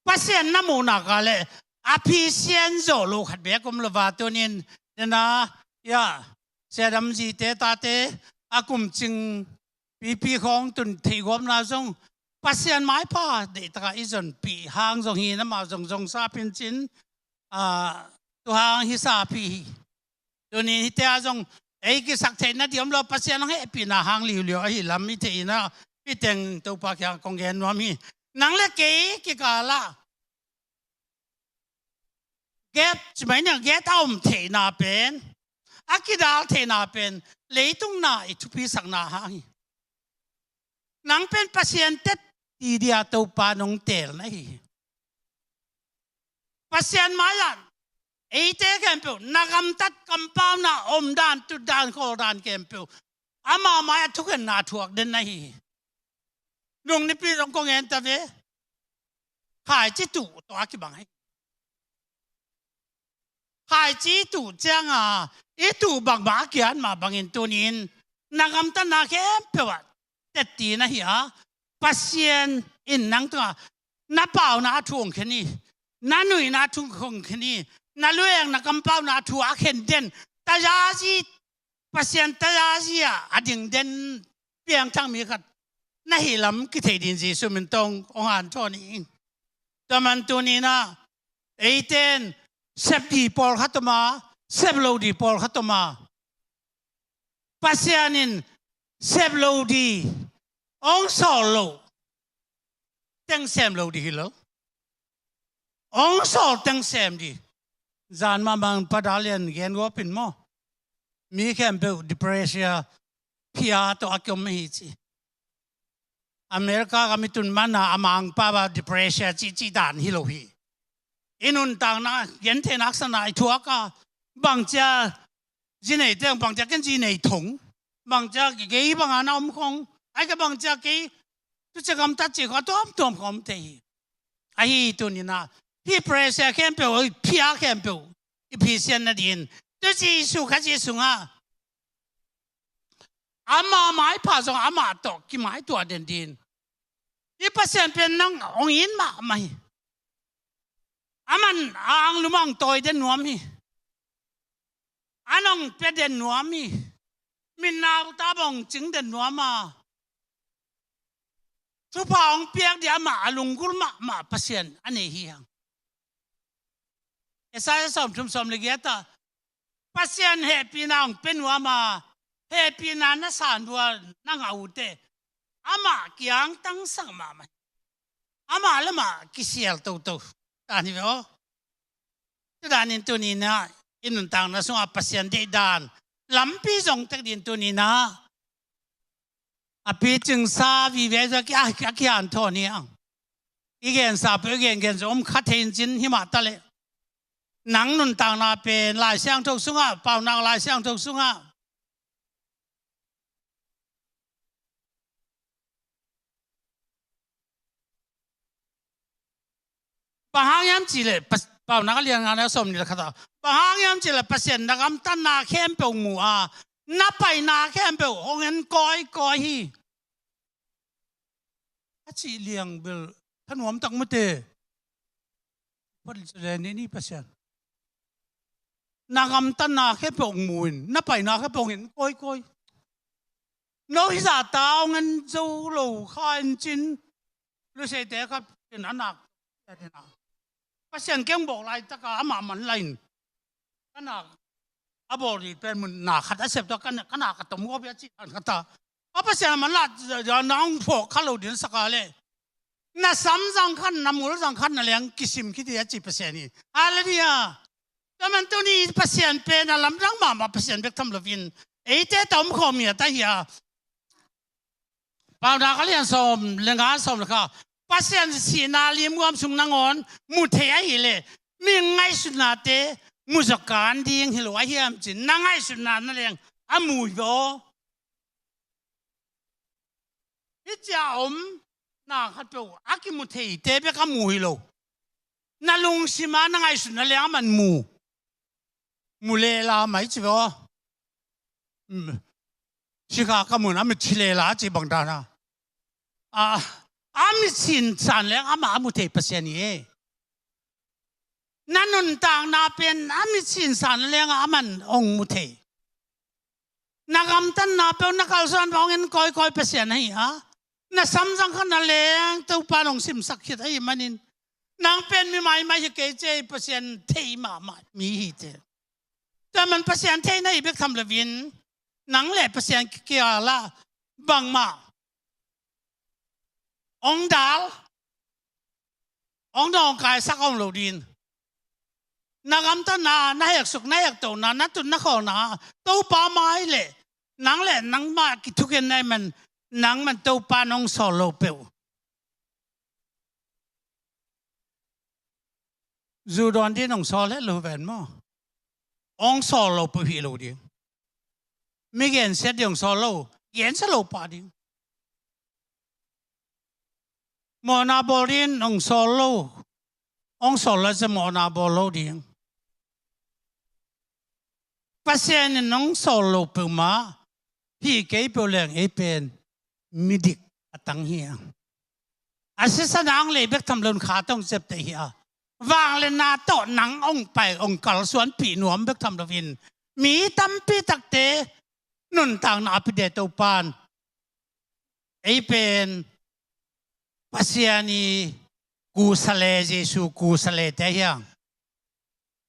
Pasian na muh nak leh a phisian zawh lo khat beek om lo a, tuni in, den a, ya, siadam zite tate a kumcing pipi khawng tun theihgawpna zong Pasian maipha deihtak a i zonpih hang zong hi, amau zong zong sap in cin, a, tu hang hi sap hi hi. Tuni in hihte ah zong ei kisak theihna ding om lo, Pasian hong hehpihna hang liuliau ahih lam i theih in ah, hih teng Topa kiang kong gen nuam hi. Nang le kei kikal ah gap, ci mai ni, gap a om theihna pen, a kidal theihna pen leitung na i thupisakna hang hi. Nang pen Pasian tetti ding a Topa nong teel na hi hi. Pasian mai-ah eite khempeuh na gamtat kampauna, omdan, tutdan, khawldan khempeuh ama mai-ah thukhenna thuak den na hi hi. Nung nipi zong kong en ta ve. Khaici tuh tawh a kibang hi. Khaici tuh ciang a, i tuh bangmah a kiat mah bangin tuni in na gamtatna khempeuh ah tetti na hi a, Pasian in nang tungah na pauna a thu hong khen hi, na nuihna a thu hong khen hi, na lueng na kampauna a thu a khen den, tayazi, Pasian tayazi ah a ding den piangthak mi khat na hih lam kithei ding Jesu min tawh hong hanthawn hi. Tua man tuni in ah eite in sep ding pawlkhat om a, sep lo ding pawlkhat om a, Pasian in sep lo ding, hong sawl lo teng sem lo ding hi lo. Hong sawl teng sem ding. Zan mahmah in Pa Dalian gen gawp in maw, mi khempeuh depression, phia tawh a kiom hi ci. America gam i tun mana a mangpa ba depression cihcih dan hi lo hi. I nuntakna genthei naksan a i thuak a, bangcia zi nei teng, bangcia ken zi nei thong, bangcia kei banga na om khong, ai ka bangcia kei tucia gamtat cih kho a tuamtuam kho om thei hi. Ahi tuninah hih pressure khempeuh, hih phia khempeuh i phisian nadin tu Jesu Khazih sungah amah maipha zong amah tawh kimaituah den din. Hih Pasian pen nang hong it mahmah hi. Aman a anglum ah hong tawi den nuam hi. An hong pia den nuam hi. Min nau ta bang hong cing den nuam a, thupha hong piak ding amah a lunggulh mahmah Pasian a nei hi hang. Isaiah sawmthum sawm le giat ah Pasian hehpihna hong pia nuam a, hehpihna na san uh a na ngah uh teh amah kiang tangsak mahmah hi. Amah lamah kisial toto dan hi ve aw. Tudanin tuninah i nuntakna sungah Pasian deih dan lampi zong tek din tuninah a picingsa vive a ki-, a, a kihanthawn hi ang. I gensa peuh i gengen zong om kha thei in cin himah taleh nang nuntakna pen Lai Siangtho sungah, Paunak Lai Siangtho sungah bang hang hiam cihleh Pas-, Paunak a lian nga na sawm nih le khat ah, bang hang hiam cihleh Pasian na gamtatna khempeuh mu a, na paina khempeuh hong en kawikawi hi. A cih liang bel thanuam tak mute. Phat le ni ni Pasian na gamtatna khempeuh hong mu in, na paina khempeuh hong en kawikawi. No hi zahta hong en zo lo kha in cin. Luseite khat in a nak, Pasian keng bawk laitaka amah man lai in ka nak a bawl dih pen mun na khat a sep tua ka na, ka nak a tom gawp hi a cih dan khat a, a Pasian a man lah na hong phawk kha lo din saka leh na sam zang khat, na mul zang khat na leng kisim khit hi a ci Pasian hi. Halleluiah. Tua man tuni Pasian pen a lamdang mahmah Pasian bek tham loin eite ta om khawm hi a ta hi a. Paunak a lian sawm le nga, sawm le kha, Pasian sihna limguam sung nangawn mu thei ahileh mi ngaihsutnate mu zaw kan ding hi lo ahiam cin na ngaihsutna na leng a mu hi vaw. Hih cia om na khat peuh a kimu theite bek a mu hi lo. Na lungsima na ngaihsutna leng a man mu. Mu lela mai ci vaw. Sikha ka mun a mit ci lela ci bang dana. A, a mit sin san leng amah a mu thei Pasian hi e. Na nuntakna pen a mit sin san leng a man hong mu thei. Na gamtatna peuh na kalsuan peuh hong en kawikawi Pasian ahi a. Na samzang khat na leng Topa nong simsak khit ahi manin nang pen mi maimai hi kei ci ei, Pasian thei mahmah mi hi te. Tua man Pasian theihna hi bek tham loin nang le Pasian kikial ah bangmah hong dal, hong dawngkaisak hong lo din. Na gamtatna, na heksuk, na hektona, na tut na khawlna Topa mai le nang le nangmah kithuken na hi man, nang man Topa nong sawl lo peuh. Zu dawn din hong sawl het lo ven maw? Hong sawl lo peuh hi lo ding. Mi gensiat ding hong sawl lo, gensia lo pah ding. Mawhna bawl din hong sawl lo, hong sawl lo cia mawhna bawl lo ding. Pasian in hong sawl lo peuhmah hi kei peuh leng ei pen midik a tang hi a. A sisan ang lei bek tham loin kha tawh hong ciapteh hi a. Vangliatna tawh nang hong pai hong kalsuanpih nuam bek tham loin mi tampi takte nuntakna a pite Topan ei pen Pasian i kusale, Jesu kusalete hi ang.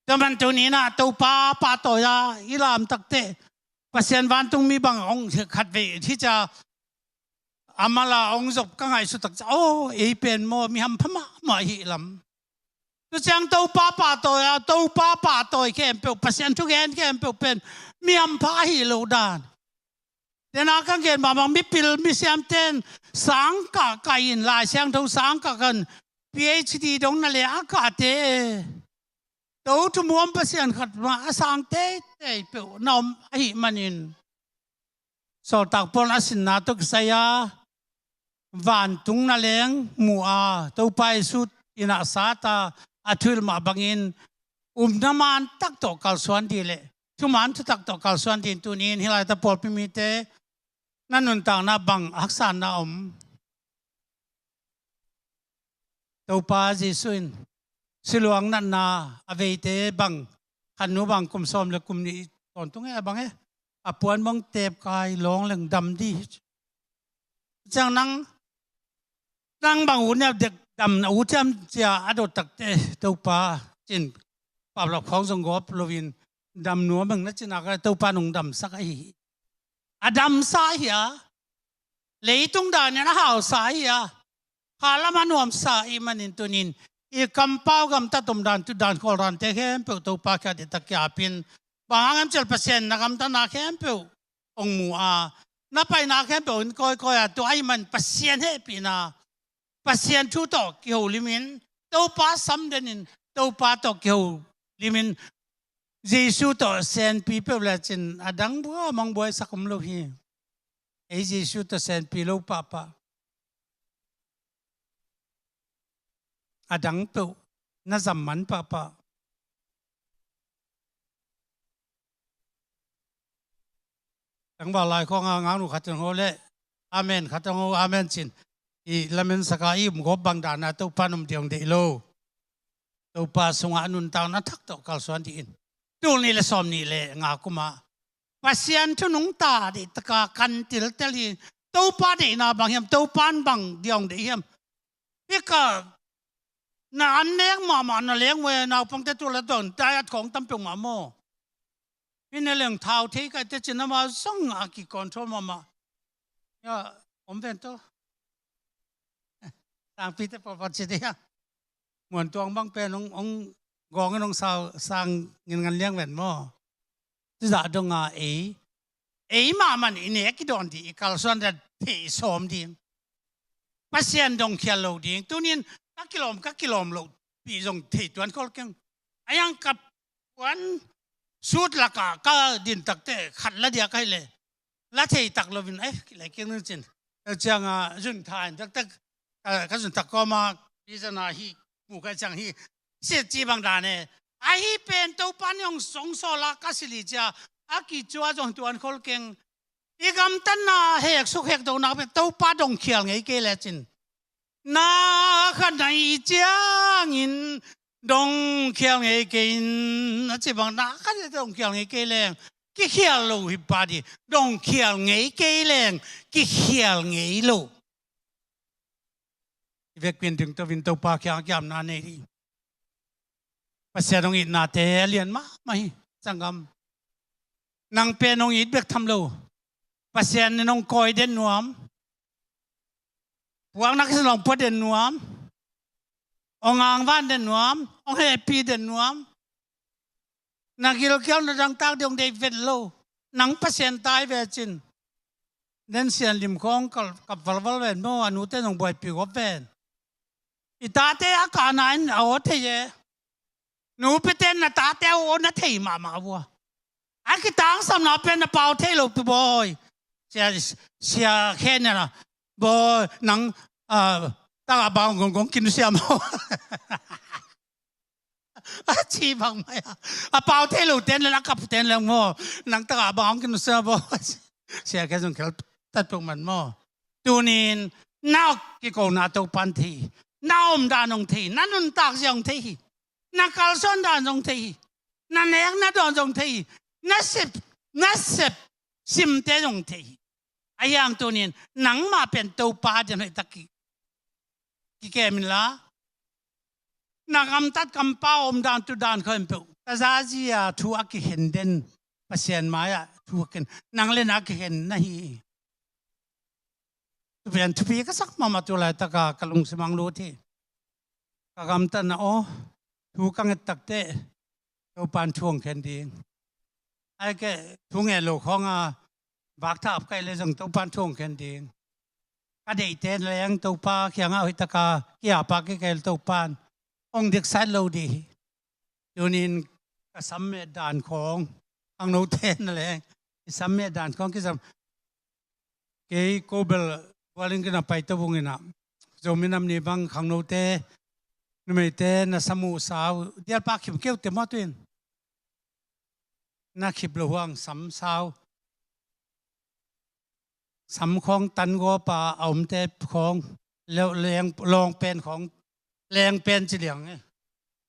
Tua man tuni inah Topa pahtawi a i lamtakteh Pasian vantungmi bang hong khatvei hi cia a mala hong zop ka ngaihsut takcia, aw, ei pen maw mi hampha mahmah hi lam. Tu ciang Topa pahtawi a, Topa pahtawi khempeuh, Pasian thugen khempeuh pen mi hampha ahi loh dan. Dena kan gen mahmah mipil misiamten sangkah kah in, Lai Siangtho sangkah kah in, P H D dong na leng a kahte, to thumuam Pasian khat mah a sang teitei peuh na om ahih manin, Sawltak Paul in a sinna tawh kisai a vantung na leng mu a, Topa Jesu in a sat a, a thuhilh mah bangin upna man tak tawh kalsuan dih leh thuman thutak tawh kalsuan dih in tuni in hih lai-ah pawlpi mite na nuntakna bang haksatna om? Topa Jesu in siluang natna a veite bang, khatnu bang kum sawm le kum nih tawntung e, a bang e, a puan bang tepkai lawng leng dam dih. Ciang nang, nang bang ut hiam, dek dam na ut hiam cia a dot takte, Topa cin paplap khawng zong gawp loin dam nuam ing na cin a, Topa nong damsak ahi hi. A damsa hi a, leitung danin a hausa hi a, khalam a nuamsa ahih manin tunin i kampau gamtat omdan, tutdan khawldante khempeuh Topa kiang ah deihtak kiapin, bang hang hiam cih leh Pasian na gamtatna khempeuh hong mu a, na paina khempeuh in kawikawi a, tua ahih man Pasian hehpihna, Pasian thu tawh kiho limin, Topa samdenin, Topa tawh kiho limin, Jesu tawh senpi peuh lecin a dang bua mong buaisak om lo hi. Ei Jesu tawh senpi lo pahpah, a dang peuh na zam man pahpah. Tangval lai khawng a ngaknu khat in hong ho leh amen, khat in hong ho amen cin, i lamen sak a, i um gawp bang dan a Topa in om ding hong deih lo. Topa sungah a nuntakna thak tawh kalsuan dih in. Tul nih le sawm nih le nga kum ah Pasian thu nungta deihtak a kan tiltel hi. Topa deihna bang hiam, Topa in bang ding hong deih hiam? Hih ka na an nek mahmah na leng ve, naupangte tu la dawn diet khawng tam peuhmah maw? Hih na leng thau thei kai teh cin amah zong a kicontrol mahmah. Ya, om ven tawh. Sangpite pawlpawt ci dih a, muantuang bang pen hong, hong gawng in hong sau, sang nginngan liang ven maw? Cizah dong a ei, ei mahmah in i nek i dawn ding, i kalsuan dan thei sawm ding. Pasian dongkhial lo ding. Tunin ka kilawm, ka kilawm lohpih zong thei tuan khol keng. A yang ka puan sut lakah ka din takte khat la diak ahih leh la thei tak loin, eh, kilai keng ning cin. Ciang a zun tha in taktak, ka, ka zun tak kawm a, pi zan a hih mu ka ciang hih siat ci bang dan e. Ahi pen Topa nih hong song sawl a ka silh hi cia a kicua zong tuan khol keng. I gamtatna hek suk hek dohnak pen Topa dongkhial ngei kei lecin, na khat na hih ciangin dongkhial ngei kei in, a ci bang, na khat na dongkhial ngei kei leng kikhial lo hi pah dih. Dongkhial ngei kei leng kikhial ngei lo. I vekpi in ding to in Topa kiang a kiamna nei dih. Pasian hong itnate a lian mahmah hi, sanggam. Nang pen hong it bek tham lo, Pasian in hong kawi den nuam, puaknak sin hong pua den nuam, hong angvan den nuam, hong hehpih den nuam. Na gilkial na dangtak ding hong deih vet lo. Nang Pasian tai ve cin. Nen sian lim khawng kap valval ven maw, a nute nong buaipih gawp ven. I tate a kahna in a aw thei e. Nupite in na tate a aw na thei mahmah vua. A kitangsapna pen na pau thei lo pi bawi. Sia, sia khen na bawi nang, ah, tagah bang gong gong kin siam maw? A ci bang mai a. A pau thei lo ten le a kap ten le maw? Nang tagah bang hong kin siam maw? Sia khen zong khel tat peuh man maw? Tunin na kikona Topa in thei hi. Na omdan hong thei hi. Na nuntak zia hong thei hi. Na kalsuan dan zong thei hi. Na nek na dawn zong thei hi. Na sep, na sep simte zong thei hi. Ahi hang tunin nangmah pen Topa a den hoihtak ki, kikem inla, na gamtat kampau omdan tutdan khempeuh tazazia thu a kikhen den, Pasian mai-ah thu a khen, nang le na a kikhen na hi hi. Tua pen thupi ka sak mahmah, tu laitaka ka lungsim ah hong lut hi. Ka gamtatna aw, thu ka nget takteh Topan thu hong khen ding. Ai keh thu nget lo khawng a vak thap ka hih leh zong Topan thu hong khen ding. Ka deihte leng Topa kiangah hoih taka kiapa kik a hih leh Topan hong diksa lo ding hi. Tunin ka sam met dan khawng, khangnote na leng i sam met dan khawng kisam. Kei Kobel gualin kina pai to vungin ah Zomi Nam Ni bang khangnote, numeite na sam uh sau dialpa khip keu te maw tuin. Na khip lo huang sam sau. Sam khawng tan gawpa a omte khawng, leng, lawng pen khawng, leng pen ci liang e.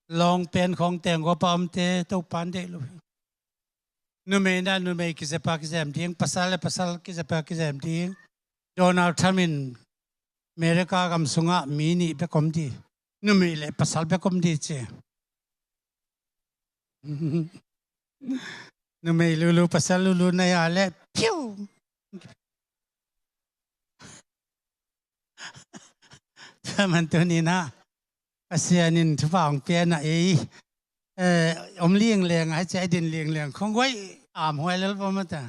Lawng pen khawng teng gawpa a omte Topan deih lo hi. Numei na numei kizepa kizem ding, pasal le pasal kizepa kizem ding. Donald Trump in America gam sungah mi nih bek om ding. Numei le pasal bek om ding ci. Numei lulu pasal lulu na ya le piu. Tua man tuni na Pasian in thupha hong pia na ei, eh, om liangliang a hi ci a i din liangliang khong guai am huai lel pom a ta.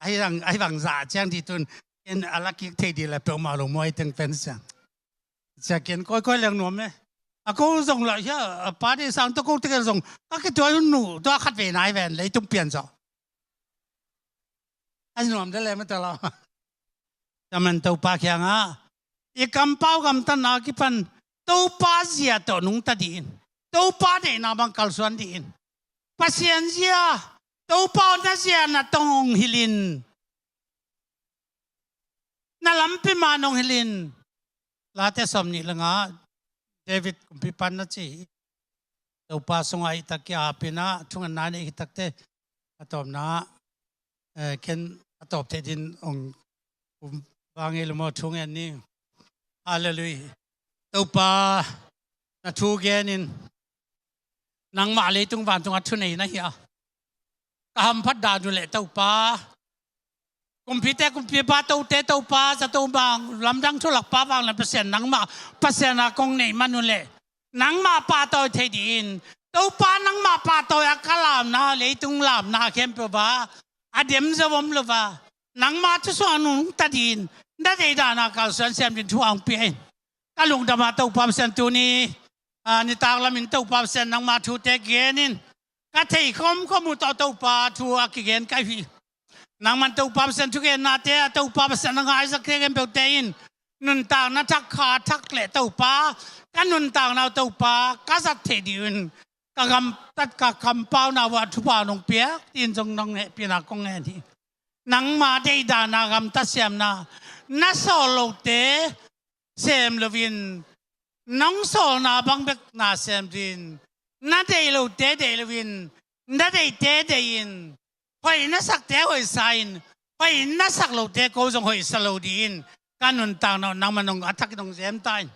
Ahi bang, ahi bang zah ciang dih tun in a la kik thei dih la peuhmah lo muai teng pen ciang. Cia kian kawikawi leng nuam e. A ko zong lah hia, a pa dih sang tawh ko tekel zong ka kituai hun nuh tua khat vei nai ven leitung pian zawh. A nuam de lem a ta lo. Taman Topa kiangah i kampau gamtatna kipan Topa zia tawh nungta dih in, Topa deihna bang kalsuan dih in. Pasian zia, Topa na zia na tong hong hilh in, na lampi man hong hilh in. Late sawm nih le nga David kumpipan na ci hi. Topa sungah i tak kia apina thungan na nei hi takte a tawpna, eh, ken a tawp thei din hong um vang ei lo maw, thu ngen ni. Halleluiah. Topa na thu genin nangmah leitung vantung a thunei na hi a, ka hamphat dan uh leh Topa, kumpite kumpipa, tote Topa, zato bang lamdang thulakpa vang le Pasian nangmah Pasian a kong neih man uh leh nangmah pahtawi thei dih in. Topa nangmah pahtawi a ka lamna, leitung lamna khempeuh va a dem zo om lo va nangmah thu sungah nungta dih in. Na deihdan a kalsuan siam din thu hong pia in. Ka lungdam a Topa Pasian tuni a nitak lamin Topa Pasian nangmah thute genin ka thei khomkhom uh tawh Topa thu a kigen ka hi. Nangman Topa Pasian thugennate a Topa Pasian a ngaizak khempeuhte in nuntakna thak kha thak le Topa, ka nuntakna uh Topa ka zat theih dih uh in ka gamtat ka kampauna uh ah thupha nong piak tiin zong nong hehpihna kong ngen hi. Nangma deihdan a gamtat siamna na sawl lote sem loin, nong sawlna bang bek na sem dih in, na deih lote deih loin, na deihte deih in, hoih na sakte hoihsa in, hoih na sak lote ko zong hoihsa lo dih in, ka nuntakna uh nangmah nong a thakin nong zem ta in.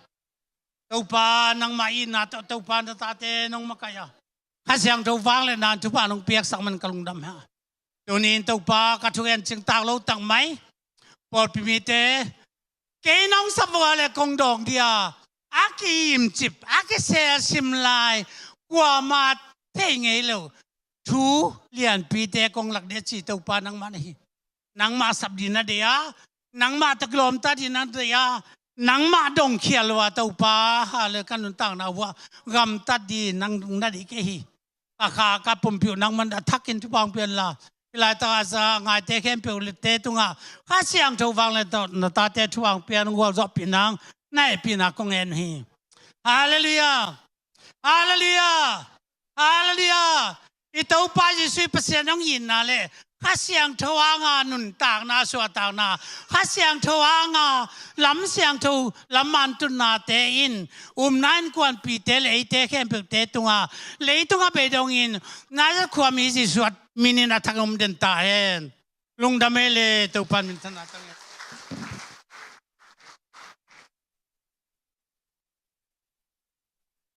Topa nangmah itna tawh Topa na tate nong makaih a, Kha Siangtho vangliatna in thupha nong piaksak man ka lungdam hi. Tuni in Topa ka thugen cingtak lo tak mai pawlpi mite, kei nong sap uh a le kong dawng dih a, a ki-imcip a kiselsim lai kuamah thei ngei lo thu lianpite kong lak dih a ci Topa nangmah na hi. Nangmah sap dih na deih a, nangmah tawh kilawmta dih na deih a, nangmah dongkhial uh a Topa, a le ka nuntakna uh ah gamtat dih nang na deih kei hi. Ka kha ka pumpi uh nangman a thakin thupha hong pia in la, hih laitak a za ngaite khempeuh te tungah Kha Siangtho vangliatna tawh na tate thupha hong pia in hong gualzawhpih nang na hehpihna kong ngen hi. Halleluiah. Halleluiah. Halleluiah. I Topa Jesuh i Pasian hong itna le Kha Siangtho hanga nuntakna suahtakna, Kha Siangtho hanga lam siangtho lam mantutnate in umna innkuanpihte le eite khempeuhte tunga leitunga beidongin Nazareth khuami Jesuh minin a thak um den ta hen. Lungdam ei le Topa minthanna tang e.